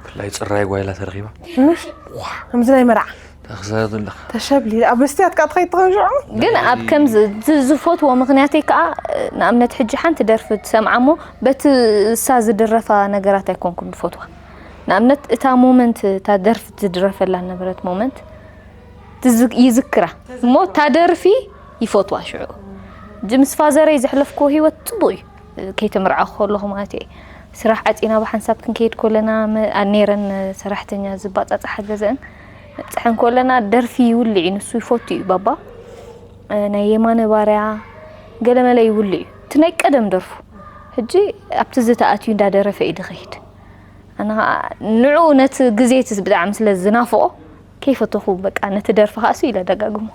ብፍላይ ጽራይ ጓይላ ተረኺባ። ምሽ? ዋው። ከምዚ ናይ መርዓ። ተኽሰብ ኣለኻ። ተሸብሊ፣ ኣብ መስትያት ከኣ ትኸይድ ትኸውን ሽዑ? ግን ኣብ ከምዚ ዝ-፣ ዝፈትዎ ምኽንያተይ ከኣ፣ ንኣብነት ሕጂ ሓንቲ ደርፊ ትሰምዓ እሞ፣ በቲ እሳ ዝድረፋ ነገራት ኣይኮንኩን ዝፈትዋ። ንኣብነት እታ ሞመንት፣ እታ ደርፊ ዝድረፈላ ነበረት ሞመንት፣ ትዝ-፣ ይዝክራ እሞ፣ እታ ደርፊ ይፈትዋ ሽዑ። ሕጂ ምስ ፋዘረይ ዘሕለፍክዎ ህይወት ጽቡቕ እዩ። ከይተመርዓኹ ከለኹ ማለት እየ። ስራሕ ዓጺና ብሓንሳብ ክንከይድ ከለና፣ መ-፣ ኣ-፣ ነይረን ሰራሕተኛ ዝባጻጻሓ ገዘአን። መብጽሐን ከለና ደርፊ ይውልዕ እዩ፣ ንሱ ይፈቱ እዩ ባባ። እ፣ ናይ የማነ ባርያ ገለመለ ይውልዕ እዩ። እቲ ናይ ቀደም ደርፉ። ሕጂ ኣብ ትዝታ ኣትዩ እንዳደረፈ እዩ ድኸይድ። ኣነ ኸዓ ንዕኡ ነቲ ግዜ እቲ ብጣዕሚ ስለ ዝናፍቖ፣ ከይፈተኹ በቃ ነቲ ደርፊ ኸዓ እሱ ኢለ ደጋግሞ።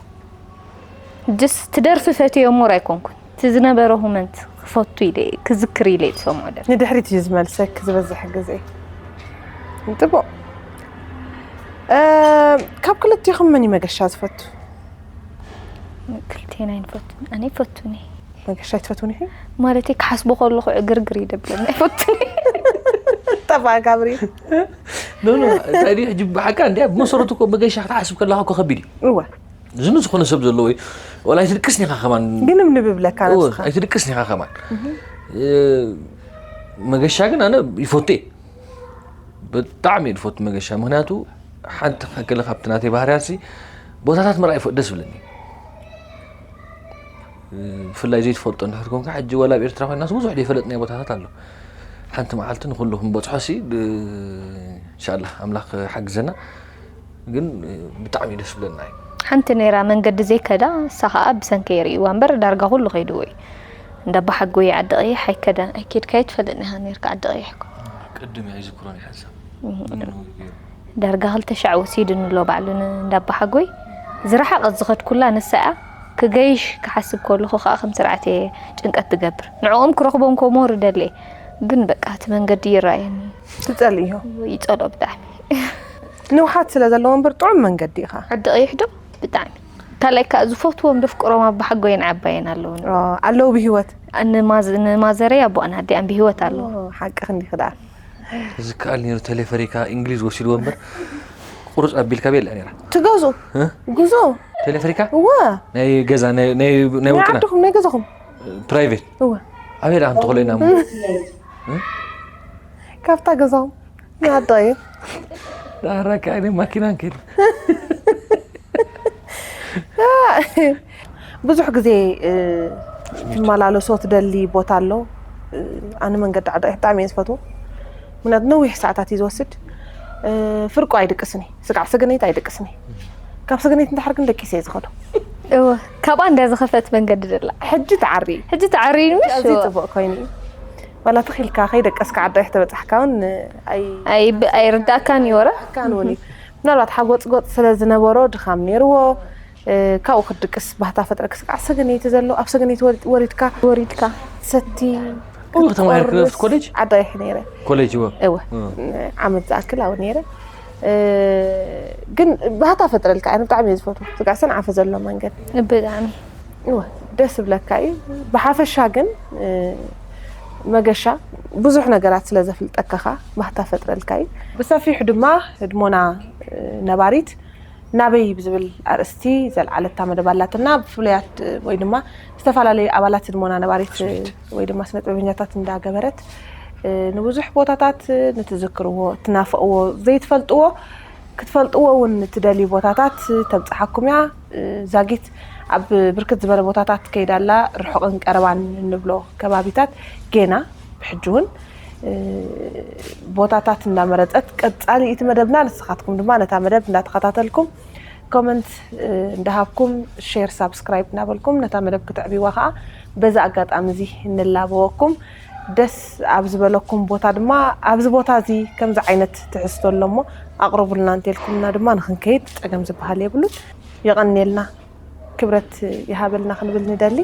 ጅስ ትደርፊ ፈትዮ እሞ ኣይኮንኩን። እቲ ዝነበረ ሁመንት ክፈቱ ኢለ፣ ክዝክር ኢለ እየ ዝሰምዖ ደርፊ። ንድሕሪት እዩ ዝመልሰክ ዝበዝሕ ግዜ። ጽቡቕ። እ፣ ካብ ክልቴኹም መን እዩ መገሻ ዝፈቱ? ክልቴና ኣይንፈቱን። ኣነ ይፈቱን እየ። መገሻ ኣይትፈትውን ኢኺ? ማለተይ ክሓስቦ ከለኹ ዕግርግር ይደብለኒ። ኣይፈቱን እየ። ጠፋ ጋብሪ። ኖ፣ ኖ፣ እንታይ ድዩ ሕጂ ብሓቃ እንድያ ብመሰረቱ እኮ መገሻ ክትሓስብ ከለኻ እኮ ከቢድ እዩ። እወ። ዝኑ ዝኾነ ሰብ ዘለዎ እዩ። ወላ ኣይትድቅስን ኢኻ ከማን። ግንም ንብብለካ እወ፣ ነብስኻ። ኣይትድቅስን ኢኻ ከማን። እህ። እ፣ መገሻ ግን ኣነ ይፈቱ እየ። ብጣዕሚ እየ ዝፈቱ መገሻ። ምኽንያቱ ሓንቲ ከ-፣ ገለ ካብቲ ናተይ ባህርያትሲ ቦታታት ምርኣይ ይፈ-፣ ደስ ይብለኒ። እ፣ ብፍላይ ዘይትፈልጦ እንድሕር ኮንካ፣ ሕጂ ወላ ኣብ ኤርትራ ኮይናስ ብዙሕ ዘይፈለጥናዮ ቦታታት ኣሎ። ሓንቲ መዓልቲ ንኹሉ ክንበጽሖሲ፣ ብ-፣ ኢንሻላህ ኣምላኽ ሓግዘና። ግን፣ እ፣ ብጣዕሚ እዩ ደስ ዝብለና እዩ። ሓንቲ ነይራ መንገዲ ዘይከዳ፣ እሳ ኸኣ ብሰንከይ ርእይዋ እምበር ዳርጋ ኩሉ ከይድዎ እዩ። እንዳ ኣባሓጎይ ዓዲ ቀይሕ ኣይከዳን፣ ኣይከድካዮ ትፈልጥን ኢኻ ነይርካ ዓዲ ቀይሕ እኮ። ቅድም እያ ይዝክሮን ይሓንሳ። እህ። ዳርጋ ክልተ ሻዕ ወሲድኒ ኣሎ ባዕሉ ን-፣ እንዳ ኣባሓጎይ። ዝረሓቐት ዝኸድኩላ ንሳ እያ። ክገይሽ ክሓስብ ከለኹ ኸኣ ከም ስርዓት እየ ጭንቀት ትገብር። ንዕኦም ክረኽቦም ከ ሞር እደሊ እየ። ግን በቃ እቲ መንገዲ ይረኣየኒ። ትጸልእዮ? ይጸልኦ ብጣዕሚ። ንውሓት ስለ ዘለዎ እምበር ጥዑም መንገዲ ኢኻ። ዓዲ ቀይሕ ዶ? ብጣዕሚ። ካልኣይ ከኣ ዝፈትዎም ዘፍቅሮም ኣባሓጎይን ዓባየን ኣለዉኒ። ኦ፣ ኣለዉ ብህይወት? ንማዝ-፣ ንማዘረይ ኣቦኣን ኣዲኣን ብህይወት ኣለዉ። ኦ፣ ሓቅኺ እንዲኺ ደኣ። ዝከኣል ነይሩ፣ ቴሌፈሪካ እንግሊዝ ወሲድዎ እምበር ቁሩጽ ኣቢልካ ቤላ ነይራ። ትገዝኡ? እ? ግዙ? ቴሌፈሪካ? እወ። ናይ ገዛ፣ ናይ፣ ናይ፣ ናይ ናይ ውልቅና? ዓድኹም፣ ናይ ገዛኹም? ፕራይቬት? እወ። ኣበይ ደኣ ክንተኽሎ ኢና እሞ? እ? ካብታ ገዛኹም? ንዓዲ ቀይሕ። ዳራ ከኣ ናይ ማኪና ንከይድ። ብዙሕ ግዜ፣ እ፣ ትመላለሶ ትደሊ ቦታ ኣሎ። እ፣ ኣነ መንገዲ ዓዲ ቀይሕ ብጣዕሚ እየ ዝፈትዎ። ምኽንያቱ ነዊሕ ሰዓታት እዩ ዝወስድ። እ፣ ፍርቁ ኣይድቅስን እየ። ስጋዕ ሰገነይቲ ኣይድቅስን እየ። ካብ ሰገነይቲ እንድሕር ግን ደቂሰ እየ ዝኸዶ። እወ፣ ካብኣ እንዳ ዝኸፈት መንገዲ ደላ። ሕጂ ትዓሪ። ሕጂ ትዓሪ ምሽ? ኣዝዩ ጽቡቕ ኮይኑ እዩ። ዋላ ትኽ ኢልካ ከይደቀስካ ዓዲ ቀይሕ ተበጻሕካ እውን ኣይ-፣ ኣይ-፣ ኣይርዳእካን እዩ ወረ? ኣይርዳእካን እውን እዩ። ምናልባት ሓጎጽጎጽ ስለ ዝነበሮ ድኻም ነይርዎ፣ እ፣ ካብኡ ክትድቅስ ባህታ ፈጥረክ። ስጋዕ ሰገነይቲ ዘሎ፣ ኣብ ሰገነይቲ ወሪ-፣ ወሪድካ ወሪድካ። ሰቲ ኡ፣ ተማሂርክ ክትቆርስ ኮሌጅ? ዓዲ ቀይሕ ነይረ። ኮሌጅ እዎ። እወ። እ። ዓመት ዝኣክል ኣብኡ ነይረ። እ፣ ግን ባህታ ፈጥረልካ፣ ኣነ ብጣዕሚ እየ ዝፈትዎ። ስጋዕ ሰንዓፈ ዘሎ መንገዲ። ብጣዕሚ። እወ፣ ደስ ይብለካ እዩ። ብሓፈሻ ግን፣ እ፣ መገሻ ብዙሕ ነገራት ስለ ዘፍልጠካ ኸኣ ባህታ ፈጥረልካ እዩ። ብሰፊሑ ድማ ህድሞና፣ እ፣ ነባሪት ናበይ ብዝብል ኣርእስቲ ዘልዓለታ መደብ ኣላትና። ብፍሉያት፣ እ፣ ወይ ድማ ዝተፈላለዩ ኣባላት ህድሞና ነባሪት፣ እ፣ ስዊት። ወይ ድማ ስነ ጥበበኛታት እንዳገበረት፣ እ፣ ንብዙሕ ቦታታት፣ እ፣ ንትዝክርዎ፣ እትናፍቕዎ፣ ዘይትፈልጥዎ ክትፈልጥዎ እውን እትደልዩ ቦታታት ተብጽሓኩም እያ። እ፣ ዛጊት ኣብ ብርክት ዝበለ ቦታታት ከይዳ ኣላ፣ ርሑቕን ቀረባን እንብሎ ከባቢታት ጌና ብሕጂ እውን፣ እ፣ ቦታታት እንዳመረጸት ቀጻሊ እቲ መደብና፣ ንስኻትኩም ድማ ነታ መደብ እንዳተኸታተልኩም ኮመንት፣ እ፣ እንዳሃብኩም ሼር ሳብስክራይብ እናበልኩም ነታ መደብ ክትዕብይዋ ከኣ በዚ ኣጋጣሚ እዚ ንላበወኩም። ደስ ኣብ ዝበለኩም ቦታ ድማ ኣብዚ ቦታ እዚ ከምዚ ዓይነት ትሕዝቶ ኣሎ እሞ ኣቕርቡልና እንተልኩምና ድማ ንኽንከይድ ጸገም ዝበሃል የብሉን። የቐንየልና፣ ክብረት ይሃበልና ክንብል ንደሊ።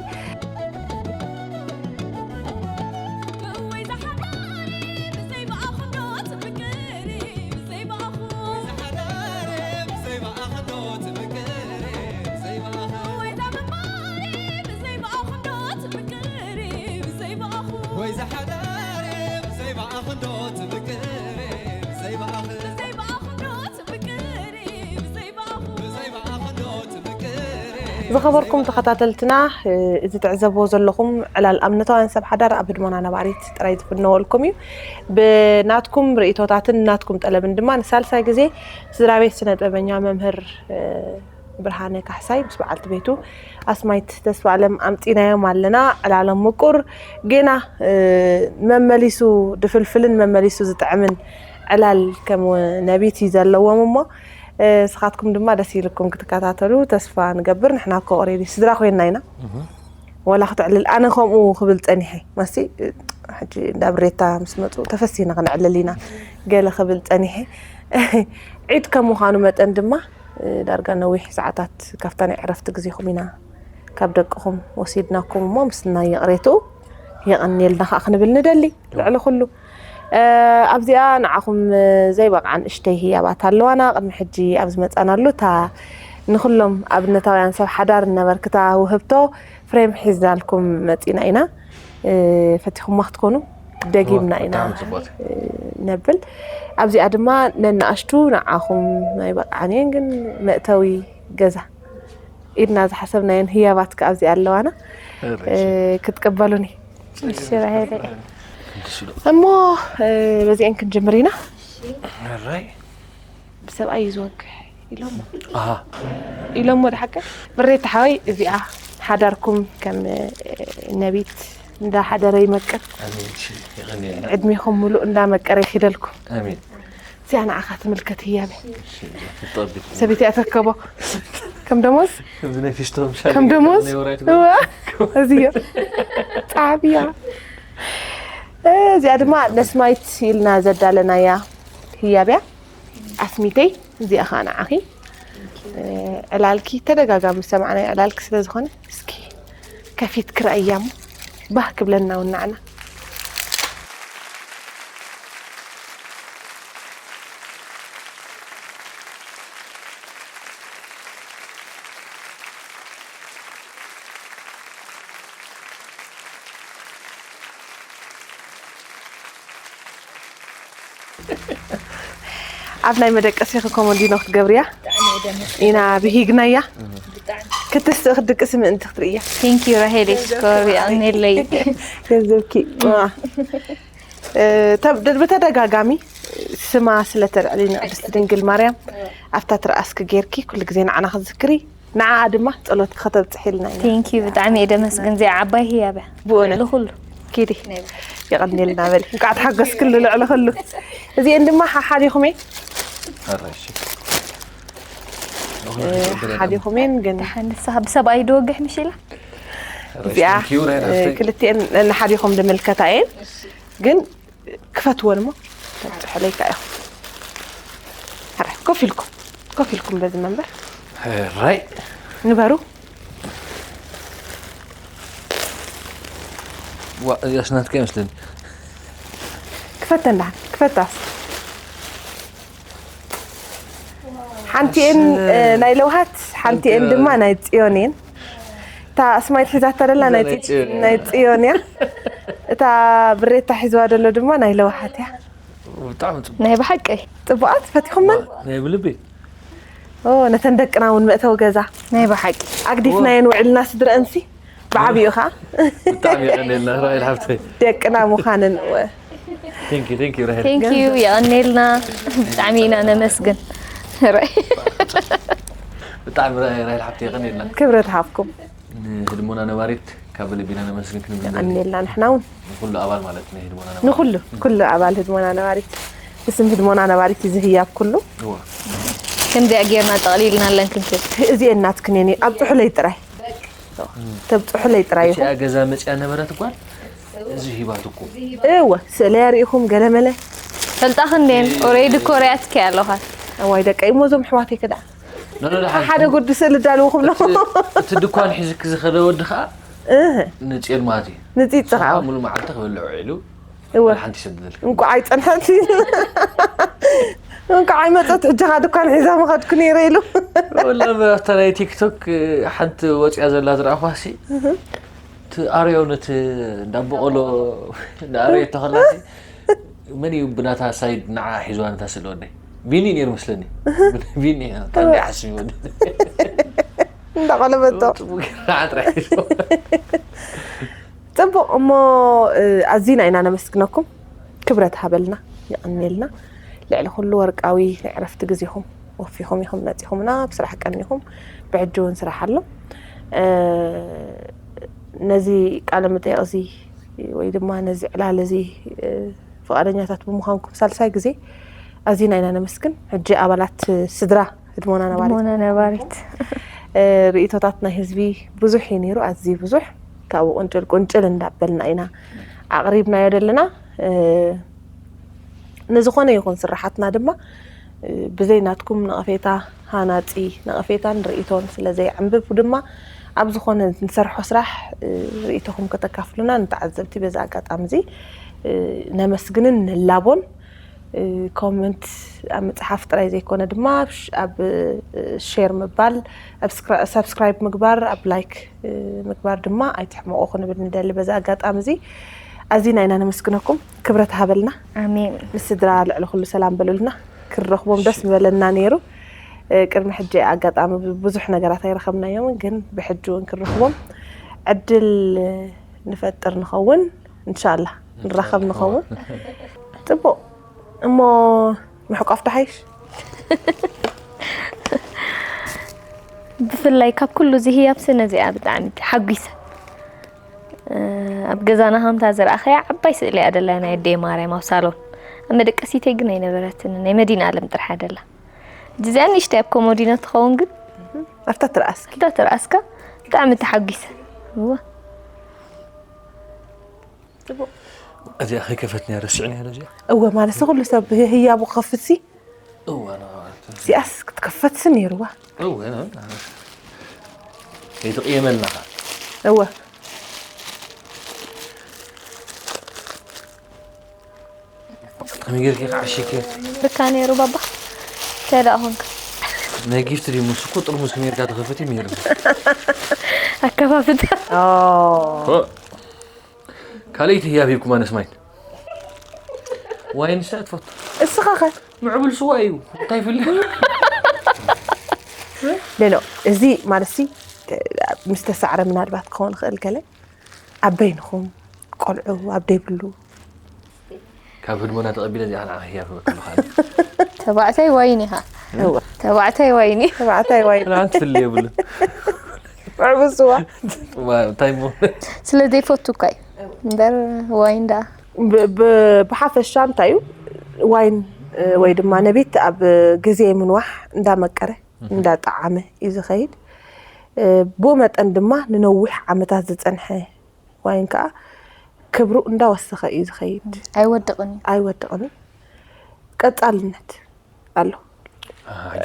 ወይ ዝሓዳር ብዘይ ብኣኽንዶ ትምቅር፣ ብዘይ ብኣኽ-፣ ብዘይ ብኣኽንዶ ትምቅር፣ ብዘይ ብኣኽ-፣ ብዘይ ብኣኽንዶ ትምቅር። ዝኸበርኩም ተኸታተልትና፣ እ፣ እዚ ትዕዘብዎ ዘለኹም ዕላል እምነታውያን ሰብ ሓዳር ኣብ ህድሞና ነባሪት ጥራይ ዝፍነወልኩም እዩ። ብናትኩም ርእይቶታትን ናትኩም ጠለብን ድማ ንሳልሳይ ግዜ ስድራ ቤት ስነ ጥበበኛ መምህር፣ እ፣ ብርሃነ ካሕሳይ ምስ በዓልቲ ቤቱ ኣስማይት ተስፋኣለም ኣምጺናዮም ኣለና። ዕላሎም ምቁር፣ ጌና፣ እ፣ መመሊሱ ድፍልፍልን መመሊሱ ዝጥዕምን ዕላል ከም ነቢት እዩ ዘለዎም እሞ፣ እ፣ ንስኻትኩም ድማ ደስ ኢልኩም ክትከታተሉ ተስፋ ንገብር። ንሕና እኮ ኦሬዲ ስድራ ኮይንና ኢና። እህ። ወላ ክትዕልል፣ ኣነ ከምኡ ክብል ጸኒሐ። ማሲ፣ እ፣ ሕጂ እንዳ ብሬታ ምስ መጹ ተፈሲና ክንዕልል ኢና ገለ ክብል ጸኒሐ። ዒድ ከም ምዃኑ መጠን ድማ እ፣ ዳርጋ ነዊሕ ሰዓታት ካብታ ናይ ዕረፍቲ ግዜኹም ኢና ካብ ደቅኹም ወሲድናኩም እሞ፣ ምስናይ ይቕሬትኡ የቐንየልና ከኣ ክንብል ንደሊ። ልዕሊ ኩሉ፣ እ፣ ኣብዚኣ ንዓኹም፣ እ፣ ዘይበቕዓ ንእሽተይ ህያባት ኣለዋና። ቅድሚ ሕጂ ኣብ ዝመጻናሉ፣ እታ ንኹሎም ኣብነታውያን ሰብ ሓዳር እነበርክታ ውህብቶ ፍሬም ሒዝናልኩም መጺና ኢና። እ፣ ፈቲኹማ ክትኮኑ ደጊምና ኢና፣ ብጣዕሚ ጽቡቕ። እ፣ ነብል። ኣብዚኣ ድማ ነንኣሽቱ ንዓኹም ኣይበቕዓን እየን፣ ግን መእተዊ ገዛ ኢድና ዝሓሰብናየን ህያባት ከኣ ኣብዚኣ ኣለዋና። እሺ። እ፣ ክትቅበሉኒ። እሺ፣ ራሄለይ። እሞ፣ እ፣ በዚአን ክንጅምር ኢና። ሕራይ። ብሰብኣይ እዩ ዝወግሕ ኢሎሞ። ኣሃ። ኢሎሞ ድሓቀ? ብሬታ ሓወይ፣ እዚኣ ሓዳርኩም ከም፣ እ፣ ነቢት እንዳሓደረ ይመቅር። ኣሜን። እሺ፣ የቐንየልና። ዕድሜኹም ሙሉእ እንዳመቀረ ይኺደልኩም። ኣሜን። እዚኣ ንዓኻ ትምልከት ህያብ። እሺ፣ ተጠቢት። ሰበይቲ እያ ተርከቦ። ከም ደሞዝ ከምዚ ናይ ፊስቶም ከም ደሞዝ እዋ፣ እዚ እዩ ጣብያ። እዚኣ ድማ ነስማይት ኢልና ዘዳለናያ ህያብያ ኣስሚተይ። እዚኣ ከዓ ንዓኺ። ዕላልኪ ተደጋጋሚ ዝሰማዕናዮ ዕላልኪ ስለ ዝኾነ እስኪ ከፊት ክረእያ እሞ ባህ ክብለና እውን ንዓና። ኣብ ናይ መደቀሲኺ ኮሞዲኖ ክትገብርያ ኢና ብሂግናያ። ክትስእ ክትድቅሲ ምእንቲ ክትርእያ። ቴንኪዩ ራሄል ሽኮር የቐንየለይ። ገንዘብኪ ዋ። እ፣ ተብ- ብተደጋጋሚ ስማ ስለተልዕሊ ንቅድስቲ ድንግል ማርያም ኣብታ ትርኣስኪ ጌርኪ ኩሉ ግዜ ንዓና ክትዝክሪ ንዓኣ ድማ ጸሎትኪ ከተብጽሒልና ኢና። ቴንኪዩ ብጣዕሚ እየ ደመስግን። እዚኣ ዓባይ ህያብ እያ። ብእውነት ልኹሉ ኪዲ የቐንየልና በሊ። እንኳዕ ተሓገዝክሉ ልዕሊ ኩሉ። እዚኤን ድማ ሓሓዲኹም እየ ኣራሽ ሓዲኹም እየን ግን ደሓን ንስኻ ብሰብኣይ ድወግሕ ምሽ ኢላ እዚኣ ክልቲኤን ንሓዲኹም ድምልከታ እየን ግን ክፈትወን እሞ ተብፅሐለይካ ኢኹም። ሕራይ ኮፍ ኢልኩም ኮፍ ኢልኩም በዚ መንበር ራይ ንበሩ። እዚኣስ ናትካ ይመስለኒ። ክፈተን ደሓን ክፈታስ ሓንቲኤን እ፣ ናይ ለውሃት ሓንቲኤን ድማ ናይ ፅዮን እየን። እታ ስማይት ሒዛታ ደላ ናይ ናይ ፅ- ፅዮን እያ። ናይ ፅዮን እያ። እታ ብሬታ ሒዝዋ ደሎ ድማ ናይ ለውሃት እያ። ብጣዕሚ ፅቡቅ። ናይ ብሓቂ ፅቡቃት ፈቲኹመን ናይ ብልቢ ኦ፣ ነተን ደቅና እውን መእተዊ ገዛ ናይ ብሓቂ ኣግዲፍናየን ውዕልና ስድረአንሲ ብዓብኡ ኸዓ ብጣዕሚ የቀንየልና ራይል ሓብተይ። ደቅና ምዃነን እወ። ቴንኪ ቴንኪ ራይል። ቴንኪዩ የቐንየልና። ብጣዕሚ ኢና ነመስግን። ብጣዕሚ ራይል ሓብተይ የቀንየልና። ክብረት ሃብኩም። ንህድሞና ነባሪት ካብ ልቢና ነመስግን ክንብል ንደሊ። የቐንየልና ንሕና እውን ንኩሉ ኣባል ማለት ናይ ህድሞና ነባሪት። ንኩሉ ንኩሉ ኣባል ህድሞና ነባሪት ብስም ህድሞና ነባሪት እዚ ህያብ ኩሉ እዋ ከምዚኣ ጌርና ጠቕሊልና ኣለን ክንክብ እዚኤን ናትክን እየን ኣብፅሑለይ ጥራይ ተብፅሑለይ ጥራይ ኢኹም እቲኣ ገዛ መፅያ ነበረት ጓል እዚ ሂባትኩም እወ ስእለያ ርኢኹም ገለመለ ፈልጣ ክንደን ኦሬዲ ኮርያትኪ ኣለኻ እዋይ ደቀይ እሞ እዞም ኣሕዋተይ ከዳ ኖኖ ደሓን ሓደ ጉዲ ስእሊ ዳልዉ ክብሎ እቲ ድኳን ሒዝክ ዝኸደ ወዲ ከዓ እህ ንፅዮን ማለት እዩ ንፂፅኻ ሙሉ መዓልቲ ክበልዕ ውዒሉ እወ ሓንቲ ይሰድደልክ እንኳዕ ኣይፀንሐት እንኳዕ ኣይመፀት ሕጂ ኻ ድኳን ሒዛ ምኸድኩ ነይረ ኢሉ ወላ ኣብታ ናይ ቲክቶክ ሓንቲ ወፅያ ዘላ ዝረኣኳሲ ኣርዮ ነቲ እንዳበቆሎ እንዳኣረየ ተኸላሲ መን እዩ ብናታ ሳይድ ንዓ ሒዝዋ ነታ ስእሊ ወደይ ቢኒ ነይሩ መስለኒ ቢኒ ታንዲ ሓስብ ይወደ እንዳቆለበቶ ጥራሕ ፅቡቕ እሞ ኣዚና ኢና ነመስግነኩም ክብረት ሃበልና ይቐንየልና ልዕሊ ኩሉ ወርቃዊ ናይ ዕረፍቲ ግዜኹም ወፊኹም ኢኹም መፂኹምና ብስራሕ ቀኒኹም ብሕጂ እውን ስራሕ ኣሎ ነዚ ቃለ መጠየቕ እዚ ወይ ድማ ነዚ ዕላል እዚ ፍቓደኛታት ብምዃንኩም ሳልሳይ ግዜ ኣዚና ኢና ነመስግን ሕጂ ኣባላት ስድራ ህድሞና ነባሪት ሞና ነባሪት ርእቶታት ናይ ህዝቢ ብዙሕ እዩ ነይሩ ኣዝዩ ብዙሕ ካብኡ ቁንጭል ቁንጭል እንዳበልና ኢና ኣቕሪብናዮ ዘለና ንዝኾነ ይኹን ስራሓትና ድማ ብዘይ ናትኩም ነቐፌታ ሃናፂ ነቐፌታን ርእቶን ስለ ዘይዕንብብ ድማ ኣብ ዝኾነ ንሰርሖ ስራሕ ርእቶኹም ከተካፍሉና ንተዓዘብቲ በዚ ኣጋጣሚ እዚ ነመስግንን ንላቦን ኮመንት ኣብ ምፅሓፍ ጥራይ ዘይኮነ ድማ ኣብ ሼር ምባል ሳብስክራይብ ምግባር ኣብ ላይክ ምግባር ድማ ኣይትሕመቑ ክንብል ንደሊ በዚ ኣጋጣሚ እዚ ኣዚና ኢና ነመስግነኩም ክብረት ሃበልና ኣሜን ምስ ስድራ ልዕሊ ኩሉ ሰላም በሉልና ክንረኽቦም ደስ ምበለና ነይሩ ቅድሚ ሕጂ ኣጋጣሚ ብዙሕ ነገራት ኣይረኸብናዮም ግን ብሕጂ እውን ክንረኽቦም ዕድል ንፈጥር ንኸውን እንሻላ ንራኸብ ንኸውን ፅቡቕ እሞ ምሕቋፍ ደሓይሽ ብፍላይ ካብ ኩሉ እዚ ህያብ ስነ እዚኣ ብጣዕሚ ሓጒሰ ኣብ ገዛና ሃምታ ዝረኣኸያ ዓባይ ስእሊ እያ ደላ ናይ ኣደይ ማርያም ኣብ ሳሎን ኣብ መደቀሲተይ ግን ኣይነበረትን ናይ መዲና ኣለም ጥራሕ ደላ እዚኣ ንእሽተይ ኣብ ኮሞዲኖ ትኸውን ግን ኣብታ ትርኣስኪ። እታ ትርኣስካ ብጣዕሚ ተሓጒሰ። እወ። እዚኣ ከይከፈትንያ ረሲዕንያ ዶ እዚኣ? እወ፣ ማለት ኩሉ ሰብ ህያቡ ክኸፍትሲ እዋ እዚኣስ ክትከፈትሲ ነይርዋ። እወ። ከይትቕየመልና ኸዓ። እወ። ከመይ ጌርኪ ክዓሽኪ? ብካ ነይሩ ባባ። እንታይ ደኣ ኾንካ? ናይ ጊፍት ድዩ ምስ እኮ ጥርሙስ ከመይ ጌርካ ተኸፈቲ ነይሩ። ኣከፋፍታ። ኦ። ካልኣይቲ ህያብ ሂብኩም ኣነስ ማይን ዋይን ሻ ትፈቱ እስኻ ኸ? ምዕቡል ስዋ እዩ እንታይ ይፍልጥ ሌሎ፣ እዚ ማለት ሲ ምስ ተሳዕረ ምናልባት ክኸውን ክእል ገለ ኣብ በይንኹም ቆልዑ ኣብ ደይብሉ ካብ ህድሞና ተቐቢለ እዚኣ ንዓ ህያብ ክበካ ኣለኻ ተባዕታይ ዋይን ኢኻ። እወ። ተባዕታይ ዋይን እዩ። ተባዕታይ ዋይን ላን ትፍል የብሉ ምዕቡል ስዋ እንታይ ሞ ስለ ዘይፈቱ እኳ እዩ። እምበር ዋይን ደኣ። ብ- ብ- ብሓፈሻ እንታይ እዩ ዋይን እ፣ ወይ ድማ ነቤት ኣብ ግዜ ምንዋሕ እንዳመቀረ እንዳጠዓመ እዩ ዝኸይድ። እ፣ ብኡ መጠን ድማ ንነዊሕ ዓመታት ዝፀንሐ ዋይን ከዓ ክብሩ እንዳወሰኸ እዩ ዝኸይድ። ኣይወድቕን እዩ። ኣይወድቕን እዩ። ቀፃልነት ኣሎ።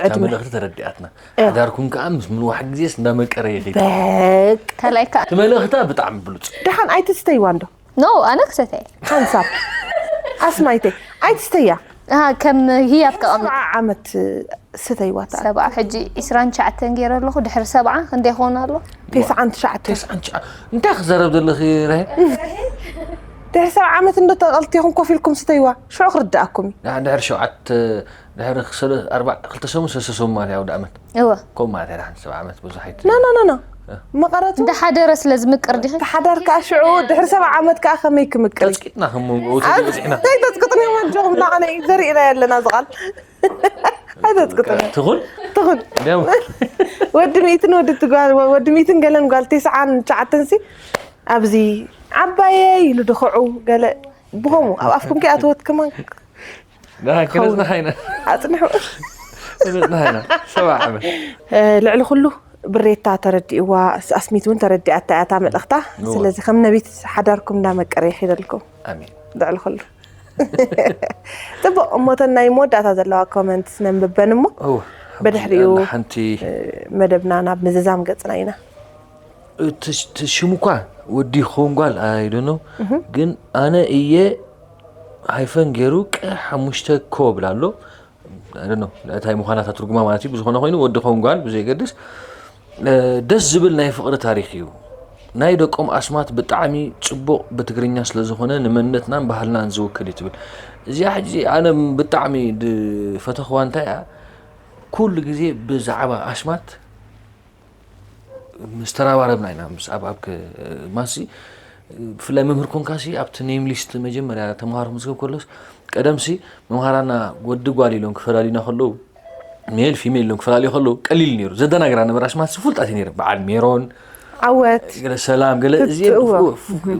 እታ መልእኽቲ ተረዲኣትና ሓዳርኩም ከዓ ምስ ምንዋሕ ግዜስ እንዳመቀረ ይኸይድ በቅ ካልኣይ ከዓ እቲ መልእኽታ ብጣዕሚ ብሉፅ ደሓን ኣይትስተይዋ እንዶ ኖ ኣነ ክሰተ እየ። ሓንሳብ ኣስማይተይ ኣይትስተያ ኣሃ፣ ከም ህያብ ተቐምጥ ሰብዓ ዓመት ስተይዋ ተኣ ሰብዓ ሕጂ ዕስራን ትሽዓተን ገይረ ኣለኹ ድሕሪ ሰብዓ ክንደይ ክኸውን ኣሎ? ተስዓን ትሽዓተን ተስዓን ትሽዓ እንታይ ክዛረብ ዘለኺ ራሄል ድሕሪ ሰብዓ ዓመት እንዶ ተቐልቲኹም ኮፍ ኢልኩም ስተይዋ ሽዑ ክርድኣኩም እዩ ንሓ ድሕሪ ሸውዓተ ድሕሪ ክሰለ ኣርባ ክልተ ሰሙን ሰለስተ ሰሙን ማለት እዩ ኣውደ ኣመት እወ ከምኡ ማለት እዩ ሓንቲ ሰብዓ ዓመት ብዙሕ ኣይት ኖ ኖ ኖ ኖ መቐረቱ እንደ ሓደረ ስለ ዝምቅር ዲኺ? ተሓዳር ከዓ ሽዑ ድሕሪ ሰብዓ ዓመት ከዓ ከመይ ክምቅር እዩ ቀጥቂጥና ከም መንጎ ወትሪ በፂሕና እንታይ ተፅቅጥኒ መጆም ናቐነ ዘርእና ኣለና ዝቓል ኣይተፅቅጥኒ ትኹን ትኹን እንዲያው ወዲ ሚእትን ወዲ ትጓል ወዲ ሚእትን ገለን ጓል ተስዓን ትሽዓተን ሲ ኣብዚ ዓባየ ኢሉ ድኸዑ ገለ ብኸምኡ ኣብ ኣፍኩም ከይኣተወት ከማን ደሓን ክነፅናሓ ኢና ኣፅንሑ ክነፅናሓ ኢና ሰብዓ ዓመት ልዕሊ ኩሉ ብሬታ ተረዲእዋ ኣስሚት እውን ተረዲኣታ እያ እታ መልእኽታ እወ። ስለዚ ከም ነቢት ሓዳርኩም እንዳመቀረ ይኺደልኩም ኣሜን ልዕሊ ኩሉ ፅቡቕ እሞተን ናይ መወዳእታ ዘለዋ ኮመንትስ ነንብበን እሞ ኦ ብድሕሪኡ ሓንቲ መደብና ናብ ምዝዛም ገፅና ኢና እቲ ሽሙ እኳ ወዲ ክኸውን ጓል ኣይደኖ ግን ኣነ እየ ሃይፈን ገይሩ ቀ ሓሙሽተ ኮ ብላ ኣሎ እንታይ ምዃናታ ትርጉማ ማለት እዩ ብዝኾነ ኮይኑ ወዲ ክኸውን ጓል ብዘይገድስ ደስ ዝብል ናይ ፍቕሪ ታሪክ እዩ ናይ ደቆም ኣስማት ብጣዕሚ ፅቡቕ ብትግርኛ ስለዝኾነ ንመንነትናን ባህልናን ዝውክል እዩ ትብል እዚኣ ሕጂ ኣነ ብጣዕሚ ዝፈተኽዋ እንታይ እያ ኩሉ ግዜ ብዛዕባ ኣስማት ምስ ተራባረብና ኢና ምስ ኣብ ኣብ ማሲ ብፍላይ መምህር ኮንካሲ ኣብቲ ኔም ሊስት መጀመርያ ተምሃሮ ምዝገብ ከሎስ ቀደምሲ መምሃራና ወዲ ጓል ኢሎም ክፈላልዩና ከለዉ ሜል ፊሜል ኢሎም ክፈላልዩ ከለዉ ቀሊል ነይሩ ዘደናግራ ነበራ ሽማት ፍሉጣት እዩ ነይሩ በዓል ሜሮን ዓወት ገለ ሰላም ገለ እዚ እወ።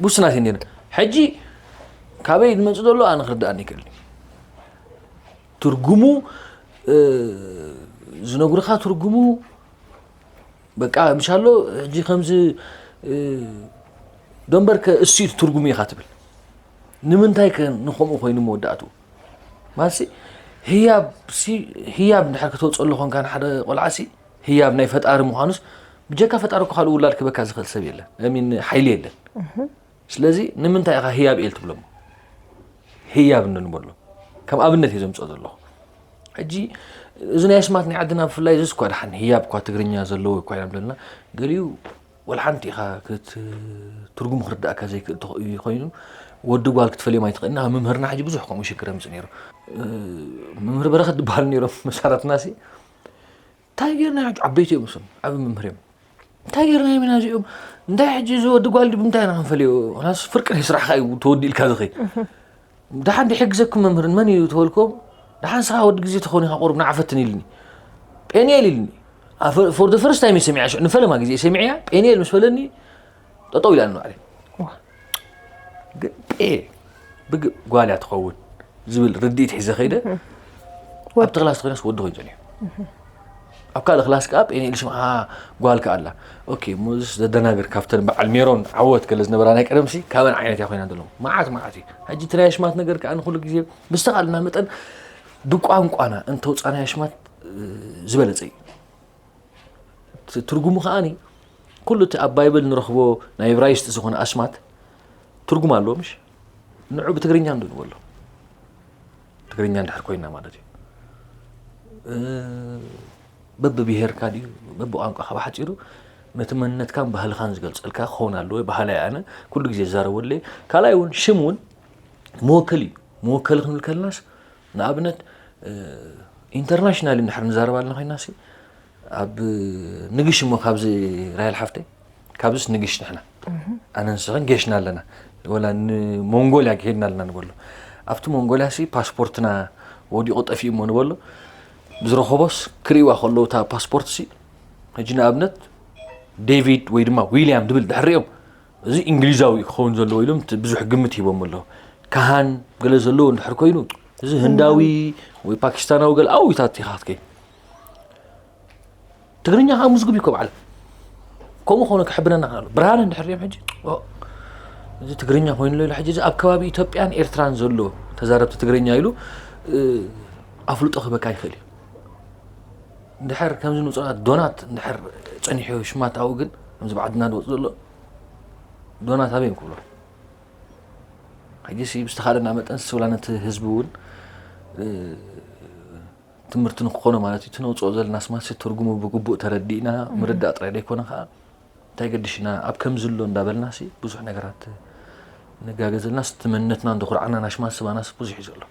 ውስናት እዩ ነይሩ ሕጂ ካበይ ዝመፅእ ዘሎ ኣነ ክርዳኣኒ ይክእል ትርጉሙ ዝነግሩኻ ትርጉሙ በቃ ምሻሎ ሕጂ ከምዚ ደንበርከ እሱ እዩ ትርጉሙ ኢኻ ትብል ንምንታይ ከ ንከምኡ ኮይኑ መወዳእቱ ማለትሲ ህያብ ሲ ህያብ እንድሕር ከተውፅእ ኣለኾንካ ንሓደ ቆልዓ ሲ ህያብ ናይ ፈጣሪ ምዃኑስ ብጀካ ፈጣሪ እኮ ካልእ ውላድ ክበካ ዝኽእል ሰብ የለን ሚን ሓይሊ የለን ስለዚ ንምንታይ ኢኻ ህያብ ኤል ትብሎሞ ህያብ እንዶ ንበሎ ከም ኣብነት እየ ዘምፅኦ ዘለኹ ሕጂ እዚ ናይ ኣስማት ናይ ዓድና ብፍላይ እዚ እኳ ደሓን ህያብ እኳ ትግርኛ ዘለዎ እኳ ኢና ብለና ገሊኡ ወላ ሓንቲ ኢኻ ትርጉም ክርዳእካ ዘይክእል ኮይኑ ወዲ ጓል ክትፈልዮም ኣይትኽእልና መምህርና ሕጂ ብዙሕ ከምኡ ሽግር ኣምፅእ ነይሩ መምህር በረኸት ዝበሃሉ ነይሮም መሳራትና ሲ እንታይ ጌርና ዓበይቲ እዮም እሶም ዓብ መምህር እዮም እንታይ ጌርና እዮም ኢና እዚኦም እንታይ ሕጂ እዚ ወዲ ጓል ድብ እንታይ ኢና ክንፈልዮ ናስ ፍርቂ ናይ ስራሕካ እዩ ተወዲእልካ ዝኸይ ደሓን ድሕግዘኩም መምህርን መን እዩ ተበልኮም ደሓን ስኻ ወዲ ግዜ ተኾኒኻ ቁሩብ ንዓፈትን ኢልኒ ጴንኤል ኢልኒ for the first time ሰሚዓ ሽዑ ንፈለማ ግዜ ሰሚዕያ ጴንኤል ምስ በለኒ ጠጠው ኢላ ንባዕለይ ግን ጴ ብግ ጓል እያ ትኸውን ዝብል ርድኢት ሒዘ ከይደ ኣብቲ ክላስ ተኮይናስ ወዲ ኮይኑ ፀኒሑ ኣብ ካልእ ክላስ ከዓ ጴንኤል ሽምዓ ጓል ከዓ ኣላ። ኦኬ፣ እሞ እዚስ ዘደናግር፣ ካብተን በዓል ሜሮን ዓወት ገለ ዝነበራ ናይ ቀደምሲ ካብን ዓይነት እያ ኮይና ዘለዉ። መዓት መዓት እዩ። ሕጂ እቲ ናይ ኣሽማት ነገር ከዓ ንኩሉ ግዜ ብዝተኻልና መጠን ብቋንቋና እንተውፃናዮ ኣሽማት ዝበለፀ እዩ። ትርጉሙ ከዓኒ ኩሉ እቲ ኣብ ባይብል ንረኽቦ ናይ እብራይስጥ ዝኾነ ኣስማት ትርጉም ኣለዎ። ምሽ ንዑ ብትግርኛ እንዶ ንበሎ፣ ትግርኛ እንድሕር ኮይና ማለት እዩ። በብብሄርካ ድዩ በብቋንቋ ካብ ሓፂሩ ነቲ መንነትካን ባህልኻን ዝገልፀልካ ክኸውን ኣለዎ። ባህላይ ኣነ ኩሉ ግዜ ዝዛረበለይ። ካልኣይ እውን ሽም እውን መወከሊ እዩ። መወከሊ ክንብል ከለናስ ንኣብነት ኢንተርናሽናል እንድሕር ንዛረብ ኣለና ኮይና ሲ ኣብ ንግሽ እሞ ካብዚ ራይል ሓፍተይ ካብዚስ ንግሽ ንሕና ኣነ ንስኽን ጌሽና ኣለና ወላ ንሞንጎልያ ከሄድና ኣለና ንበሎ። ኣብቲ ሞንጎልያ ሲ ፓስፖርትና ወዲቑ ጠፊኡ እሞ ንበሎ። ብዝረኸቦስ ክርእይዋ ከለዉ እታ ፓስፖርት ሲ ሕጂ ንኣብነት ዴቪድ ወይ ድማ ዊልያም ድብል ድሕሪኦም እዚ እንግሊዛዊ ክኸውን ዘለዎ ኢሎም ብዙሕ ግምት ሂቦም ኣለዉ። ካሃን ገለ ዘለዎ እንድሕር ኮይኑ እዚ ህንዳዊ ወይ ፓኪስታናዊ ገለ ኣዊታት ኢኻ ክትከይ ትግርኛ ከዓ ምዝግብ ይኮ በዓል ከምኡ ከሆነ ክሕብነና ክናሉ ብርሃን እንድሕር እዮም ሕጂ እዚ ትግርኛ ኮይኑ ሎ ሕጂ እዚ ኣብ ከባቢ ኢትዮጵያን ኤርትራን ዘሎ ተዛረብቲ ትግርኛ ኢሉ ኣፍልጦ ክበካ ይኽእል እዩ። እንድሕር ከምዚ ንውፅና ዶናት እንድሕር ፀኒሑ ሽማት ኣብኡ ግን ከምዚ ብዓድና ዝወፅ ዘሎ ዶናት ኣበይ ክብሎ ሕጂ ሲ ብዝተኻለና መጠን ስብላ ነቲ ህዝቢ እውን ትምህርቲ ንክኾኖ ማለት እዩ። እቲ ነውፅኦ ዘለና ስማት ትርጉሙ ብግቡእ ተረዲእና ምርዳእ ጥራይ ዘይኮነ ከዓ እንታይ ገድሽና ኣብ ከም ዝሎ እንዳበልና ሲ ብዙሕ ነገራት ንጋገ ዘለና ስትመነትና እንደኩርዓና ናሽማት ስባናስ ብዙሕ እዩ ዘሎ።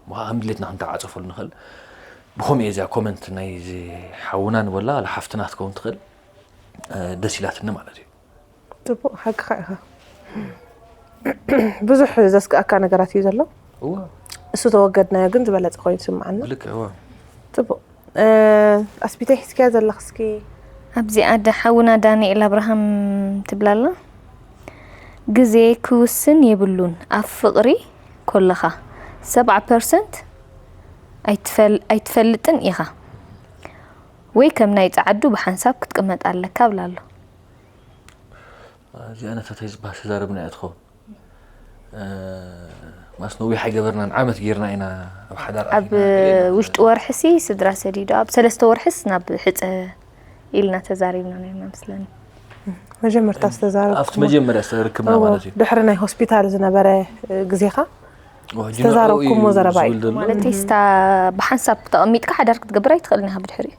ምዃ ከም ድሌትና ክንተዓፀፈሉ ንኽእል። ብኸምኡ እየ እዚኣ ኮመንት ናይ ሓውና ንበላ ለሓፍትና ክትከውን ትኽእል ደስ ኢላትኒ ማለት እዩ። ፅቡቅ ሓቅኻ ኢኻ። ብዙሕ ዘስግኣካ ነገራት እዩ ዘሎ። እሱ ተወገድናዮ ግን ዝበለፀ ኮይኑ ይስምዓና። ልክ እዋ። ፅቡቅ ኣስቢተይ ሒዝክያ ዘለኽ እስኪ። ኣብዚኣ ሓውና ዳንኤል ኣብርሃም ትብላላ ግዜ ክውስን የብሉን ኣብ ፍቕሪ ኮለኻ ሰብዓ ፐርሰንት ኣይትፈልጥን ኢኻ ወይ ከም ናይ ጸዓዱ ብሓንሳብ ክትቅመጥ ኣለካ ብላሎ። እዚኣ ነታ ታይ ዝበሃል ተዛረብና እያ ትኸውን። ማስ ነዊሕ ኣይገበርናን ዓመት ጌርና ኢና ኣብ ሓዳር ኣብ ኣቲና። ውሽጢ ወርሒ ሲ ስድራ ሰዲዱ ኣብ ሰለስተ ወርሒስ ናብ ሕፀ ኢልና ተዛሪብና ነርና ምስለኒ። መጀመርታ ዝተዛረብኩሞ ኣብቲ መጀመርያ ዝተረክብና ማለት እዩ። ድሕሪ ናይ ሆስፒታል ዝነበረ ግዜኻ ዝተዛረብኩሞ ዘረባ እዩ። ማለት ስታ ብሓንሳብ ተቐሚጥካ ሓዳር ክትገብር ኣይትኽእልን ኢኻ ብድሕሪኡ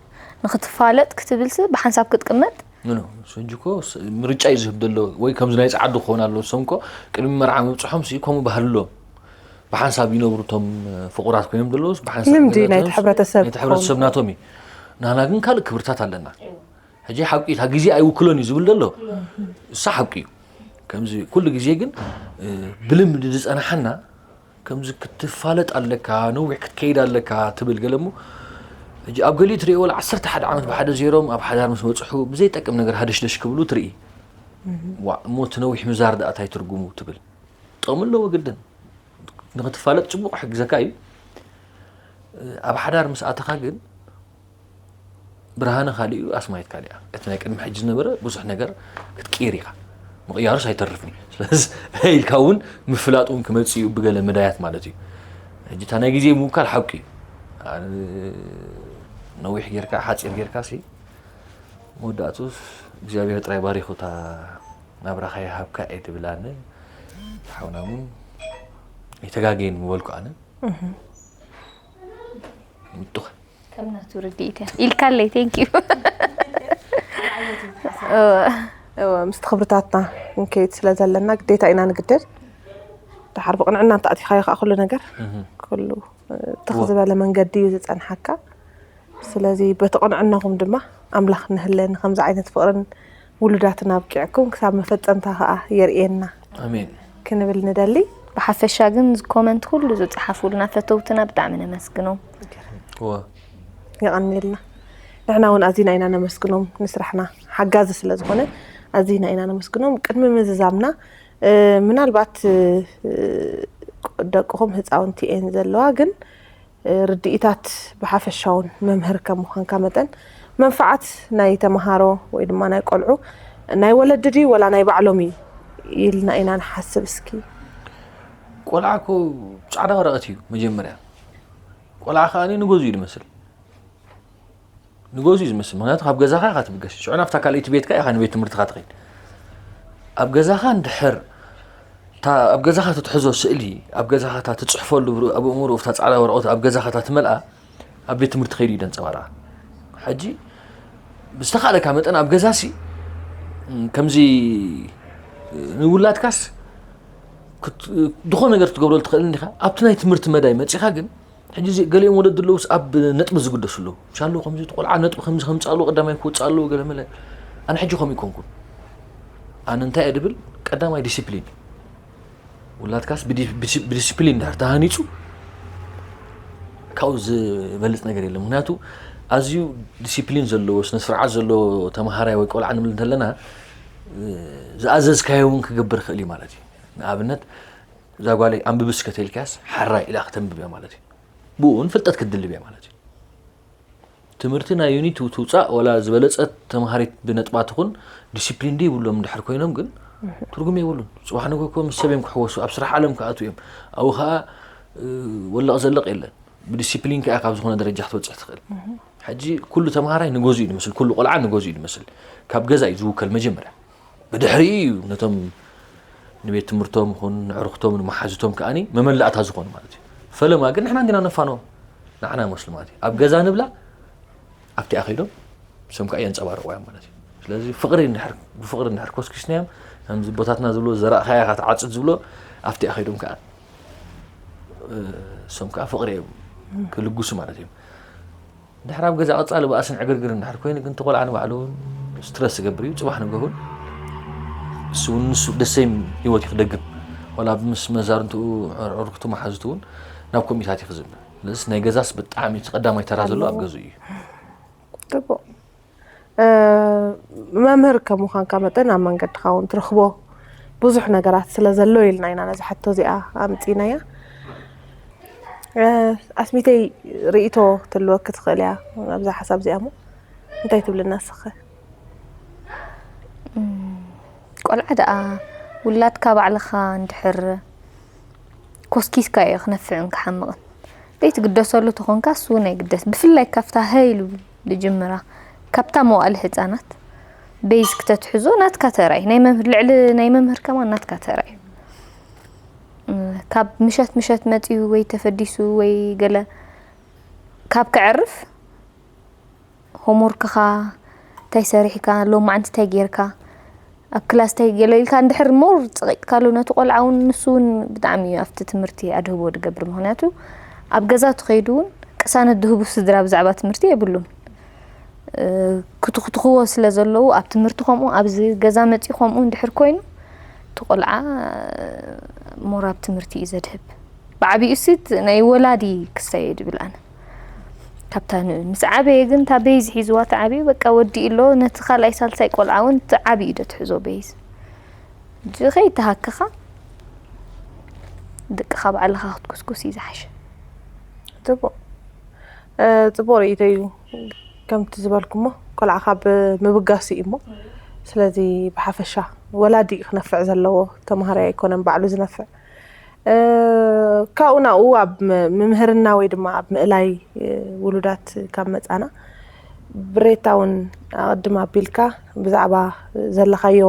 ንክትፋለጥ ክትብልሲ ብሓንሳብ ክትቅመጥ ኖ ኖ፣ ሕጂ እኮ ምርጫ እዩ ዝህብ ዘሎ። ወይ ከምዚ ናይ ጸዓዱ ክኸውን ኣለዎ። እሶም እኮ ቅድሚ መርዓ ምብጽሖም ሲ ከምኡ ባህሊ ኣለዎም። ብሓንሳብ ይነብሩ እቶም ፍቑራት ኮይኖም ዘለዉስ ብሓንሳብ ልምዲ ናይቲ ሕብረተሰብ ናይቲ ሕብረተሰብ ናቶም እዩ። ናህና ግን ካልእ ክብርታት ኣለና። ሕጂ ሓቂ እታ ግዜ ኣይውክሎን እዩ ዝብል ዘሎ እሳ ሓቂ እዩ። ከምዚ ኩሉ ግዜ ግን ብልምዲ ዝጸናሓና ከምዚ ክትፋለጥ ኣለካ፣ ነዊሕ ክትከይድ ኣለካ ትብል ገለ እሞ ሕጂ ኣብ ገሊኡ ትሪኦ ወላ ዓሰርተ ሓደ ዓመት ብሓደ ዜሮም ኣብ ሓዳር ምስ በፅሑ ብዘይጠቅም ነገር ሃደሽደሽ ክብሉ ትርኢ። ዋእ እሞ እቲ ነዊሕ ምዛር ደኣ ታይ ትርጉሙ ትብል። ጥቕሚ ኣለዎ ግድን። ንክትፋለጥ ፅቡቕ ክሕግዘካ እዩ። ኣብ ሓዳር ምስ ኣተኻ ግን ብርሃነ ካሊእ እዩ ኣስማይት ካሊኣ እቲ ናይ ቅድሚ ሕጂ ዝነበረ ብዙሕ ነገር ክትቅይር ኢኻ ምቕያሩስ ኣይተርፍን እዩ ስለዚ ኢልካ እውን ምፍላጥ እውን ክመፅእ እዩ ብገለ መዳያት ማለት እዩ ሕጂ እታ ናይ ግዜ ምውካል ሓቂ እዩ ነዊሕ ጌርካ ሓፂር ጌርካ ሲ መወዳእቱ እግዚኣብሔር ጥራይ ባሪኹ እታ ናብራኻ ይሃብካ እየ ትብል ኣነ ሓውና እውን ኣይተጋገየን ምበልኩ ኣነ ምጡኸ ከም ናቱ ርድኢት እያ ኢልካለይ thank you እወ ምስቲ ክብርታትና ክንከይድ ስለ ዘለና ግዴታ ኢና ንግደድ ደሓር ብቕንዕና እንተኣቲኻዮ ከዓ ኩሉ ነገር ኩሉ ትኽ ዝበለ መንገዲ እዩ ዝፀንሓካ ስለዚ በቲ ቅንዕናኹም ድማ ኣምላኽ ንህለ ንከምዚ ዓይነት ፍቕርን ውሉዳትን ኣብቂዕኩም ክሳብ መፈፀምታ ከዓ የርእየና ኣሜን ክንብል ንደሊ። ብሓፈሻ ግን comment ኩሉ ዝፀሓፉልና ፈተውትና ብጣዕሚ ነመስግኖም። እወ የቐንየልና። ንሕና እውን ኣዚና ኢና ነመስግኖም ንስራሕና ሓጋዚ ስለ ዝኾነ ኣዚና ኢና ነመስግኖም። ቅድሚ ምዝዛምና ምናልባት ደቅኹም ህፃውንቲ እየን ዘለዋ ግን ርድኢታት ብሓፈሻውን መምህር ከም ምዃንካ መጠን መንፍዓት ናይ ተምሃሮ ወይ ድማ ናይ ቆልዑ ናይ ወለዲ ድዩ ወላ ናይ ባዕሎም እዩ ኢልና ኢና ንሓስብ። እስኪ ቆልዓ እኮ ፃዕዳ ወረቐት እዩ መጀመርያ። ቆልዓ ከዓ ንገዙ እዩ ዝመስል፣ ንገዙ እዩ ዝመስል። ምክንያቱ ካብ ገዛኻ ኢኻ ትብገስ፣ ሽዑ ናብታ ካልኣይቲ ቤትካ ኢኻ፣ ንቤት ትምህርትኻ ትኸይድ። ኣብ ገዛኻ እንድሕር እታ ኣብ ገዛኻ ትትሕዞ ስእሊ፣ ኣብ ገዛኻ እታ ትፅሕፈሉ፣ ኣብ ኣእምሮ እታ ፃዕዳ ወረቐት ኣብ ገዛኻ እታ ትመልኣ ኣብ ቤት ትምህርቲ ከይዱ እዩ ደንፀባርቓ። ሕጂ ብዝተኻእለካ መጠን ኣብ ገዛሲ ከምዚ ንውላድካስ ድኾነ ነገር ክትገብረሉ ትኽእል እንዲኻ። ኣብቲ ናይ ትምህርቲ መዳይ መፂኻ ግን ሕጂ ገሊኦም ወለዲ ኣለውስ ኣብ ነጥቢ ዝግደሱ ኣለዉ። ሻሉ ከምዚ ቆልዓ ነጥቢ ከምዚ ከምፃ ኣለዎ፣ ቀዳማይ ክወፅእ ኣለዎ፣ ገለ መለ። ኣነ ሕጂ ከምኡ ይኮንኩን። ኣነ እንታይ እየ ድብል፣ ቀዳማይ ዲሲፕሊን። ውላድካስ ብዲሲፕሊን ድሕር ተሃኒፁ ካብኡ ዝበልፅ ነገር የለን። ምክንያቱ ኣዝዩ ዲሲፕሊን ዘለዎ ስነስርዓት ዘለዎ ተምሃራይ ወይ ቆልዓ ንብል እንተለና ዝኣዘዝካዮ እውን ክገብር ይኽእል እዩ ማለት እዩ። ንኣብነት እዛ ጓለይ ኣንብብስ ከተልካስ ሓራይ ኢላ ክተንብብ እያ ማለት እዩ። ብኡውን ፍልጠት ክትድልብ እያ ማለት እዩ። ትምህርቲ ናይ ዩኒት ትውፃእ ወላ ዝበለፀት ተምሃሪት ብነጥባ ትኹን ዲሲፕሊን ደይብሎም እንድሕር ኮይኖም ግን ትርጉም የብሉን። ፅባሕ ንግሆ ምስ ሰብ እዮም ክሕወሱ፣ ኣብ ስራሕ ዓለም ክኣትዉ እዮም። ኣብኡ ከዓ ወለቕ ዘለቕ የለን። ብዲሲፕሊን ከዓ ካብ ዝኾነ ደረጃ ክትበፅሕ ትኽእል። ሕጂ ኩሉ ተምሃራይ ንገዙ እዩ ዝመስል፣ ኩሉ ቆልዓ ንገዙ እዩ ዝመስል። ካብ ገዛ እዩ ዝውከል መጀመርያ። ብድሕሪኡ እዩ ነቶም ንቤት ትምህርቶም ይኹን ንዕርክቶም ንመሓዝቶም ከዓኒ መመላእታ ዝኾኑ ማለት እዩ። ፈለማ ግን ንሕና እንዲና ነፋንዎም፣ ንዓና መስሉ ማለት እዩ። ኣብ ገዛ ንብላ ኣብቲኣ ከይዶም እሶም ከዓ የንፀባርቑ እዮም ማለት እዩ። ስለዚ ፍቕሪ እንድሕር ብፍቕሪ እንድሕር ኮስኪስናዮም ከምዚ ቦታትና ዝብሎ ዘራእኻያ ኢኻ ትዓፅድ ዝብሎ ኣብቲኣ ከይዶም ከዓ እሶም ከዓ ፍቕሪ እዮም ክልግሱ ማለት እዮም። ድሕር ኣብ ገዛ ቀፃሊ ባእስን ዕግርግር እንድሕር ኮይኑ ግን ተቆልዓ ንባዕሉ እውን ስትረስ ዝገብር እዩ። ፅባሕ ንገሁን እሱ እውን ንሱ ደሰይም ህይወት እዩ ክደግም ዋላ ምስ መዛርንትኡ ዕርክቱ መሓዝቱ እውን ናብ ኮሚታት እዩ ክዝምር። ስለዚ ናይ ገዛስ ብጣዕሚ እቲ ቀዳማይ ተራ ዘሎ ኣብ ገዙ እዩ። ጽቡቕ። መምህር ከም ምዃንካ መጠን ኣብ መንገድኻ እውን ትረኽቦ ብዙሕ ነገራት ስለ ዘሎ ኢልና ኢና ነዚ ሕቶ እዚኣ ኣምጺእናያ። ኣስሚተይ ርእይቶ ትልወኪ ትኽእል እያ ኣብዛ ሓሳብ እዚኣ እሞ እንታይ ትብልና ንስኺ? ቆልዓ ደኣ ውላድካ ባዕልኻ እንድሕር ኮስኪስካ እዩ ክነፍዕን ክሓምቕን። ዘይትግደሰሉ ተኾንካ እሱ እውን ኣይግደስ። ብፍላይ ካብታ ሃይ ኢሉ ዝጅምራ ካብታ መዋእለ ህፃናት ቤዝ ክተትሕዞ ናትካ ተራይ ናይ መምህር ልዕሊ ናይ መምህር ከማን ናትካ ተራይ ካብ ምሸት ምሸት መፂኡ ወይ ተፈዲሱ ወይ ገለ ካብ ከዕርፍ ሆምወርክኻ እንታይ ሰሪሕካ ሎማዓንቲ እንታይ ጌርካ ኣብ ክላስ እንታይ ገለ ኢልካ እንድሕር ሞር ፀቂጥካሉ ነቲ ቆልዓ እውን ንሱ እውን ብጣዕሚ እዩ ኣብቲ ትምህርቲ ኣድህቦ ዝገብር። ምክንያቱ ኣብ ገዛ ተኸይዱ እውን ቅሳነት ድህቡ ስድራ ብዛዕባ ትምህርቲ የብሉን። ክትኽትኽዎ ስለ ዘለዉ ኣብ ትምህርቲ ከምኡ ኣብዚ ገዛ መፂኡ ከምኡ እንድሕር ኮይኑ እቲ ቆልዓ ሞር ኣብ ትምህርቲ እዩ ዘድህብ። ብዓቢኡ ሲ ናይ ወላዲ ክሳየ ድብል ኣነ ካብታ ምስ ዓበየ ግን እታ ቤዝ ሒዝዋ ተዓብዩ በቃ ወዲኡ ኣሎ። ነቲ ካልኣይ ሳልሳይ ቆልዓ እውን ተዓብዩ ዶ ትሕዞ ቤዝ እንጂ ከይተሃክኻ ደቅኻ ባዕልኻ ክትኩስኩስ እዩ ዝሓሸ። ጽቡቕ ጽቡቕ ርእይቶ እዩ። ከምቲ ዝበልኩሞ ቆልዓ ካብ ምብጋስ እዩ እሞ ስለዚ ብሓፈሻ ወላዲ ክነፍዕ ዘለዎ ተምሃራይ ኣይኮነን ባዕሉ ዝነፍዕ። ካብኡ ናብኡ ኣብ ምምህርና ወይ ድማ ኣብ ምእላይ ውሉዳት ካብ መፃና ብሬታ እውን ኣቐድም ኣቢልካ ብዛዕባ ዘለኻዮ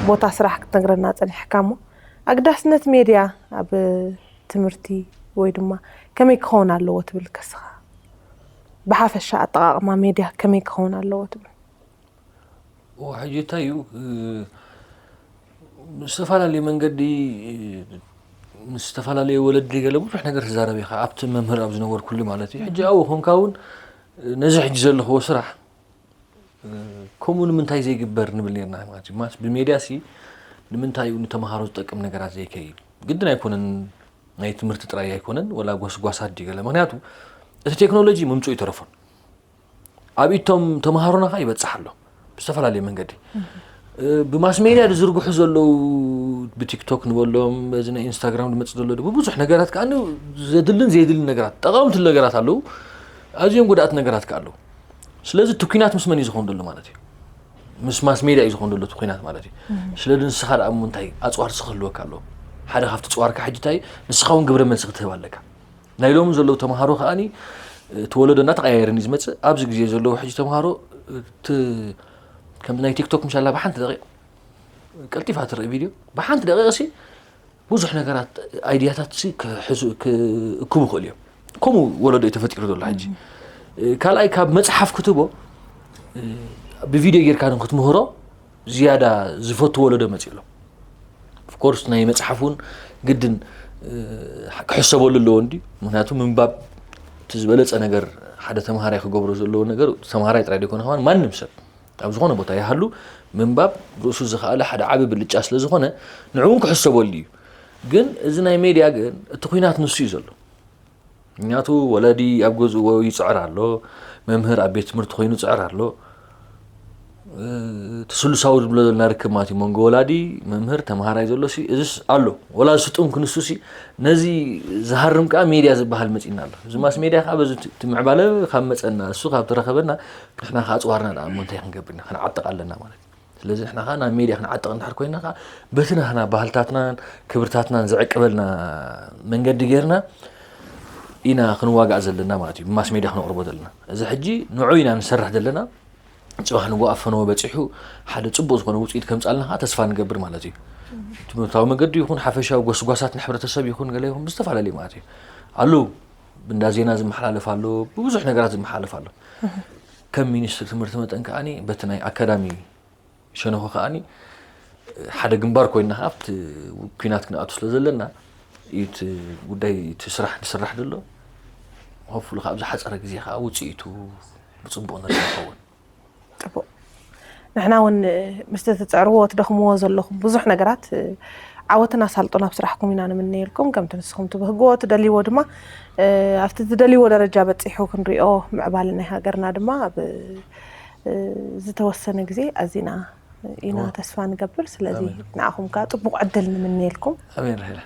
ቦታ ስራሕ ክትነግረና ፀኒሕካ እሞ ኣግዳስነት ሜድያ ኣብ ትምህርቲ ወይ ድማ ከመይ ክኸውን ኣለዎ ትብል ከስኻ ብሓፈሻ ኣጠቓቕማ ሜድያ ከመይ ክኸውን ኣለዎ ትብል? ሕጂ እንታይ እዩ ብዝተፈላለየ መንገዲ ምስ ዝተፈላለየ ወለዲ ገለ ብዙሕ ነገር ትዛረብ ኢኻ ኣብቲ መምህር ኣብ ዝነበርኩሉ ማለት እዩ። ሕጂ ኣብኡ ኮንካ እውን ነዚ ሕጂ ዘለኽዎ ስራሕ ከምኡ ንምንታይ ዘይግበር ንብል ነርና ማለት እዩ። ማስ ብሜድያ ሲ ንምንታይ እዩ ንተምሃሮ ዝጠቅም ነገራት ዘይከይድ ግድን ኣይኮነን። ናይ ትምህርቲ ጥራይ ኣይኮነን ወላ ጎስጓሳት ድዩ ገለ ምክንያቱ እቲ ቴክኖሎጂ ምምፅኡ ይተረፎን ኣብ ኢቶም ተምሃሮና ከዓ ይበፅሕ ኣሎ ብዝተፈላለየ መንገዲ ብማስ ሜድያ ዝዝርግሑ ዘለዉ ብቲክቶክ ንበሎም በዚ ናይ ኢንስታግራም ዝመፅእ ዘሎ ብብዙሕ ነገራት ከዓ ዘድልን ዘየድልን ነገራት ጠቐምቲ ነገራት ኣለዉ ኣዝዮም ጉድኣት ነገራት ከዓ ኣለዉ ስለዚ እቲ ኲናት ምስ መን እዩ ዝኸውን ዘሎ ማለት እዩ? ምስ ማስ ሜድያ እዩ ዝኸውን ዘሎ እቲ ኲናት ማለት እዩ። ስለዚ ንስኻ ደኣ እሞ እንታይ ኣፅዋር ስኽህልወካ ኣለዎ? ሓደ ካብቲ ፅዋርካ ሕጂ እንታይ እዩ? ንስኻ እውን ግብረ መልሲ ክትህብ ኣለካ። ናይ ሎሚ ዘለዉ ተምሃሮ ከኣኒ እቲ ወለዶ እናተቐያየረን እዩ ዝመፅእ። ኣብዚ ግዜ ዘለዉ ሕጂ ተምሃሮ እቲ ከምቲ ናይ ቲክቶክ ምሻላ ብሓንቲ ደቂቕ ቀልጢፋ ትርኢ ቪድዮ ብሓንቲ ደቂቕ ሲ ብዙሕ ነገራት ኣይድያታት ሲ ክሕዙ ክእክቡ ይኽእሉ እዮም። ከምኡ ወለዶ እዩ ተፈጢሩ ዘሎ ሕጂ። ካልኣይ ካብ መፅሓፍ ክትቦ ብቪድዮ ጌርካ ን ክትምህሮ ዝያዳ ዝፈቱ ወለዶ መፅእ ኣሎ። ኦፍኮርስ ናይ መፅሓፍ እውን ግድን ክሕሰበሉ ኣለዎ እንዲ ምክንያቱ ምንባብ እቲ ዝበለፀ ነገር ሓደ ተምሃራይ ክገብሮ ዘለዎ ነገር ተምሃራይ ጥራይ ደይኮነ ከማን ማንም ሰብ ኣብ ዝኾነ ቦታ ይሃሉ ምንባብ ርእሱ ዝኸኣለ ሓደ ዓቢ ብልጫ ስለ ዝኾነ ንዕውን ክሕሰበሉ እዩ። ግን እዚ ናይ ሜድያ ግን እቲ ኲናት ንሱ እዩ ዘሎ። ምክንያቱ ወላዲ ኣብ ገዝእዎ ይፅዕር ኣሎ፣ መምህር ኣብ ቤት ትምህርቲ ኮይኑ ይፅዕር ኣሎ። እቲ ስሉሳዊ ዝብሎ ዘለና ርክብ ማለት እዩ መንጎ ወላዲ መምህር ተምሃራይ ዘሎ ሲ እዚስ ኣሎ ወላ ስጡም ክንሱ ሲ ነዚ ዝሃርም ከዓ ሜድያ ዝበሃል መፂና ኣሎ። እዚ ማስ ሜድያ ከዓ በዚ እቲ ምዕባለ ካብ መፀና እሱ ካብ ተረኸበና ንሕና ከዓ ኣፅዋርና ደኣ እሞ እንታይ ክንገብር ኢና? ክንዓጥቕ ኣለና ማለት እዩ። ስለዚ ንሕና ከዓ ናብ ሜድያ ክንዓጥቕ እንድሕር ኮይና ከዓ በቲ ናህና ባህልታትናን ክብርታትናን ዝዕቅበልና መንገዲ ጌርና ኢና ክንዋጋእ ዘለና ማለት እዩ። ብማስ ሜድያ ክነቕርቦ ዘለና እዚ ሕጂ ንዑ ኢና ንሰርሕ ዘለና። ፅባሕ ንጎ ኣብ ፈነወ በፂሑ ሓደ ፅቡቅ ዝኾነ ውፅኢት ከምፃልና ከዓ ተስፋ ንገብር ማለት እዩ። ትምህርታዊ መገዲ ይኹን ሓፈሻዊ ጎስጓሳት ንሕብረተሰብ ይኹን ገለ ይኹን ብዝተፈላለዩ ማለት እዩ ኣለዉ እንዳ ዜና ዝመሓላለፍ ኣሎ ብብዙሕ ነገራት ዝመሓላለፍ ኣሎ። ከም ሚኒስትር ትምህርቲ መጠን ከዓኒ በቲ ናይ ኣካዳሚ ሸነኹ ከዓኒ ሓደ ግንባር ኮይና ከዓ ኣብቲ ኲናት ክንኣቱ ስለ ዘለና እዩ እቲ ጉዳይ እቲ ስራሕ ንስራሕ ዘሎ። ሆፉሉ ካብ ዝሓፀረ ግዜ ከዓ ውፅኢቱ ብፅቡቅ ንርኢ ይኸውን። ፅቡቅ ንሕና እውን ምስቲ ትፅዕርዎ ትደኽምዎ ዘለኹም ብዙሕ ነገራት ዓወትን ኣሳልጦን ኣብ ስራሕኩም ኢና ንምነየልኩም ከምቲ ንስኹም ትብህግዎ ትደልይዎ ድማ ኣብቲ ትደልይዎ ደረጃ በፂሑ ክንሪኦ ምዕባለ ናይ ሃገርና ድማ ኣብ ዝተወሰነ ግዜ ኣዚና ኢና ተስፋ ንገብር ስለዚ ንዓኹም ከዓ ፅቡቅ ዕድል ንምነየልኩም ኣሜን ራሄላ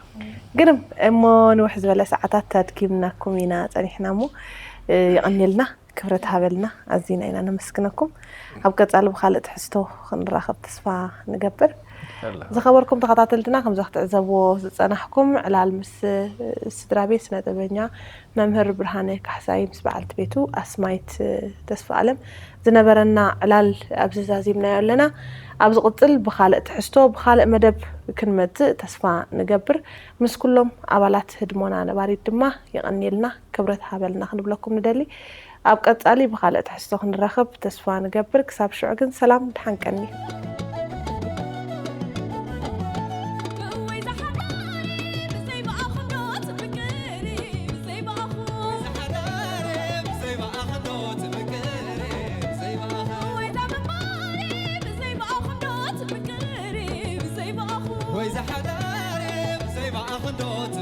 ግርም እሞ ንውሕ ዝበለ ሰዓታት ኣድኪምናኩም ኢና ፀኒሕና እሞ ይቐንየልና ክብረት ሃበልና ኣዚና ኢና ነመስግነኩም ኣብ ቀፃሊ ብካልእ ትሕዝቶ ክንራኸብ ተስፋ ንገብር ዝኸበርኩም ተኸታተልትና ከምዚ ክትዕዘብዎ ዝፀናሕኩም ዕላል ምስ ስድራ ቤት ስነ ጥበበኛ መምህር ብርሃነ ካሕሳይ ምስ በዓልቲ ቤቱ ኣስማይት ተስፋ ኣለም ዝነበረና ዕላል ኣብዚ ዛዚምናዮ ኣለና ኣብ ዝቕፅል ብካልእ ትሕዝቶ ብካልእ መደብ ክንመፅእ ተስፋ ንገብር ምስ ኩሎም ኣባላት ህድሞና ነባሪት ድማ የቐንየልና ክብረት ሃበልና ክንብለኩም ንደሊ ኣብ ቀፃሊ ብካልእ ትሕዝቶ ክንራኸብ ተስፋ ንገብር ክሳብ ሽዑ ግን ሰላም ድሓን ቀኒ ወይ ዝሓዳር ብዘይ ብኣኽንዶት